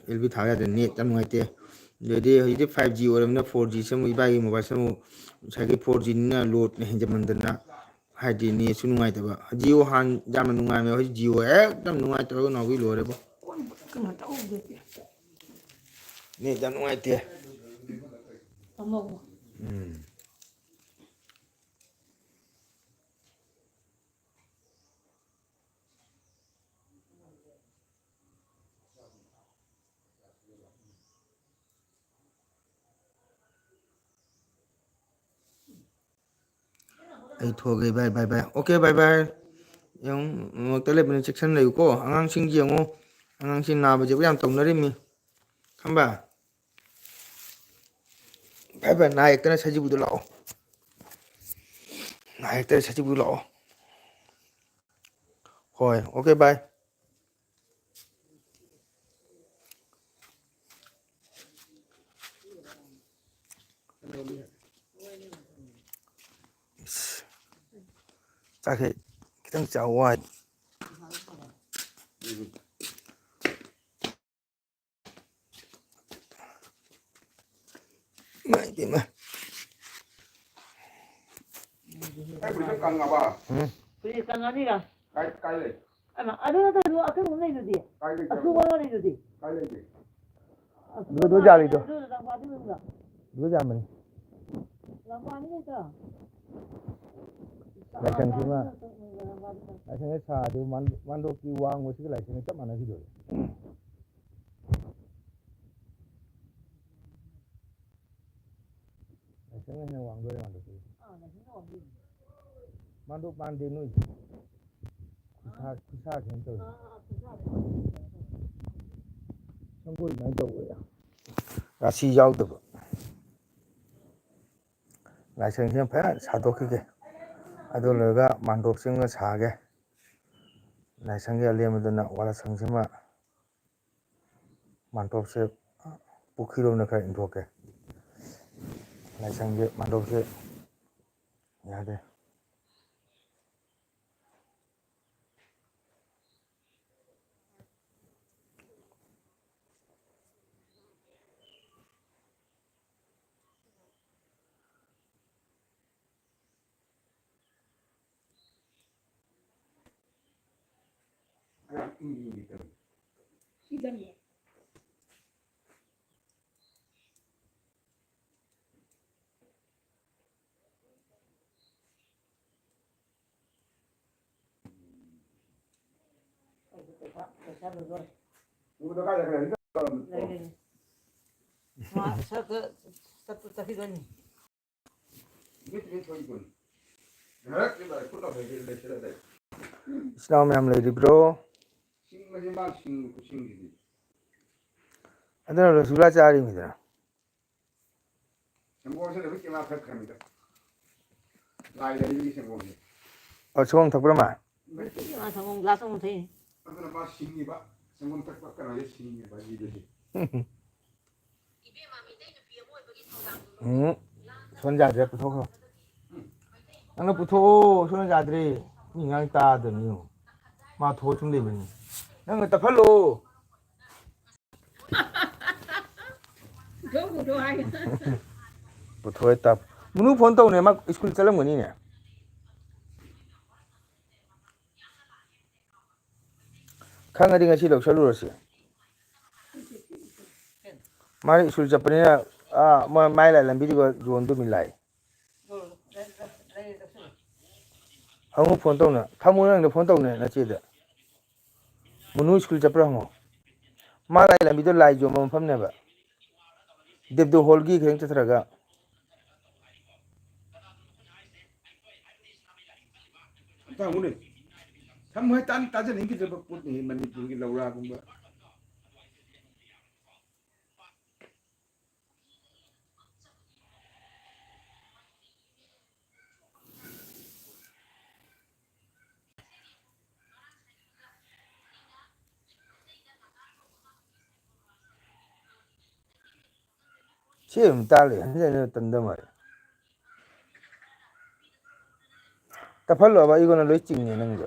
L B ꯊꯥꯕ ꯌꯥꯗꯦ, net ꯌꯥꯝ ꯅꯨꯡꯉꯥꯏꯇꯦ꯫ ꯑꯗꯩꯗꯤ ꯍꯧꯖꯤꯛꯇꯤ five G ꯑꯣꯏꯔꯕꯅꯤꯅ four G ꯁꯦ ꯑꯃꯨꯛ ꯏꯕꯥꯏꯒꯤ mobileꯁꯦ ꯑꯃꯨꯛ ꯉꯁꯥꯏꯒꯤ four G ꯅꯤꯅ loadꯅ ꯍꯦꯟꯖꯟꯃꯟꯗꯅ, ꯍꯥꯏꯗꯤ netꯁꯨ ꯅꯨꯡꯉꯥꯏꯇꯕ꯫ Jio ꯍꯥꯟꯅ ꯌꯥꯝꯅ ꯅꯨꯡꯉꯥꯏꯔꯝꯃꯦ, ꯍꯧꯖꯤꯛ Jio ꯍꯦꯛꯇ ꯅꯨꯡꯉꯥꯏꯇꯕꯒ ꯅꯥꯎꯕꯤ ꯂꯣꯏꯔꯦꯕꯣ꯫ ꯀꯩꯅꯣ ꯇꯧꯗꯦ꯫ Net ꯌꯥꯝ ꯅꯨꯡꯉꯥꯏꯇꯦ꯫ ꯎꯝ꯫ ꯑꯩ ꯊꯣꯛꯑꯒꯦ, ꯚꯥꯏ, ꯚꯥꯏ, ꯚꯥꯏ꯫ ꯑꯣꯀꯦ, ꯚꯥꯏ, ꯚꯥꯏ꯫ ꯌꯦꯡꯉꯨ, ꯃꯔꯛꯇ ꯂꯩꯕꯅꯤ, ꯆꯦꯛꯁꯤꯟꯅ ꯂꯩꯌꯨꯀꯣ꯫ ꯑꯉꯥꯡꯁꯤꯡ ꯌꯦꯡꯉꯨ, ꯑꯉꯥꯡꯁꯤꯡ ꯅꯥꯕꯁꯦ ꯌꯥꯝ ꯇꯧꯅꯔꯤꯃꯤ, ꯈꯪꯕ? ꯚꯥꯏ, ꯚꯥꯏ, ꯅꯥ ꯌꯦꯛꯇꯅ ꯁꯖꯤꯕꯨꯗ ꯂꯥꯛꯑꯣ꯫ ꯅꯥ ꯌꯦꯛꯇꯅ ꯁꯖꯤꯕꯨꯗ ꯂꯥꯛꯑꯣ꯫ ꯍꯣꯏ, ꯑꯣꯀꯦ, ꯚꯥꯏ꯫ ꯆꯥꯛꯁꯦ ꯈꯤꯇꯪ ꯆꯥꯎ ꯋꯥꯏ꯫ ꯏꯃꯥꯏ ꯄꯦꯝꯃ꯫ ꯑꯩ ꯐꯨꯔꯤꯠꯇꯣ ꯀꯪꯉꯕ? ꯎꯝ꯫ ꯐꯨꯔꯤꯠ ꯀꯪꯉꯅꯤꯒ꯫ ꯀꯥꯏ, ꯀꯥꯏ ꯂꯩ? ꯑꯩꯃ, ꯑꯗꯨ ꯅꯠꯇꯕ ꯑꯀꯪꯕ ꯑꯃ ꯂꯩꯗꯨꯗꯤ꯫ ꯀꯥꯏ ꯂꯩꯒꯦ? ꯑꯁꯨꯕ ꯑꯃ ꯂꯩꯗꯨꯗꯤ꯫ ꯀꯥꯏ ꯂꯩꯒꯦ? ꯑꯗꯨ, ꯑꯗꯨ ꯌꯥꯔꯤꯗꯣ꯫ ꯑꯗꯨ ꯂꯪꯐꯥꯟꯗꯨꯒꯤ ꯃꯅꯨꯡꯗ꯫ ꯑꯗꯨ ꯌꯥꯝꯕꯅꯤ꯫ ꯂꯪꯐꯥꯟꯗꯤ ꯂꯩꯇ꯭ꯔꯣ? ꯂꯥꯏꯁꯪꯁꯤꯃ, ꯂꯥꯏꯁꯪꯁꯦ ꯁꯥꯗꯨ ꯃꯥꯟ-, ꯃꯥꯟꯗꯣꯞꯀꯤ ꯋꯥꯡꯃꯁꯤꯒ ꯂꯥꯏꯁꯪꯒ ꯆꯞ ꯃꯥꯟꯅꯈꯤꯗꯣꯔꯦ꯫ ꯂꯥꯏꯁꯪꯅ ꯍꯦꯟꯅ ꯋꯥꯡꯗꯣꯔꯦ ꯃꯥꯟꯗꯣꯞꯇꯒꯤ꯫ ꯑꯥ, ꯂꯥꯏꯁꯪꯅ ꯋꯥꯡꯗꯣꯏꯅꯤ꯫ ꯃꯥꯟꯗꯣꯞ ꯃꯥꯟꯗꯦ ꯅꯣꯏꯁꯦ꯫ ꯈꯨꯁꯥ, ꯈꯨꯁꯥ ꯈꯤꯇꯪ ꯇꯧꯋꯦ꯫ ꯑꯥ, ꯑꯥ, ꯈꯨꯁꯥ ꯈꯤꯇꯪ ꯇꯧꯋꯦ꯫ ꯁꯪꯒꯣꯏ ꯑꯗꯨꯃꯥꯏꯅ ꯇꯧꯕ ꯌꯥꯝ꯫ ꯔꯥꯁꯤ ꯌꯥꯎꯗꯕ꯫ ꯂꯥꯏꯁꯪꯁꯤꯃ ꯐꯖꯅ ꯁꯥꯗꯣꯛꯈꯤꯒꯦ꯫ ꯑꯗꯨ ꯂꯣꯏꯔꯒ ꯃꯥꯟꯗꯣꯞꯁꯤꯃꯒ ꯁꯥꯒꯦ꯫ ꯂꯥꯏꯁꯪꯒꯤ ꯑꯂꯦꯝꯕꯗꯨꯅ ꯋꯥꯂꯥꯁꯪꯁꯤꯃ ꯃꯥꯟꯗꯣꯞꯁꯦ ꯄꯨꯈ꯭ꯔꯤꯔꯣꯝꯗ ꯈꯔ ꯏꯟꯊꯣꯛꯀꯦ꯫ ꯂꯥꯏꯁꯪꯁꯦ, ꯃꯥꯟꯗꯣꯞꯁꯦ ꯌꯥꯗꯦ꯫ ꯄꯩꯁꯥ ꯂꯣꯏꯗꯣꯔꯦ꯫ ꯂꯩ, ꯂꯩ, ꯂꯩ꯫ ꯃꯥ ꯁꯔꯛꯇ ꯆꯠꯄ ꯆꯠꯈꯤꯗꯣꯏꯅꯤ꯫ ꯃꯤꯠ, ꯃꯤꯠ ꯊꯣꯛꯏ ꯀꯨꯟ꯫ ꯏꯆꯤꯟ ꯏꯅꯥꯎ ꯃꯌꯥꯝ ꯂꯩꯔꯤꯕ꯭ꯔꯣ? ꯑꯗꯨꯅ ꯔꯁꯒꯨꯜꯂꯥ ꯆꯥꯔꯤꯃꯤꯗꯅ꯫ ꯁꯪꯒꯣꯝꯁꯦ ꯂꯣꯏ ꯀꯦꯂꯥ ꯊꯛꯈ꯭ꯔꯃꯤꯗ꯫ ꯂꯥꯏ ꯂꯩꯕꯒꯤ ꯁꯪꯒꯣꯝꯁꯦ꯫ ꯑꯣ, ꯁꯪꯒꯣꯝ ꯊꯛꯄ꯭ꯔꯥ ꯃꯥ? ꯃꯥ ꯁꯪꯒꯣꯝ ꯒ꯭ꯂꯥꯁ ꯑꯃ ꯊꯛꯏ꯫ ꯑꯗꯨꯅ ꯃꯥ ꯁꯤꯡꯉꯤꯕ, ꯁꯪꯒꯣꯝ ꯊꯛꯄ ꯀꯩꯅꯣꯁꯦ ꯁꯤꯡꯉꯤꯕ ꯖꯤꯕꯁꯦ꯫ ꯎꯝ꯫ ꯁꯣꯟ ꯌꯥꯗ꯭ꯔꯦ, ꯄꯨꯊꯣꯛꯈ꯭ꯔꯣ꯫ ꯅꯪꯅ ꯄꯨꯊꯣꯛꯑꯣ, ꯁꯣꯟ ꯌꯥꯗ꯭ꯔꯦ꯫ ꯃꯤ ꯉꯥꯡ ꯇꯥꯗꯕꯅꯤ ꯌꯦꯡꯉꯣ꯫ ꯃꯥ ꯊꯣꯛꯑ ꯁꯨꯝ ꯂꯩꯕꯅꯤ꯫ ꯅꯪꯅ ꯇꯞꯍꯜꯂꯣ꯫ ꯄꯨꯊꯣꯛꯑꯦ ꯇꯞ-, ꯃꯨꯅꯨ ꯐꯣꯟ ꯇꯧꯅꯦ, ꯃꯥ ꯁ꯭ꯀꯨꯜ ꯆꯠꯂꯝꯒꯅꯤꯅꯦ꯫ ꯈꯪꯉꯗꯤ ꯉꯁꯤ ꯂꯧꯁꯜꯂꯨꯔꯁꯤ꯫ ꯃꯥꯗꯤ ꯁ꯭ꯀꯨꯜ ꯆꯠꯄꯅꯤꯅ, ꯑꯥ, ꯃꯥ-, ꯃꯥꯏ ꯂꯥꯏ ꯂꯝꯕꯤꯗꯨꯒ ꯌꯣꯟꯗꯣꯃꯤ ꯂꯥꯏ꯫ ꯍꯪꯉꯨ ꯐꯣꯟ ꯇꯧꯅ꯫ ꯊꯝꯃꯨ ꯅꯪꯗ ꯐꯣꯟ ꯇꯧꯅꯦ ꯅꯆꯦꯗ꯫ ꯃꯨꯅꯨ ꯁ꯭ꯀꯨꯜ ꯆꯠꯄ꯭ꯔꯥ ꯍꯪꯉꯣ꯫ ꯃꯥ ꯂꯥꯏ ꯂꯝꯕꯤꯗꯣ ꯂꯥꯏ ꯌꯣꯟꯕ ꯃꯐꯝꯅꯦꯕ꯫ ꯗꯦꯕꯗꯣ ꯍꯣꯜꯒꯤ ꯈꯤꯇꯪ ꯆꯠꯊꯔꯒ꯫ ꯑꯝꯇ ꯍꯪꯉꯨꯅꯦ꯫ ꯁꯝ ꯍꯣꯏ ꯇꯥꯟ-, ꯇꯥꯖꯅꯤꯡꯈꯤꯗ꯭ꯔꯕ ꯄꯣꯠꯅꯤ ꯃꯅꯤꯄꯨꯔꯒꯤ ꯂꯧꯔꯥꯒꯨꯝꯕ꯫ ꯁꯤ ꯑꯗꯨꯝ ꯇꯥ ꯂꯩ, ꯍꯟꯖꯤꯟ ꯍꯟꯖꯤꯟ ꯇꯟꯗ ꯃꯥꯜꯂꯦ꯫ ꯇꯞꯍꯜꯂꯣꯕ, ꯑꯩꯉꯣꯟꯗ ꯂꯣꯏ ꯆꯤꯡꯉꯦ ꯅꯪꯗꯣ꯫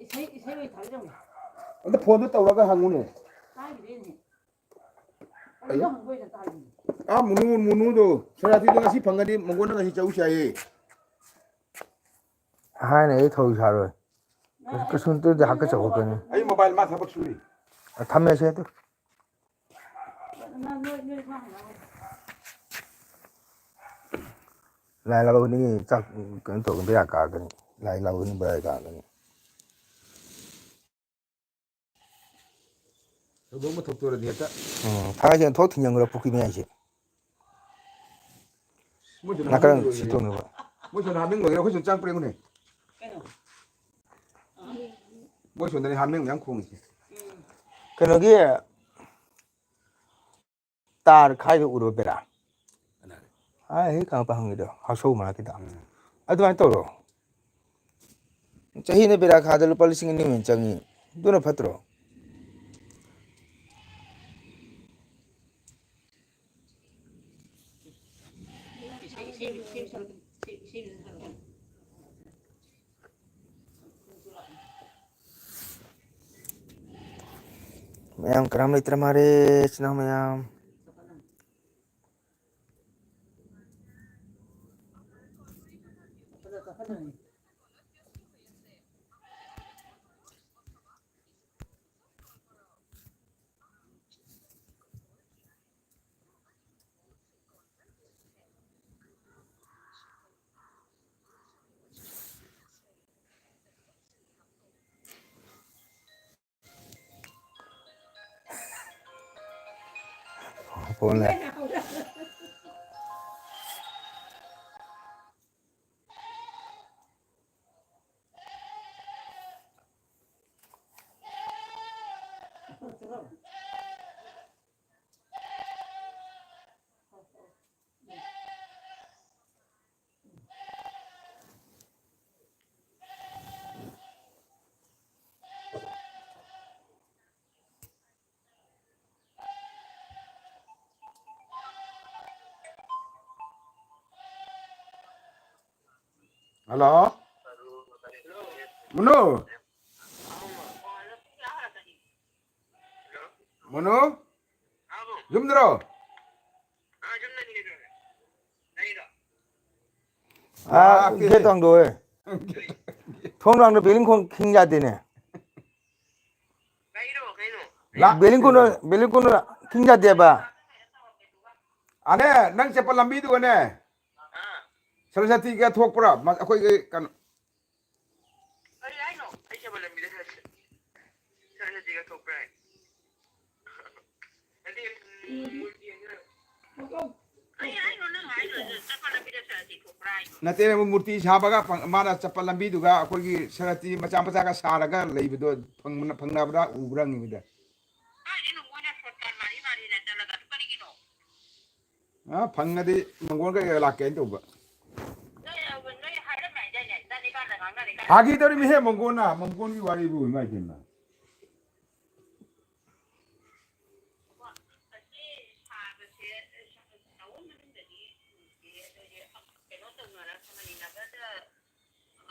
ꯏꯁꯩ, ꯏꯁꯩ ꯑꯣꯏ ꯊꯥꯖꯤꯜꯂꯝꯃꯦ꯫ ꯑꯝꯇ ꯐꯣꯟꯗꯣ ꯇꯧꯔꯒ ꯍꯪꯉꯨꯅꯦ꯫ ꯇꯥꯈꯤꯗꯦꯅꯦ꯫ ꯑꯌꯣ꯫ ꯑꯗꯨꯗ ꯍꯪꯕ ꯑꯣꯏꯅ ꯇꯥꯈꯤꯅꯦ꯫ ꯑꯥ, ꯃꯨꯅꯨ, ꯃꯨꯅꯨꯗꯣ ꯁꯣꯅꯥꯇꯤꯗꯣ ꯉꯁꯤ ꯐꯪꯉꯗꯤ ꯃꯉꯣꯟꯗ ꯉꯁꯤ ꯆꯧꯁꯦ ꯍꯥꯏꯌꯦ꯫ ꯍꯥꯏꯅ ꯑꯩ ꯊꯧ ꯁꯥꯔꯣꯏ꯫ ꯀꯩꯁꯨ ꯅꯠꯇꯗꯤ ꯍꯥꯀꯠꯆ ꯈꯣꯠꯀꯅꯤ꯫ ꯑꯩ ꯃꯣꯕꯥꯏꯜ ꯃꯥ ꯊꯕꯛ ꯁꯨꯔꯤ꯫ ꯑ, ꯊꯝꯃꯦꯁꯦ ꯑꯗꯨ꯫ ꯂꯥꯏ ꯂꯥꯎꯕꯅꯤ ꯆꯥꯛ ꯀꯩꯅꯣ ꯇꯧꯕ ꯕꯦꯔꯥ ꯀꯥꯒꯅꯤ꯫ ꯂꯥꯏ ꯂꯥꯎꯕꯅꯤ ꯕꯦꯔꯥ ꯀꯥꯒꯅꯤ꯫ ꯊꯧꯗꯣꯛ ꯑꯃ ꯊꯣꯛꯇꯣꯔꯗꯤ ꯍꯦꯛꯇ꯫ ꯎꯝ, ꯊꯥꯡꯒꯩꯁꯦ ꯊꯣꯛ ꯊꯤꯡꯖꯤꯟꯈ꯭ꯔꯣ ꯄꯨꯈ꯭ꯔꯤ ꯃꯌꯥꯏꯁꯦ꯫ ꯃꯣꯏꯁꯨ ꯅꯥꯀꯟ ꯍꯥꯃꯦꯡ ꯂꯣꯏꯔꯦ꯫ ꯁꯤꯠꯇꯣꯛꯅꯕ꯫ ꯃꯣꯏꯁꯨ ꯍꯥꯃꯦꯡ ꯂꯣꯏꯔꯦ, ꯑꯩꯈꯣꯏꯁꯨ ꯆꯪꯉꯛꯄ꯭ꯔꯥ ꯌꯦꯡꯉꯨꯅꯦ꯫ ꯀꯩꯅꯣ? ꯃꯣꯏ ꯁꯣꯝꯗꯅꯤ ꯍꯥꯃꯦꯡ ꯃꯌꯥꯝ ꯈꯣꯡꯉꯤꯁꯦ꯫ ꯀꯩꯅꯣꯒꯤ ꯇꯥꯔ ꯈꯥꯏꯕ ꯎꯔꯕ ꯕꯦꯔꯥ? ꯀꯅꯥꯅ? ꯑꯥ, ꯍꯦꯛ ꯀꯪꯉꯛꯄ ꯍꯪꯉꯤꯗꯣ, ꯍꯥꯎꯁꯧ ꯃꯅꯥꯛꯀꯤꯗꯣ꯫ ꯎꯝ꯫ ꯑꯗꯨꯃꯥꯏꯅ ꯇꯧꯔꯣ꯫ ꯆꯍꯤꯅ ꯕꯦꯔꯥ ꯈꯥꯗ ꯂꯨꯄꯥ ꯂꯤꯁꯤꯡ ꯑꯅꯤ ꯍꯦꯟꯅ ꯆꯪꯉꯤ꯫ ꯑꯗꯨꯅ ꯐꯠꯇ꯭ꯔꯣ? ꯃꯌꯥꯝ ꯀꯅꯥꯝ ꯂꯩꯇ꯭ꯔ ꯃꯥꯜꯂꯦ, ꯏꯆꯤꯟ ꯏꯅꯥꯎ ꯃꯌꯥꯝ꯫ ꯐꯣꯟ ꯂꯥꯛꯑꯦ꯫ ꯍꯜꯂꯣ꯫ ꯃꯨꯅꯨ꯫ ꯃꯨꯅꯨ꯫ ꯌꯨꯝꯗꯔꯣ? ꯑꯥ, ꯂꯥꯛꯀꯦ꯫ ꯒꯦꯠ ꯍꯥꯡꯗꯣꯛꯑꯦ꯫ ꯊꯣꯡ ꯂꯥꯡꯗ ꯕꯦꯂꯤꯡ ꯈꯣꯡ ꯈꯤꯡ ꯌꯥꯗꯦꯅꯦ꯫ ꯀꯩꯅꯣ, ꯀꯩꯅꯣ? ꯂꯥ- ꯕꯦꯂꯤꯡ ꯀꯣꯟꯅ, ꯕꯦꯂꯤꯡ ꯀꯣꯟꯅ ꯈꯤꯡ ꯌꯥꯗꯦꯕ꯫ ꯑꯅꯦ, ꯅꯪ ꯆꯠꯄ ꯂꯝꯕꯤꯗꯨꯒꯅꯦ, ꯑꯥ꯫ ꯁꯔꯁꯇꯤꯒ ꯊꯣꯛꯄ꯭ꯔꯥ? ꯃ-, ꯑꯩꯈꯣꯏꯒꯤ ꯀꯩꯅꯣ꯫ ꯀꯔꯤ ꯍꯥꯏꯅꯣ? ꯑꯩ ꯆꯠꯄ ꯂꯝꯕꯤꯗ ꯁꯔꯁ-, ꯁꯔꯁꯇꯤꯒ ꯊꯣꯛꯄ꯭ꯔꯥ ꯍꯥꯏ? ꯅꯠꯇꯦ, ꯎꯝ, ꯃꯨꯔꯇꯤ ꯍꯥꯏꯁꯤꯔ? ꯀꯔꯤ ꯍꯥꯏꯅꯣ ꯅꯪ ꯍꯥꯏꯗꯣꯏꯁꯦ? ꯆꯠꯄ ꯂꯝꯕꯤꯗ ꯁꯔꯁꯇꯤ ꯊꯣꯛꯄ꯭ꯔꯥ ꯍꯥꯏꯅꯣ? ꯅꯠꯇꯦ, ꯃꯨꯔꯇꯤ ꯁꯥꯕꯒ ꯐꯪ-, ꯃꯥꯅ ꯆꯠꯄ ꯂꯝꯕꯤꯗꯨꯒ ꯑꯩꯈꯣꯏꯒꯤ ꯁꯔꯁꯇꯤ ꯃꯆꯥ ꯃꯆꯥꯒ ꯁꯥꯔꯒ ꯂꯩꯕꯗꯣ ꯐꯪꯕꯅ-, ꯐꯪꯅꯕ꯭ꯔꯥ ꯎꯕ꯭ꯔꯥ ꯍꯪꯉꯤꯕꯗ? ꯀꯥꯏꯗꯩꯅꯣ ꯃꯣꯏꯅ ꯁꯣꯔꯠꯀꯠ ꯃꯥꯔꯤ ꯃꯥꯔꯤꯅ ꯆꯠꯂꯒ ꯑꯗꯨ ꯀꯔꯤꯒꯤꯅꯣ? ꯑ, ꯐꯪꯉꯗꯤ ꯃꯪꯒꯣꯟ ꯀꯩꯀꯩ ꯂꯥꯛꯀꯦ ꯍꯥꯏꯅ ꯇꯧꯕ꯫ ꯅꯣꯏ, ꯅꯣꯏ ꯍꯥꯏꯔꯝꯃꯦ ꯍꯥꯏꯗꯥꯏꯅꯦ? ꯆꯥꯅꯤꯄꯥꯟꯗ ꯉꯥꯡꯅꯔꯦ ꯀꯥꯏꯅ꯫ ꯐꯥꯒꯤ ꯇꯧꯔꯤꯃꯤꯍꯦ, ꯃꯪꯒꯣꯟꯅ, ꯃꯪꯒꯣꯟꯒꯤ ꯋꯥꯔꯤꯕꯨ, ꯏꯃꯥ ꯏꯕꯦꯝꯃ꯫ ꯑꯁꯤ ꯁꯥꯕꯁꯦ, ꯁꯥꯕ ꯃꯅꯨꯡꯗꯗꯤ ꯎꯗꯦ, ꯑꯗꯨꯗꯤ ꯀꯩꯅꯣ ꯇꯧꯅꯔꯛꯀꯅꯤ, ꯅꯒꯗ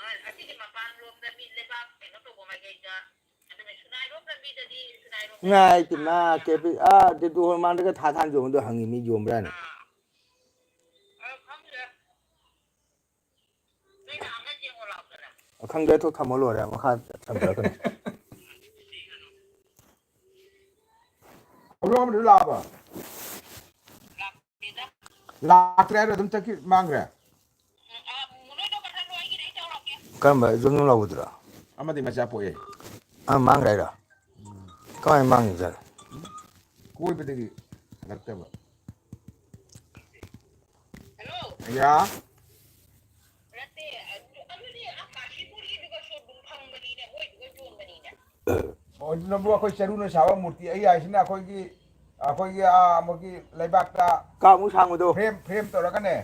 ꯑ, ꯑꯁꯤꯒꯤ ꯃꯄꯥꯟꯂꯣꯝꯗ ꯃꯤ ꯂꯩꯕꯥꯛ ꯀꯩꯅꯣ ꯇꯧꯕ ꯃꯥꯏꯀꯩꯗ, ꯑꯗꯨꯅ ꯁꯨꯅꯥꯏꯔꯣꯝ ꯂꯝꯕꯤꯗꯗꯤ, ꯁꯨꯅꯥꯏꯔꯣꯝꯗ ꯏꯃꯥ ꯏꯄꯦꯝꯃ, ꯀꯦꯄꯤ-, ꯑꯥ, ꯗꯦꯗꯨ ꯍꯣꯏ ꯃꯥꯡꯗꯒ ꯊꯥ ꯊꯥꯅ ꯌꯣꯟꯕꯗꯣ ꯍꯪꯉꯤ ꯃꯤ ꯌꯣꯟꯕ꯭ꯔꯥꯅ꯫ ꯑꯥ, ꯑ, ꯈꯪꯗꯦ꯫ ꯅꯣꯏ ꯅꯍꯥꯟꯒꯩ ꯌꯦꯡꯉꯣ ꯂꯥꯎꯗꯅ꯫ ꯑ, ꯈꯪꯗꯦ, ꯊꯣꯛ ꯊꯝꯃ ꯂꯣꯏꯔꯦ, ꯃꯈꯥ ꯊꯝꯖꯔꯛꯀꯅꯤ꯫ ꯍꯧꯗꯣꯡ ꯑꯃꯗꯨ ꯂꯥꯛꯑꯕ? ꯂꯥꯛꯇ꯭ꯔꯦ ꯍꯥꯏꯔꯣ? ꯑꯗꯨꯝ ꯆꯠꯈꯤ, ꯃꯥꯡꯈ꯭ꯔꯦ? ꯀꯔꯝꯕ ꯖꯨꯝ ꯖꯨꯝ ꯂꯥꯎꯕꯗꯨꯔꯣ? ꯑꯃꯗꯤ ꯃꯆꯥ ꯄꯣꯛꯑꯦ꯫ ꯑꯥ, ꯃꯥꯡꯈ꯭ꯔꯦ ꯍꯥꯏꯔꯣ? ꯀꯃꯥꯏꯅ ꯃꯥꯡꯉꯤꯖꯥꯠꯅꯣ? ꯀꯣꯏꯕꯗꯒꯤ ꯍꯜꯂꯛꯇꯕ꯫ ꯌꯥ꯫ ꯑꯣ, ꯑꯗꯨꯅꯕꯨ ꯑꯩꯈꯣꯏ ꯆꯔꯨꯅ ꯁꯥꯕ ꯃꯨꯔꯇꯤ, ꯑꯩ ꯍꯥꯏꯁꯤꯅ ꯑꯩꯈꯣꯏꯒꯤ, ꯑꯩꯈꯣꯏꯒꯤ, ꯑꯥ, ꯑꯃꯒꯤ ꯂꯩꯕꯥꯛꯇ ꯀꯥꯞꯃꯨꯛ ꯁꯥꯡꯕꯗꯣ꯫ Frame, frame ꯇꯧꯔꯒꯅꯦ,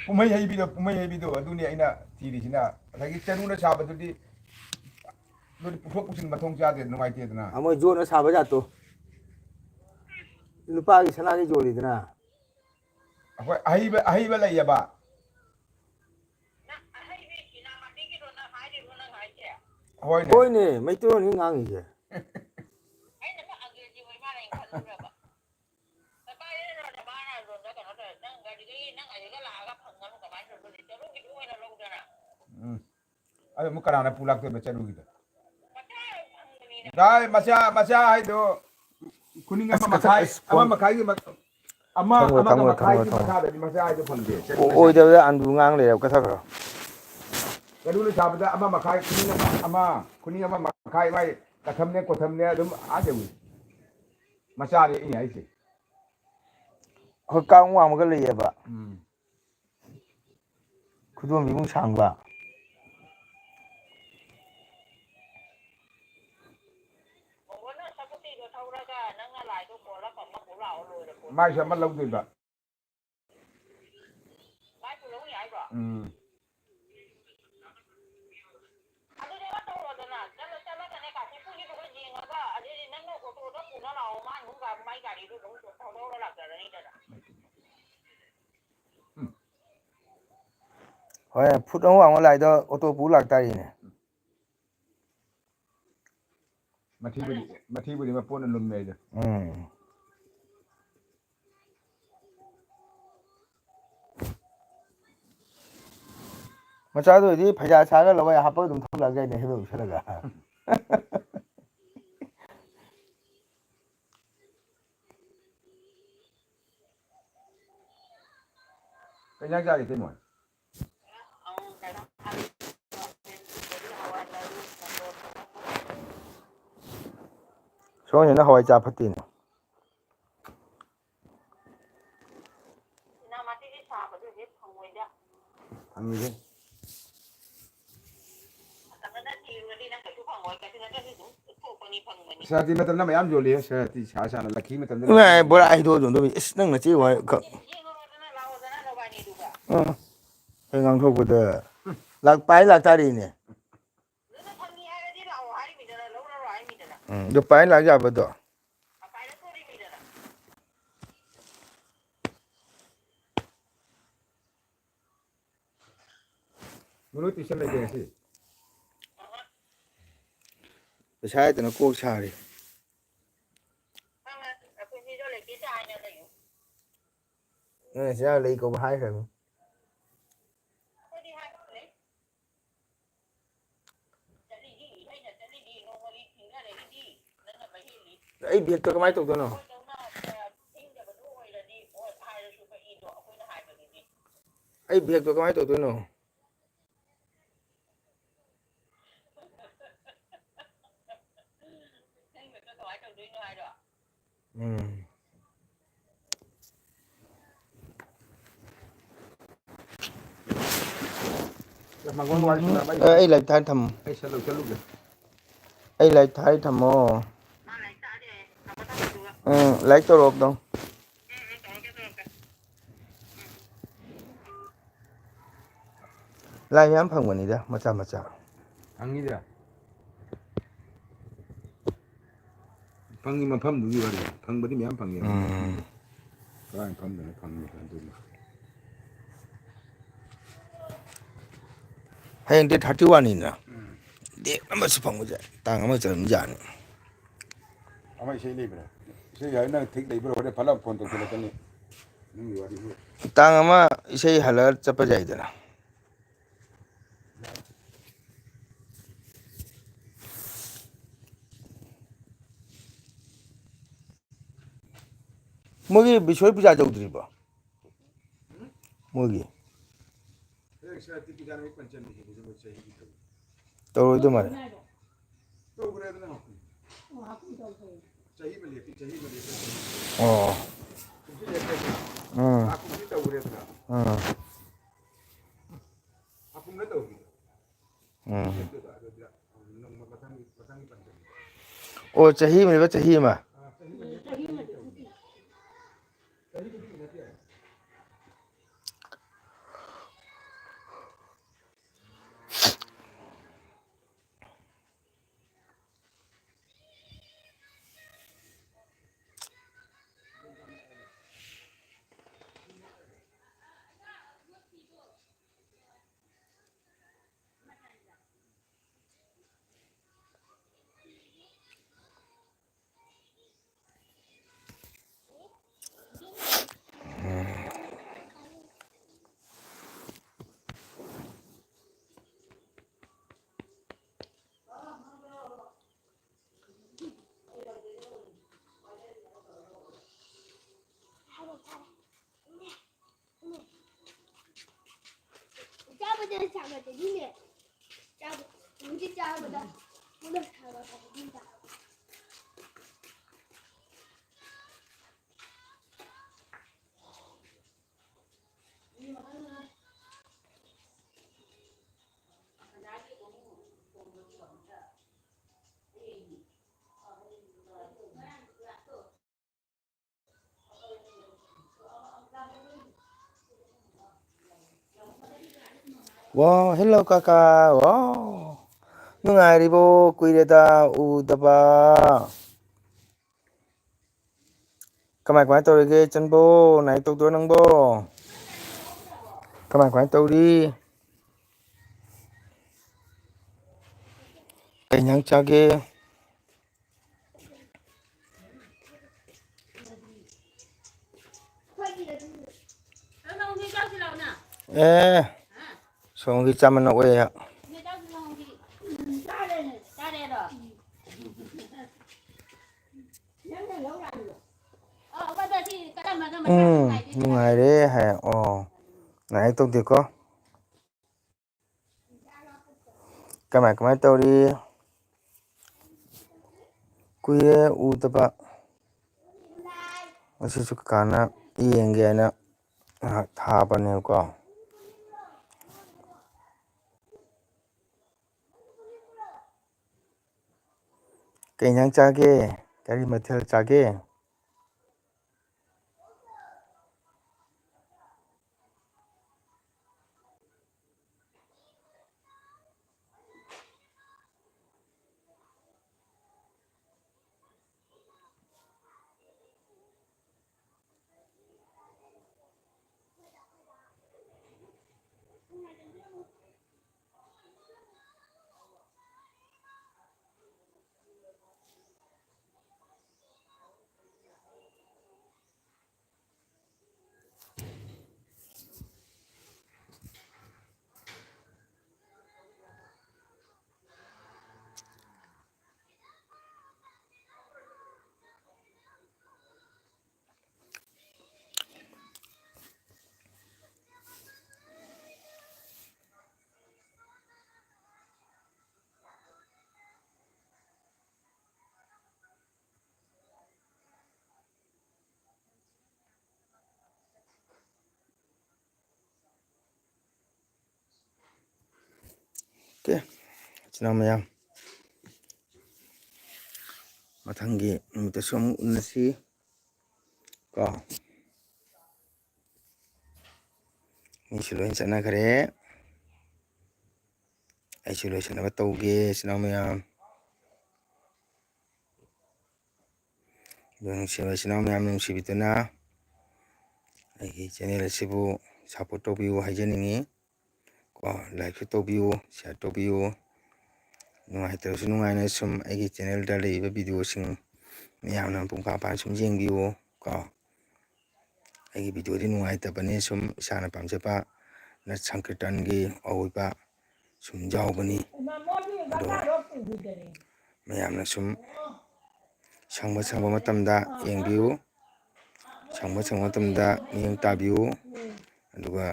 ꯄꯨꯝꯍꯩ ꯍꯩꯕꯤꯗꯣ, ꯄꯨꯝꯍꯩ ꯍꯩꯕꯤꯗꯣ, ꯑꯗꯨꯅꯤ ꯑꯩꯅ ꯊꯤꯔꯤꯁꯤꯅ꯫ ꯉꯁꯥꯏꯒꯤ ꯆꯔꯨꯅ ꯁꯥꯕꯗꯨꯗꯤ, ꯑꯗꯨꯗꯤ ꯄꯨꯊꯣꯛ ꯄꯨꯁꯤꯟ ꯃꯊꯣꯡ ꯆꯥꯗꯦ, ꯅꯨꯡꯉꯥꯏꯇꯦꯗꯅ꯫ ꯑꯃꯣꯏ ꯖꯣꯠꯅ ꯁꯥꯕ ꯖꯥꯠꯇꯣ, ꯂꯨꯄꯥꯒꯤ ꯁꯅꯥꯒꯤ ꯌꯣꯜꯂꯤꯗꯅ꯫ ꯑꯩꯈꯣꯏ ꯑꯍꯩꯕ, ꯑꯍꯩꯕ ꯂꯩꯌꯦꯕ꯫ ꯍꯣꯏꯅꯦ꯫ ꯍꯣꯏꯅꯦ, ꯃꯩꯇꯩꯂꯣꯟꯅꯤ ꯉꯥꯡꯉꯤꯁꯦ꯫ ꯎꯝ꯫ ꯑꯗꯨ ꯑꯃꯨꯛ ꯀꯅꯥꯅ ꯄꯨ ꯂꯥꯛꯇꯣꯏꯕ ꯆꯔꯨꯒꯤꯗꯣ? ꯗꯥꯏ, ꯃꯆꯥ, ꯃꯆꯥ ꯍꯥꯏꯗꯣ ꯈꯨꯅꯤꯡ ꯑꯃ ꯑꯁ, ꯃꯈꯥꯏ, ꯑꯁ, ꯑꯃ ꯐꯣꯟ ꯃꯈꯥꯏꯒꯤ ꯃ-, ꯑꯃ, ꯊꯝꯈ꯭ꯔꯣ, ꯑꯃ ꯊꯝꯈ꯭ꯔꯣ, ꯃꯈꯥꯏꯒꯤ ꯊꯝꯈ꯭ꯔꯣ, ꯊꯝꯈ꯭ꯔꯣ꯫ ꯃꯈꯥꯗꯗꯤ ꯃꯆꯥ ꯍꯥꯏꯗꯣ ꯐꯪꯗꯦ꯫ ꯑꯣ-, ꯑꯣꯏꯗꯕꯗ ꯑꯟꯗꯨ ꯉꯥꯡ ꯂꯩꯔꯦ, ꯀꯛꯊꯠꯈ꯭ꯔꯣ꯫ ꯆꯔꯨꯅ ꯁꯥꯕꯗ ꯑꯃ ꯃꯈꯥꯏ, ꯈꯨꯅꯤꯡ ꯑꯃ, ꯑꯃ, ꯈꯨꯅꯤꯡ ꯑꯃ ꯃꯈꯥꯏ ꯃꯥꯏ ꯀꯊꯝꯅꯦ, ꯀꯣꯊꯝꯅꯦ ꯑꯗꯨꯝ ꯑꯥ ꯌꯧꯏ꯫ ꯃꯆꯥꯅꯤ ꯑꯩꯅ ꯍꯥꯏꯁꯦ꯫ ꯑꯩꯈꯣꯏ ꯀꯥꯡ ꯋꯥꯡꯃꯒ ꯂꯩꯌꯦꯕ꯫ ꯎꯝ꯫ ꯈꯨꯗꯣꯝꯕꯤꯃꯨꯛ ꯁꯥꯡꯕ꯫ ꯃꯥꯏꯁꯨ ꯑꯃ ꯂꯧꯗꯣꯏꯕ꯫ ꯎꯝ꯫ ꯍꯣꯏ, ꯐꯨꯠ ꯑꯃ ꯋꯥꯡꯕ ꯂꯥꯏꯗꯣ ꯑꯣꯇꯣ ꯄꯨ ꯂꯥꯛꯇꯥꯔꯤꯅꯦ꯫ ꯃꯊꯤꯕꯨꯗꯤ, ꯃꯊꯤꯕꯨꯗꯤ ꯃꯄꯣꯠꯅ ꯂꯨꯝꯃꯦ ꯑꯩꯗꯣ꯫ ꯎꯝ꯫ ꯃꯆꯥꯗꯨ ꯑꯣꯏꯗꯤ ꯐꯩꯖꯥ ꯁꯥꯔꯒ ꯂꯋꯥꯏ ꯍꯥꯞꯄꯒ ꯑꯗꯨꯝ ꯊꯣꯛꯂꯛꯑꯒ ꯑꯩꯅ ꯍꯦꯜꯃꯦꯠ ꯎꯞꯁꯜꯂꯒ꯫ ꯀꯩ ꯏꯟꯖꯥꯡ ꯆꯥꯒꯦ, ꯏꯇꯩꯃ? ꯁꯣꯝꯁꯤꯅ ꯍꯋꯥꯏ ꯆꯥ ꯐꯠꯇꯦꯅꯦ꯫ ꯐꯪꯉꯤꯁꯦ꯫ ꯁꯔꯇꯤ ꯃꯇꯝꯗ ꯃꯌꯥꯝ ꯌꯣꯜꯂꯤ, ꯁꯔꯇꯤ ꯁꯥ ꯁꯥꯅ ꯂꯛꯈꯤ ꯃꯇꯝꯗ ꯏꯃꯥ, ꯂꯛꯈꯤ꯫ ꯕꯣꯔꯥ ꯍꯩꯗꯣꯛꯑ ꯌꯣꯟꯗꯣꯏ꯫ ꯏꯁ, ꯅꯪ ꯅꯆꯦ ꯋꯥ ꯈꯛ꯫ ꯑꯥ꯫ ꯍꯦꯛ ꯉꯥꯡꯊꯣꯛꯄꯗ ꯂꯥꯛ-, ꯄꯥꯏ ꯂꯥꯛꯇꯥꯔꯤꯅꯦ꯫ ꯎꯝ, ꯑꯗꯨ ꯄꯥꯏ ꯂꯥꯛ ꯌꯥꯕꯗꯣ꯫ ꯃꯨꯂꯨ tuition ꯂꯩꯇꯦ ꯉꯁꯤ꯫ ꯄꯩꯁꯥ ꯂꯩꯇꯅ ꯀꯣꯛ ꯁꯥꯔꯤ꯫ ꯅꯪꯅ ꯆꯤꯟꯖꯥꯛ ꯂꯩ ꯀꯧꯕ ꯍꯥꯏꯈ꯭ꯔꯕꯅꯤ꯫ ꯑꯩ ꯕꯦꯒꯇꯣ ꯀꯃꯥꯏꯅ ꯇꯧꯗꯣꯏꯅꯣ? ꯑꯩ ꯕꯦꯒꯇꯣ ꯀꯃꯥꯏꯅ ꯇꯧꯗꯣꯏꯅꯣ? ꯎꯝ꯫ ꯑꯦ, ꯑꯩ ꯂꯥꯏꯔꯤꯛ ꯊꯥꯔ ꯊꯝꯃꯣ꯫ ꯑꯩ ꯂꯥꯏꯔꯤꯛ ꯊꯥꯔ ꯊꯝꯃꯣ꯫ ꯎꯝ, ꯂꯥꯏꯔꯤꯛ ꯇꯧꯔꯣ ꯑꯝꯇꯪ꯫ ꯂꯥꯏ ꯃꯌꯥꯝ ꯐꯪꯕꯅꯤꯗ, ꯃꯆꯥ ꯃꯆꯥ꯫ ꯐꯪꯉꯤꯗ꯫ ꯐꯪꯉꯤ ꯃꯐꯝꯗꯨꯒꯤ ꯋꯥꯔꯤ꯫ ꯐꯪꯕꯗꯤ ꯃꯌꯥꯝ ꯐꯪꯉꯤ꯫ ꯎꯝ꯫ ꯀꯗꯥꯏ ꯃꯐꯝꯗꯅꯣ ꯐꯪꯉꯤ ꯑꯗꯨꯅ꯫ ꯍꯌꯦꯡ date thirty one ꯅꯤꯅ꯫ ꯎꯝ꯫ Date ꯑꯃꯁꯨ ꯐꯪꯕꯁꯦ ꯇꯥꯡ ꯑꯃ ꯆꯠꯂꯝ ꯌꯥꯅꯤ꯫ ꯑꯃ ꯏꯁꯩ ꯂꯩꯕ꯭ꯔꯥ? ꯏꯁꯩ ꯍꯥꯏ ꯅꯪ ꯊꯤꯛ ꯂꯩꯕ꯭ꯔꯥ? ꯍꯣꯔꯦꯟ ꯐꯠ ꯂꯥꯎ phone ꯇꯧꯁꯤꯜꯂꯛꯀꯅꯤ꯫ ꯅꯪꯒꯤ ꯋꯥꯔꯤꯁꯤ꯫ ꯇꯥꯡ ꯑꯃ ꯏꯁꯩ ꯍꯜꯂꯒ ꯆꯠꯄ ꯌꯥꯏꯗꯅ꯫ ꯃꯣꯏꯒꯤ ꯕꯤꯁꯣꯏ ꯄꯨꯖꯥ ꯇꯧꯗ꯭ꯔꯤꯕꯣ? ꯃꯣꯏꯒꯤ꯫ ꯇꯧꯔꯣꯏꯗꯧ ꯃꯥꯜꯂꯦ꯫ ꯑꯣ꯫ ꯎꯝ꯫ ꯎꯝ꯫ ꯎꯝ꯫ ꯑꯣ, ꯆꯍꯤ ꯑꯃ ꯂꯩꯕ, ꯆꯍꯤ ꯑꯃ꯫ ꯆꯥꯕꯗ ꯁꯥꯒꯠꯇꯗꯤꯅꯦ꯫ ꯆꯥꯕ ꯍꯧꯖꯤꯛ ꯆꯥꯕꯗ ꯄꯨꯂꯞ ꯁꯥꯒꯠꯄꯗꯤ ꯇꯥꯕ꯫ ꯋꯥ, ꯍꯦꯜꯂꯣ ꯀꯥꯀꯥ꯫ ꯋꯥ, ꯅꯨꯡꯉꯥꯏꯔꯤꯕꯣ? ꯀꯨꯏꯔꯦꯗ ꯎꯗꯕ꯫ ꯀꯃꯥꯏ ꯀꯃꯥꯏ ꯇꯧꯔꯤꯒꯦ ꯏꯆꯟꯕꯣ? ꯅꯥꯏ ꯇꯧꯗ꯭ꯔꯣ ꯅꯪꯕꯣ? ꯀꯃꯥꯏ ꯀꯃꯥꯏ ꯇꯧꯔꯤ? ꯀꯩ ꯏꯟꯖꯥꯡ ꯆꯥꯒꯦ? ꯑꯦ, ꯁꯣꯝꯒꯤ ꯆꯥꯃꯟ ꯑꯣꯏꯌꯦ꯫ ꯎꯝ, ꯅꯨꯡꯉꯥꯏꯔꯦ ꯍꯥꯏ꯫ ꯑꯣ, ꯅꯥꯏ ꯇꯧꯗꯦꯀꯣ꯫ ꯀꯃꯥꯏ ꯀꯃꯥꯏ ꯇꯧꯔꯤ? ꯀꯨꯏꯔꯦ ꯎꯗꯕ꯫ ꯉꯁꯤꯁꯨ ꯀꯀꯥꯅ ꯌꯦꯡꯒꯦꯅ ꯉꯥꯏꯍꯥꯛ ꯊꯥꯕꯅꯦꯕꯀꯣ꯫ ꯀꯩ ꯏꯟꯖꯥꯡ ꯆꯥꯒꯦ? ꯀꯔꯤ ꯃꯊꯦꯜ ꯆꯥꯒꯦ? ꯑꯣꯀꯦ, ꯏꯆꯤꯟ ꯏꯅꯥꯎ ꯃꯌꯥꯝ, ꯃꯊꯪꯒꯤ ꯅꯨꯃꯤꯠꯇꯁꯨ ꯑꯃꯨꯛ ꯎꯅꯁꯤ ꯀꯣ꯫ ꯃꯤꯁꯨ ꯂꯣꯏ ꯆꯠꯅꯈ꯭ꯔꯦ꯫ ꯑꯩꯁꯨ ꯂꯣꯏꯁꯤꯟꯅꯕ ꯇꯧꯒꯦ, ꯏꯆꯤꯟ ꯏꯅꯥꯎ ꯃꯌꯥꯝ꯫ ꯑꯗꯨ ꯅꯨꯡꯁꯤꯕ ꯏꯆꯤꯟ ꯏꯅꯥꯎ ꯃꯌꯥꯝ ꯅꯨꯡꯁꯤꯕꯤꯗꯨꯅ ꯑꯩꯒꯤ ꯆꯦꯅꯦꯜ ꯑꯁꯤꯕꯨ ꯁꯞꯄꯣꯔꯠ ꯇꯧꯕꯤꯌꯨ ꯍꯥꯏꯖꯅꯤꯡꯉꯤ꯫ ꯀꯣ, ꯂꯥꯏꯛꯁꯨ ꯇꯧꯕꯤꯌꯨ, ꯁꯤꯌꯥꯔ ꯇꯧꯕꯤꯌꯨ꯫ ꯅꯨꯡꯉꯥꯏꯇ꯭ꯔꯁꯨ ꯅꯨꯡꯉꯥꯏꯅ ꯁꯨꯝ ꯑꯩꯒꯤ ꯆꯦꯅꯦꯜꯗ ꯂꯩꯔꯤꯕ ꯚꯤꯗꯤꯑꯣꯁꯤꯡ ꯃꯌꯥꯝꯅ ꯃꯄꯨꯡ ꯐꯥ ꯐꯥꯅ ꯁꯨꯝ ꯌꯦꯡꯕꯤꯌꯨ ꯀꯣ꯫ ꯑꯩꯒꯤ ꯚꯤꯗꯤꯑꯣꯗꯤ ꯅꯨꯡꯉꯥꯏꯇꯕꯅꯤ, ꯁꯨꯝ ꯏꯁꯥꯅ ꯄꯥꯝꯖꯕ ꯅꯠ ꯁꯪꯀꯤꯔꯇꯟꯒꯤ ꯑꯣꯏꯕ ꯁꯨꯝ ꯌꯥꯎꯕꯅꯤ꯫ ꯑꯗꯣ ꯃꯌꯥꯝꯅ ꯁꯨꯝ ꯁꯪꯕ ꯁꯪꯕ ꯃꯇꯝꯗ ꯌꯦꯡꯕꯤꯌꯨ, ꯁꯪꯕ ꯁꯪꯕ ꯃꯇꯝꯗ ꯃꯤꯠꯌꯦꯡ ꯇꯥꯕꯤꯌꯨ, ꯑꯗꯨꯒ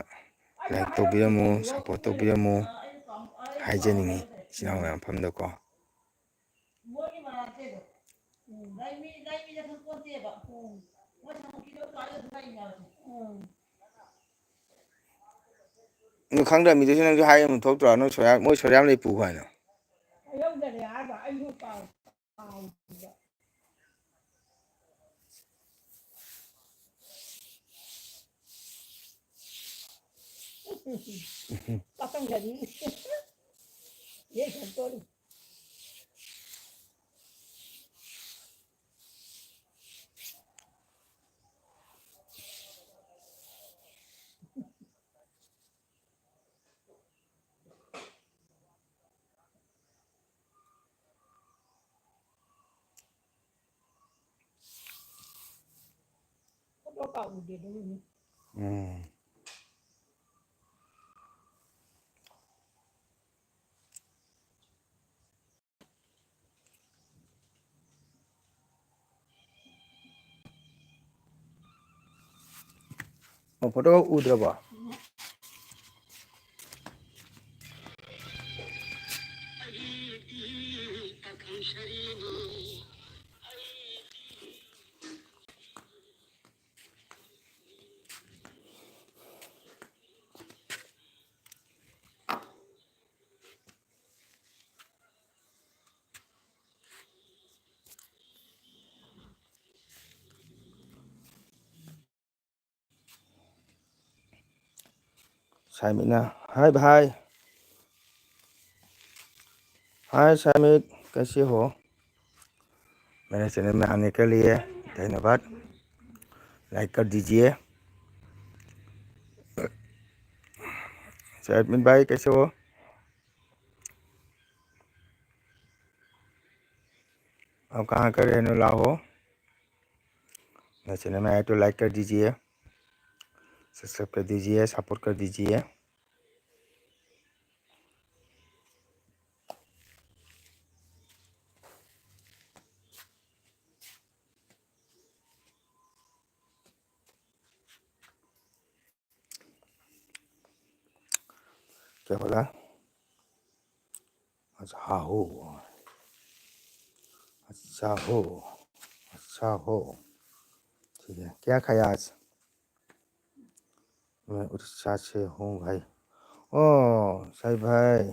ꯂꯥꯏꯛ ꯇꯧꯕꯤꯔꯝꯃꯨ, ꯁꯞꯄꯣꯔꯠ ꯇꯧꯕꯤꯔꯝꯃꯨ ꯍꯥꯏꯖꯅꯤꯡꯉꯤ, ꯏꯆꯤꯟ ꯏꯅꯥꯎ ꯃꯌꯥꯝ ꯃꯐꯝꯗꯀꯣ꯫ ꯑꯗꯨ ꯈꯪꯗꯕ ꯃꯤꯗꯨꯁꯨ ꯅꯪꯁꯨ ꯍꯥꯏ ꯑꯃ ꯊꯣꯛꯇ꯭ꯔꯣ? ꯅꯣꯏ ꯁꯣꯔꯤꯌꯥ-, ꯃꯣꯏ ꯁꯣꯔꯤꯌꯥꯝ ꯂꯩ ꯄꯨꯈꯣ ꯍꯥꯏꯅ꯫ ꯄꯥꯈꯪ ꯁꯥꯔꯤ꯫ ꯌꯦ ꯁꯟꯇꯣꯔꯤ꯫ ꯎꯝ꯫ ꯑꯣ, ꯐꯣꯇꯣ ꯎꯗ꯭ꯔꯕꯣ? सायमित ना, हाय भाई। हाय सायमित, कैसे हो? मेरे चैनल में आने के लिए धन्यवाद। लाइक कर दीजिए। सायमित भाई, कैसे हो? आप कहाँ का रहने वाला हो? मेरे चैनल में आए तो लाइक कर दीजिए, सब्सक्राइब कर दीजिए, सपोर्ट कर दीजिए। क्या बोला? अच्छा हो, अच्छा हो, अच्छा हो। ठीक है, क्या खाया आज? मैं उड़ीसा से हूँ भाई। ओ साहिब भाई,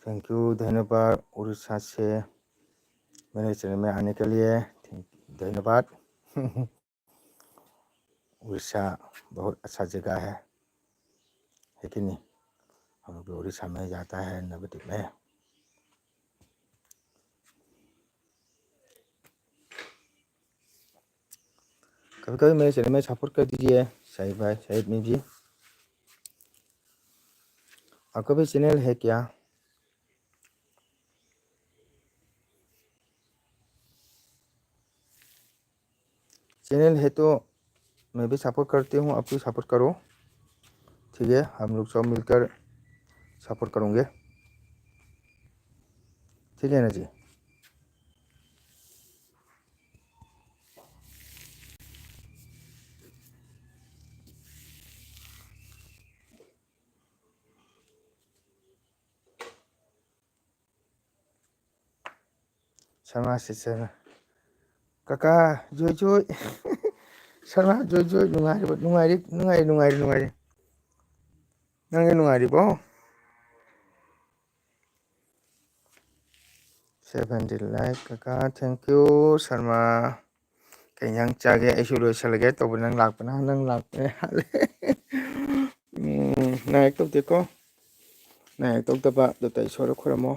थैंक यू, धन्यवाद। उड़ीसा से मेरे चैनल में आने के लिए धन्यवाद। उड़ीसा बहुत अच्छा जगह है, है कि नहीं? हम लोग भी उड़ीसा में जाता है नवद्वीप में। कभी कभी मेरे चैनल में सपोर्ट कर दीजिए साहिब भाई, साहिब मीम जी। आपका भी चैनल है क्या? चैनल है तो मैं भी सपोर्ट करती हूँ, आप भी सपोर्ट करो। ठीक है, हम लोग सब मिलकर सपोर्ट करेंगे। ठीक है ना जी? ꯁꯔꯃꯥ ꯁꯤꯁꯇꯔꯅ, ꯀꯀꯥ ꯖꯣꯏ ꯖꯣꯏ, ꯁꯔꯃꯥ ꯖꯣꯏ ꯖꯣꯏ, ꯅꯨꯡꯉꯥꯏꯔꯤꯕ? ꯅꯨꯡꯉꯥꯏꯔꯤ, ꯅꯨꯡꯉꯥꯏꯔꯤ, ꯅꯨꯡꯉꯥꯏꯔꯤ꯫ ꯅꯪꯗꯤ ꯅꯨꯡꯉꯥꯏꯔꯤꯕꯣ? Seventy like, ꯀꯀꯥ, thank you, ꯁꯔꯃꯥ꯫ ꯀꯩ ꯏꯟꯖꯥꯡ ꯆꯥꯒꯦ? ꯑꯩꯁꯨ ꯂꯣꯏꯁꯤꯜꯂꯒꯦ ꯇꯧꯕ, ꯅꯪ ꯂꯥꯛꯄꯅ, ꯅꯪ ꯂꯥꯛꯄꯅ ꯍꯥꯜꯂꯦ꯫ ꯎꯝ, ꯅꯥ ꯌꯦꯛ ꯇꯧꯗꯦꯀꯣ꯫ ꯅꯥ ꯌꯦꯛ ꯇꯧꯗꯕ ꯗꯣꯛꯇꯔ ꯏꯁꯣꯔꯗ ꯈꯣꯏꯔꯝꯃꯣ꯫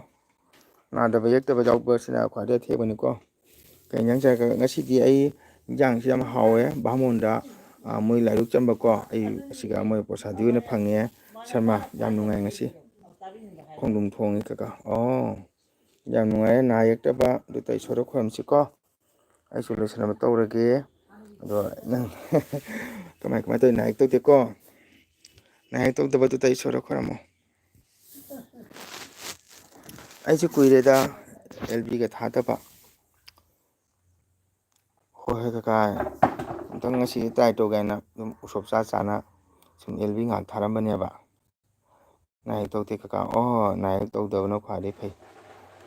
ꯅꯥꯗꯕ ꯌꯦꯛꯇꯕ ꯌꯥꯎꯕꯁꯤꯅ ꯈ꯭ꯋꯥꯏꯗꯩ ꯑꯊꯦꯡꯕꯅꯤꯀꯣ꯫ ꯀꯩ ꯏꯟꯖꯥꯡ ꯆꯥꯔꯒ? ꯉꯁꯤꯗꯤ ꯑꯩ ꯏꯟꯖꯥꯡꯁꯤ ꯌꯥꯝ ꯍꯥꯎꯋꯦ꯫ ꯕꯥꯃꯣꯟꯗ, ꯑ, ꯃꯣꯏ ꯂꯥꯏꯔꯨꯛ ꯆꯟꯕꯀꯣ, ꯑꯩ ꯑꯁꯤꯒ ꯃꯣꯏ ꯄ꯭ꯔꯣꯁꯥꯗꯤ ꯑꯣꯏꯅ ꯐꯪꯉꯦ꯫ ꯁꯔꯃ, ꯌꯥꯝ ꯅꯨꯡꯉꯥꯏ ꯉꯁꯤ꯫ ꯈꯣꯡꯗ꯭ꯔꯨꯝ ꯊꯣꯡꯉꯦ ꯀꯀꯥ꯫ ꯑꯣ, ꯌꯥꯝ ꯅꯨꯡꯉꯥꯏꯔꯦ꯫ ꯅꯥ ꯌꯦꯛꯇꯕ ꯗꯣꯛꯇꯔ ꯏꯁꯣꯔꯗ ꯈꯣꯏꯔꯝꯁꯤꯀꯣ꯫ ꯑꯩꯁꯨ ꯂꯣꯏꯁꯤꯟꯅꯕ ꯇꯧꯔꯒꯦ꯫ ꯑꯗꯣ ꯅꯪ ꯀꯃꯥꯏ, ꯀꯃꯥꯏ ꯇꯧꯔꯤ? ꯅꯥ ꯌꯦꯛ ꯇꯧꯗꯦꯀꯣ? ꯅꯥ ꯌꯦꯛ ꯇꯧꯗꯕꯗꯨꯗ ꯏꯁꯣꯔꯗ ꯈꯣꯏꯔꯝꯃꯣ꯫ ꯑꯩꯁꯨ ꯀꯨꯏꯔꯦꯗ ꯑꯦꯜ ꯕꯤꯒ ꯊꯥꯗꯕ꯫ ꯍꯣꯏ, ꯍꯣꯏ, ꯀꯀꯥ꯫ ꯑꯝꯇꯪ ꯉꯁꯤꯗꯤ ꯇ꯭ꯔꯥꯏ ꯇꯧꯒꯦ ꯍꯥꯏꯅ ꯑꯗꯨꯝ ꯎꯁꯣꯞ ꯆꯥ ꯆꯥꯅ ꯁꯨꯝ ꯑꯦꯜ ꯕꯤ ꯉꯥꯏꯍꯥꯛ ꯊꯥꯔꯝꯕꯅꯦꯕ꯫ ꯅꯥ ꯌꯦꯛ ꯇꯧꯗꯦ ꯀꯀꯥ꯫ ꯑꯣ, ꯅꯥ ꯌꯦꯛ ꯇꯧꯗꯕꯅ ꯈ꯭ꯋꯥꯏꯗꯩ ꯐꯩ꯫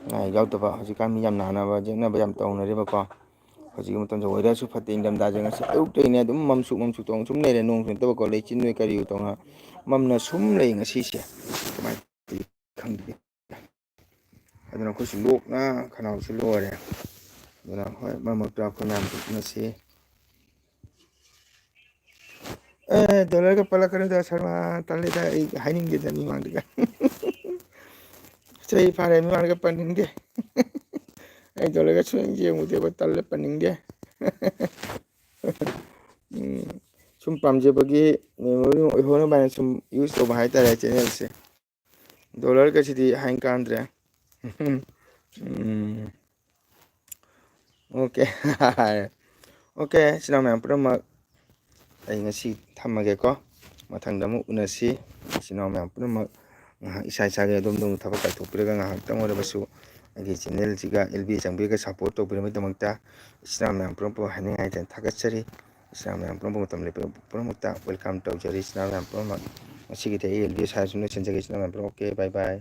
ꯅꯥ ꯌꯦꯛ ꯌꯥꯎꯗꯕ, ꯍꯧꯖꯤꯛꯀꯥꯟ ꯃꯤ ꯌꯥꯝ ꯅꯥꯅꯕ ꯌꯦꯛꯅꯕ ꯌꯥꯝ ꯇꯧꯅꯔꯦꯕꯀꯣ꯫ ꯍꯧꯖꯤꯛꯀꯤ ꯃꯇꯝꯁꯦ ꯋꯦꯗꯔꯁꯨ ꯐꯠꯇꯦ, ꯏꯪꯊꯝꯊꯥꯁꯦ꯫ ꯉꯁꯤ ꯑꯌꯨꯛꯇꯩꯅꯦ ꯑꯗꯨꯝ ꯃꯝꯁꯨꯛ ꯃꯝꯁꯨꯛ ꯇꯧꯅ ꯁꯨꯝ ꯂꯩꯔꯦ, ꯅꯣꯡꯁꯨ ꯅꯠꯇꯕꯀꯣ, ꯂꯩꯆꯤꯟ ꯑꯣꯏ ꯀꯔꯤ ꯑꯣꯏ ꯇꯧꯅ ꯃꯝꯅ ꯁꯨꯝ ꯂꯩ ꯉꯁꯤꯁꯦ꯫ ꯀꯃꯥꯏꯅ ꯇꯧꯔꯤ ꯈꯪꯗꯦ꯫ ꯑꯗꯨꯅ ꯑꯩꯈꯣꯏꯁꯨ ꯂꯣꯛꯅ ꯈꯅꯥꯎꯁꯨ ꯂꯣꯏꯔꯦ꯫ ꯑꯗꯨꯅ ꯍꯣꯏ, ꯃꯔꯛ ꯃꯔꯛꯇ ꯑꯩꯈꯣꯏ ꯃꯌꯥꯝ ꯎꯅꯁꯤ꯫ ꯑꯦ, ꯗꯣꯂꯔꯒ ꯄꯜꯂꯛꯀꯅꯨꯗ ꯁꯔꯃ, ꯇꯜꯂꯤꯗ, ꯑꯩ ꯍꯥꯏꯅꯤꯡꯗꯦꯗ ꯃꯤꯃꯥꯡꯗꯒ꯫ ꯆꯍꯤ ꯐꯥꯔꯦ ꯃꯤꯃꯥꯡꯗꯒ ꯄꯟꯅꯤꯡꯗꯦ꯫ ꯑꯩ ꯗꯣꯂꯔꯒ ꯁꯨꯡꯌꯦꯡ ꯌꯦꯡꯉꯨꯗꯦꯕ, ꯇꯜꯂꯦ, ꯄꯟꯅꯤꯡꯗꯦ꯫ ꯎꯝ, ꯁꯨꯝ ꯄꯥꯝꯖꯕꯒꯤ memory ꯑꯣꯏꯍꯧꯅꯕ ꯍꯥꯏꯅ ꯁꯨꯝ use ꯇꯧꯕ ꯍꯥꯏꯇꯥꯔꯦ channelꯁꯦ꯫ ꯗꯣꯂꯔꯒꯁꯤꯗꯤ ꯍꯥꯏ ꯀꯥꯟꯗ꯭ꯔꯦ꯫ ꯎꯝ꯫ ꯑꯣꯀꯦ꯫ ꯑꯣꯀꯦ, ꯏꯆꯤꯟ ꯏꯅꯥꯎ ꯃꯌꯥꯝ ꯄꯨꯝꯅꯃꯛ, ꯑꯩ ꯉꯁꯤ ꯊꯝꯃꯒꯦꯀꯣ꯫ ꯃꯊꯪꯗ ꯑꯃꯨꯛ ꯎꯅꯁꯤ꯫ ꯏꯆꯤꯟ ꯏꯅꯥꯎ ꯃꯌꯥꯝ ꯄꯨꯝꯅꯃꯛ ꯉꯥꯏꯍꯥꯛ ꯏꯁꯥ ꯏꯁꯥꯒꯤ ꯑꯗꯣꯝꯗ ꯑꯃꯨꯛ ꯊꯕꯛ ꯀꯥꯏꯊꯣꯛꯄꯤꯔꯒ ꯉꯥꯏꯍꯥꯛꯇꯪ ꯑꯣꯏꯔꯕꯁꯨ ꯑꯩꯒꯤ channelꯁꯤꯒ ꯑꯦꯜ ꯕꯤ ꯆꯪꯕꯤꯔꯒ support ꯇꯧꯕꯤꯔꯝꯕꯒꯤꯗꯃꯛꯇ ꯏꯆꯤꯟ ꯏꯅꯥꯎ ꯃꯌꯥꯝ ꯄꯨꯝꯅꯃꯛꯄꯨ ꯍꯥꯏꯅꯤꯡꯉꯥꯏ ꯂꯩꯇꯅ ꯊꯥꯒꯠꯆꯔꯤ꯫ ꯏꯆꯤꯟ ꯏꯅꯥꯎ ꯃꯌꯥꯝ ꯄꯨꯝꯅꯃꯛ ꯃꯇꯝ ꯂꯦꯞꯄꯤꯔꯛꯄ ꯄꯨꯝꯅꯃꯛꯇ welcome ꯇꯧꯖꯔꯤ꯫ ꯏꯆꯤꯟ ꯏꯅꯥꯎ ꯃꯌꯥꯝ ꯄꯨꯝꯅꯃꯛ ꯉꯁꯤꯒꯤꯗꯤ ꯑꯩ ꯑꯦꯜ ꯕꯤ ꯁꯥꯏ ꯁꯨꯝ ꯂꯣꯏꯁꯤꯟꯖꯒꯦ꯫ ꯏꯆꯤꯟ ꯏꯅꯥꯎ ꯃꯌꯥꯝ ꯄꯨꯝꯅꯃꯛ okay, bye bye꯫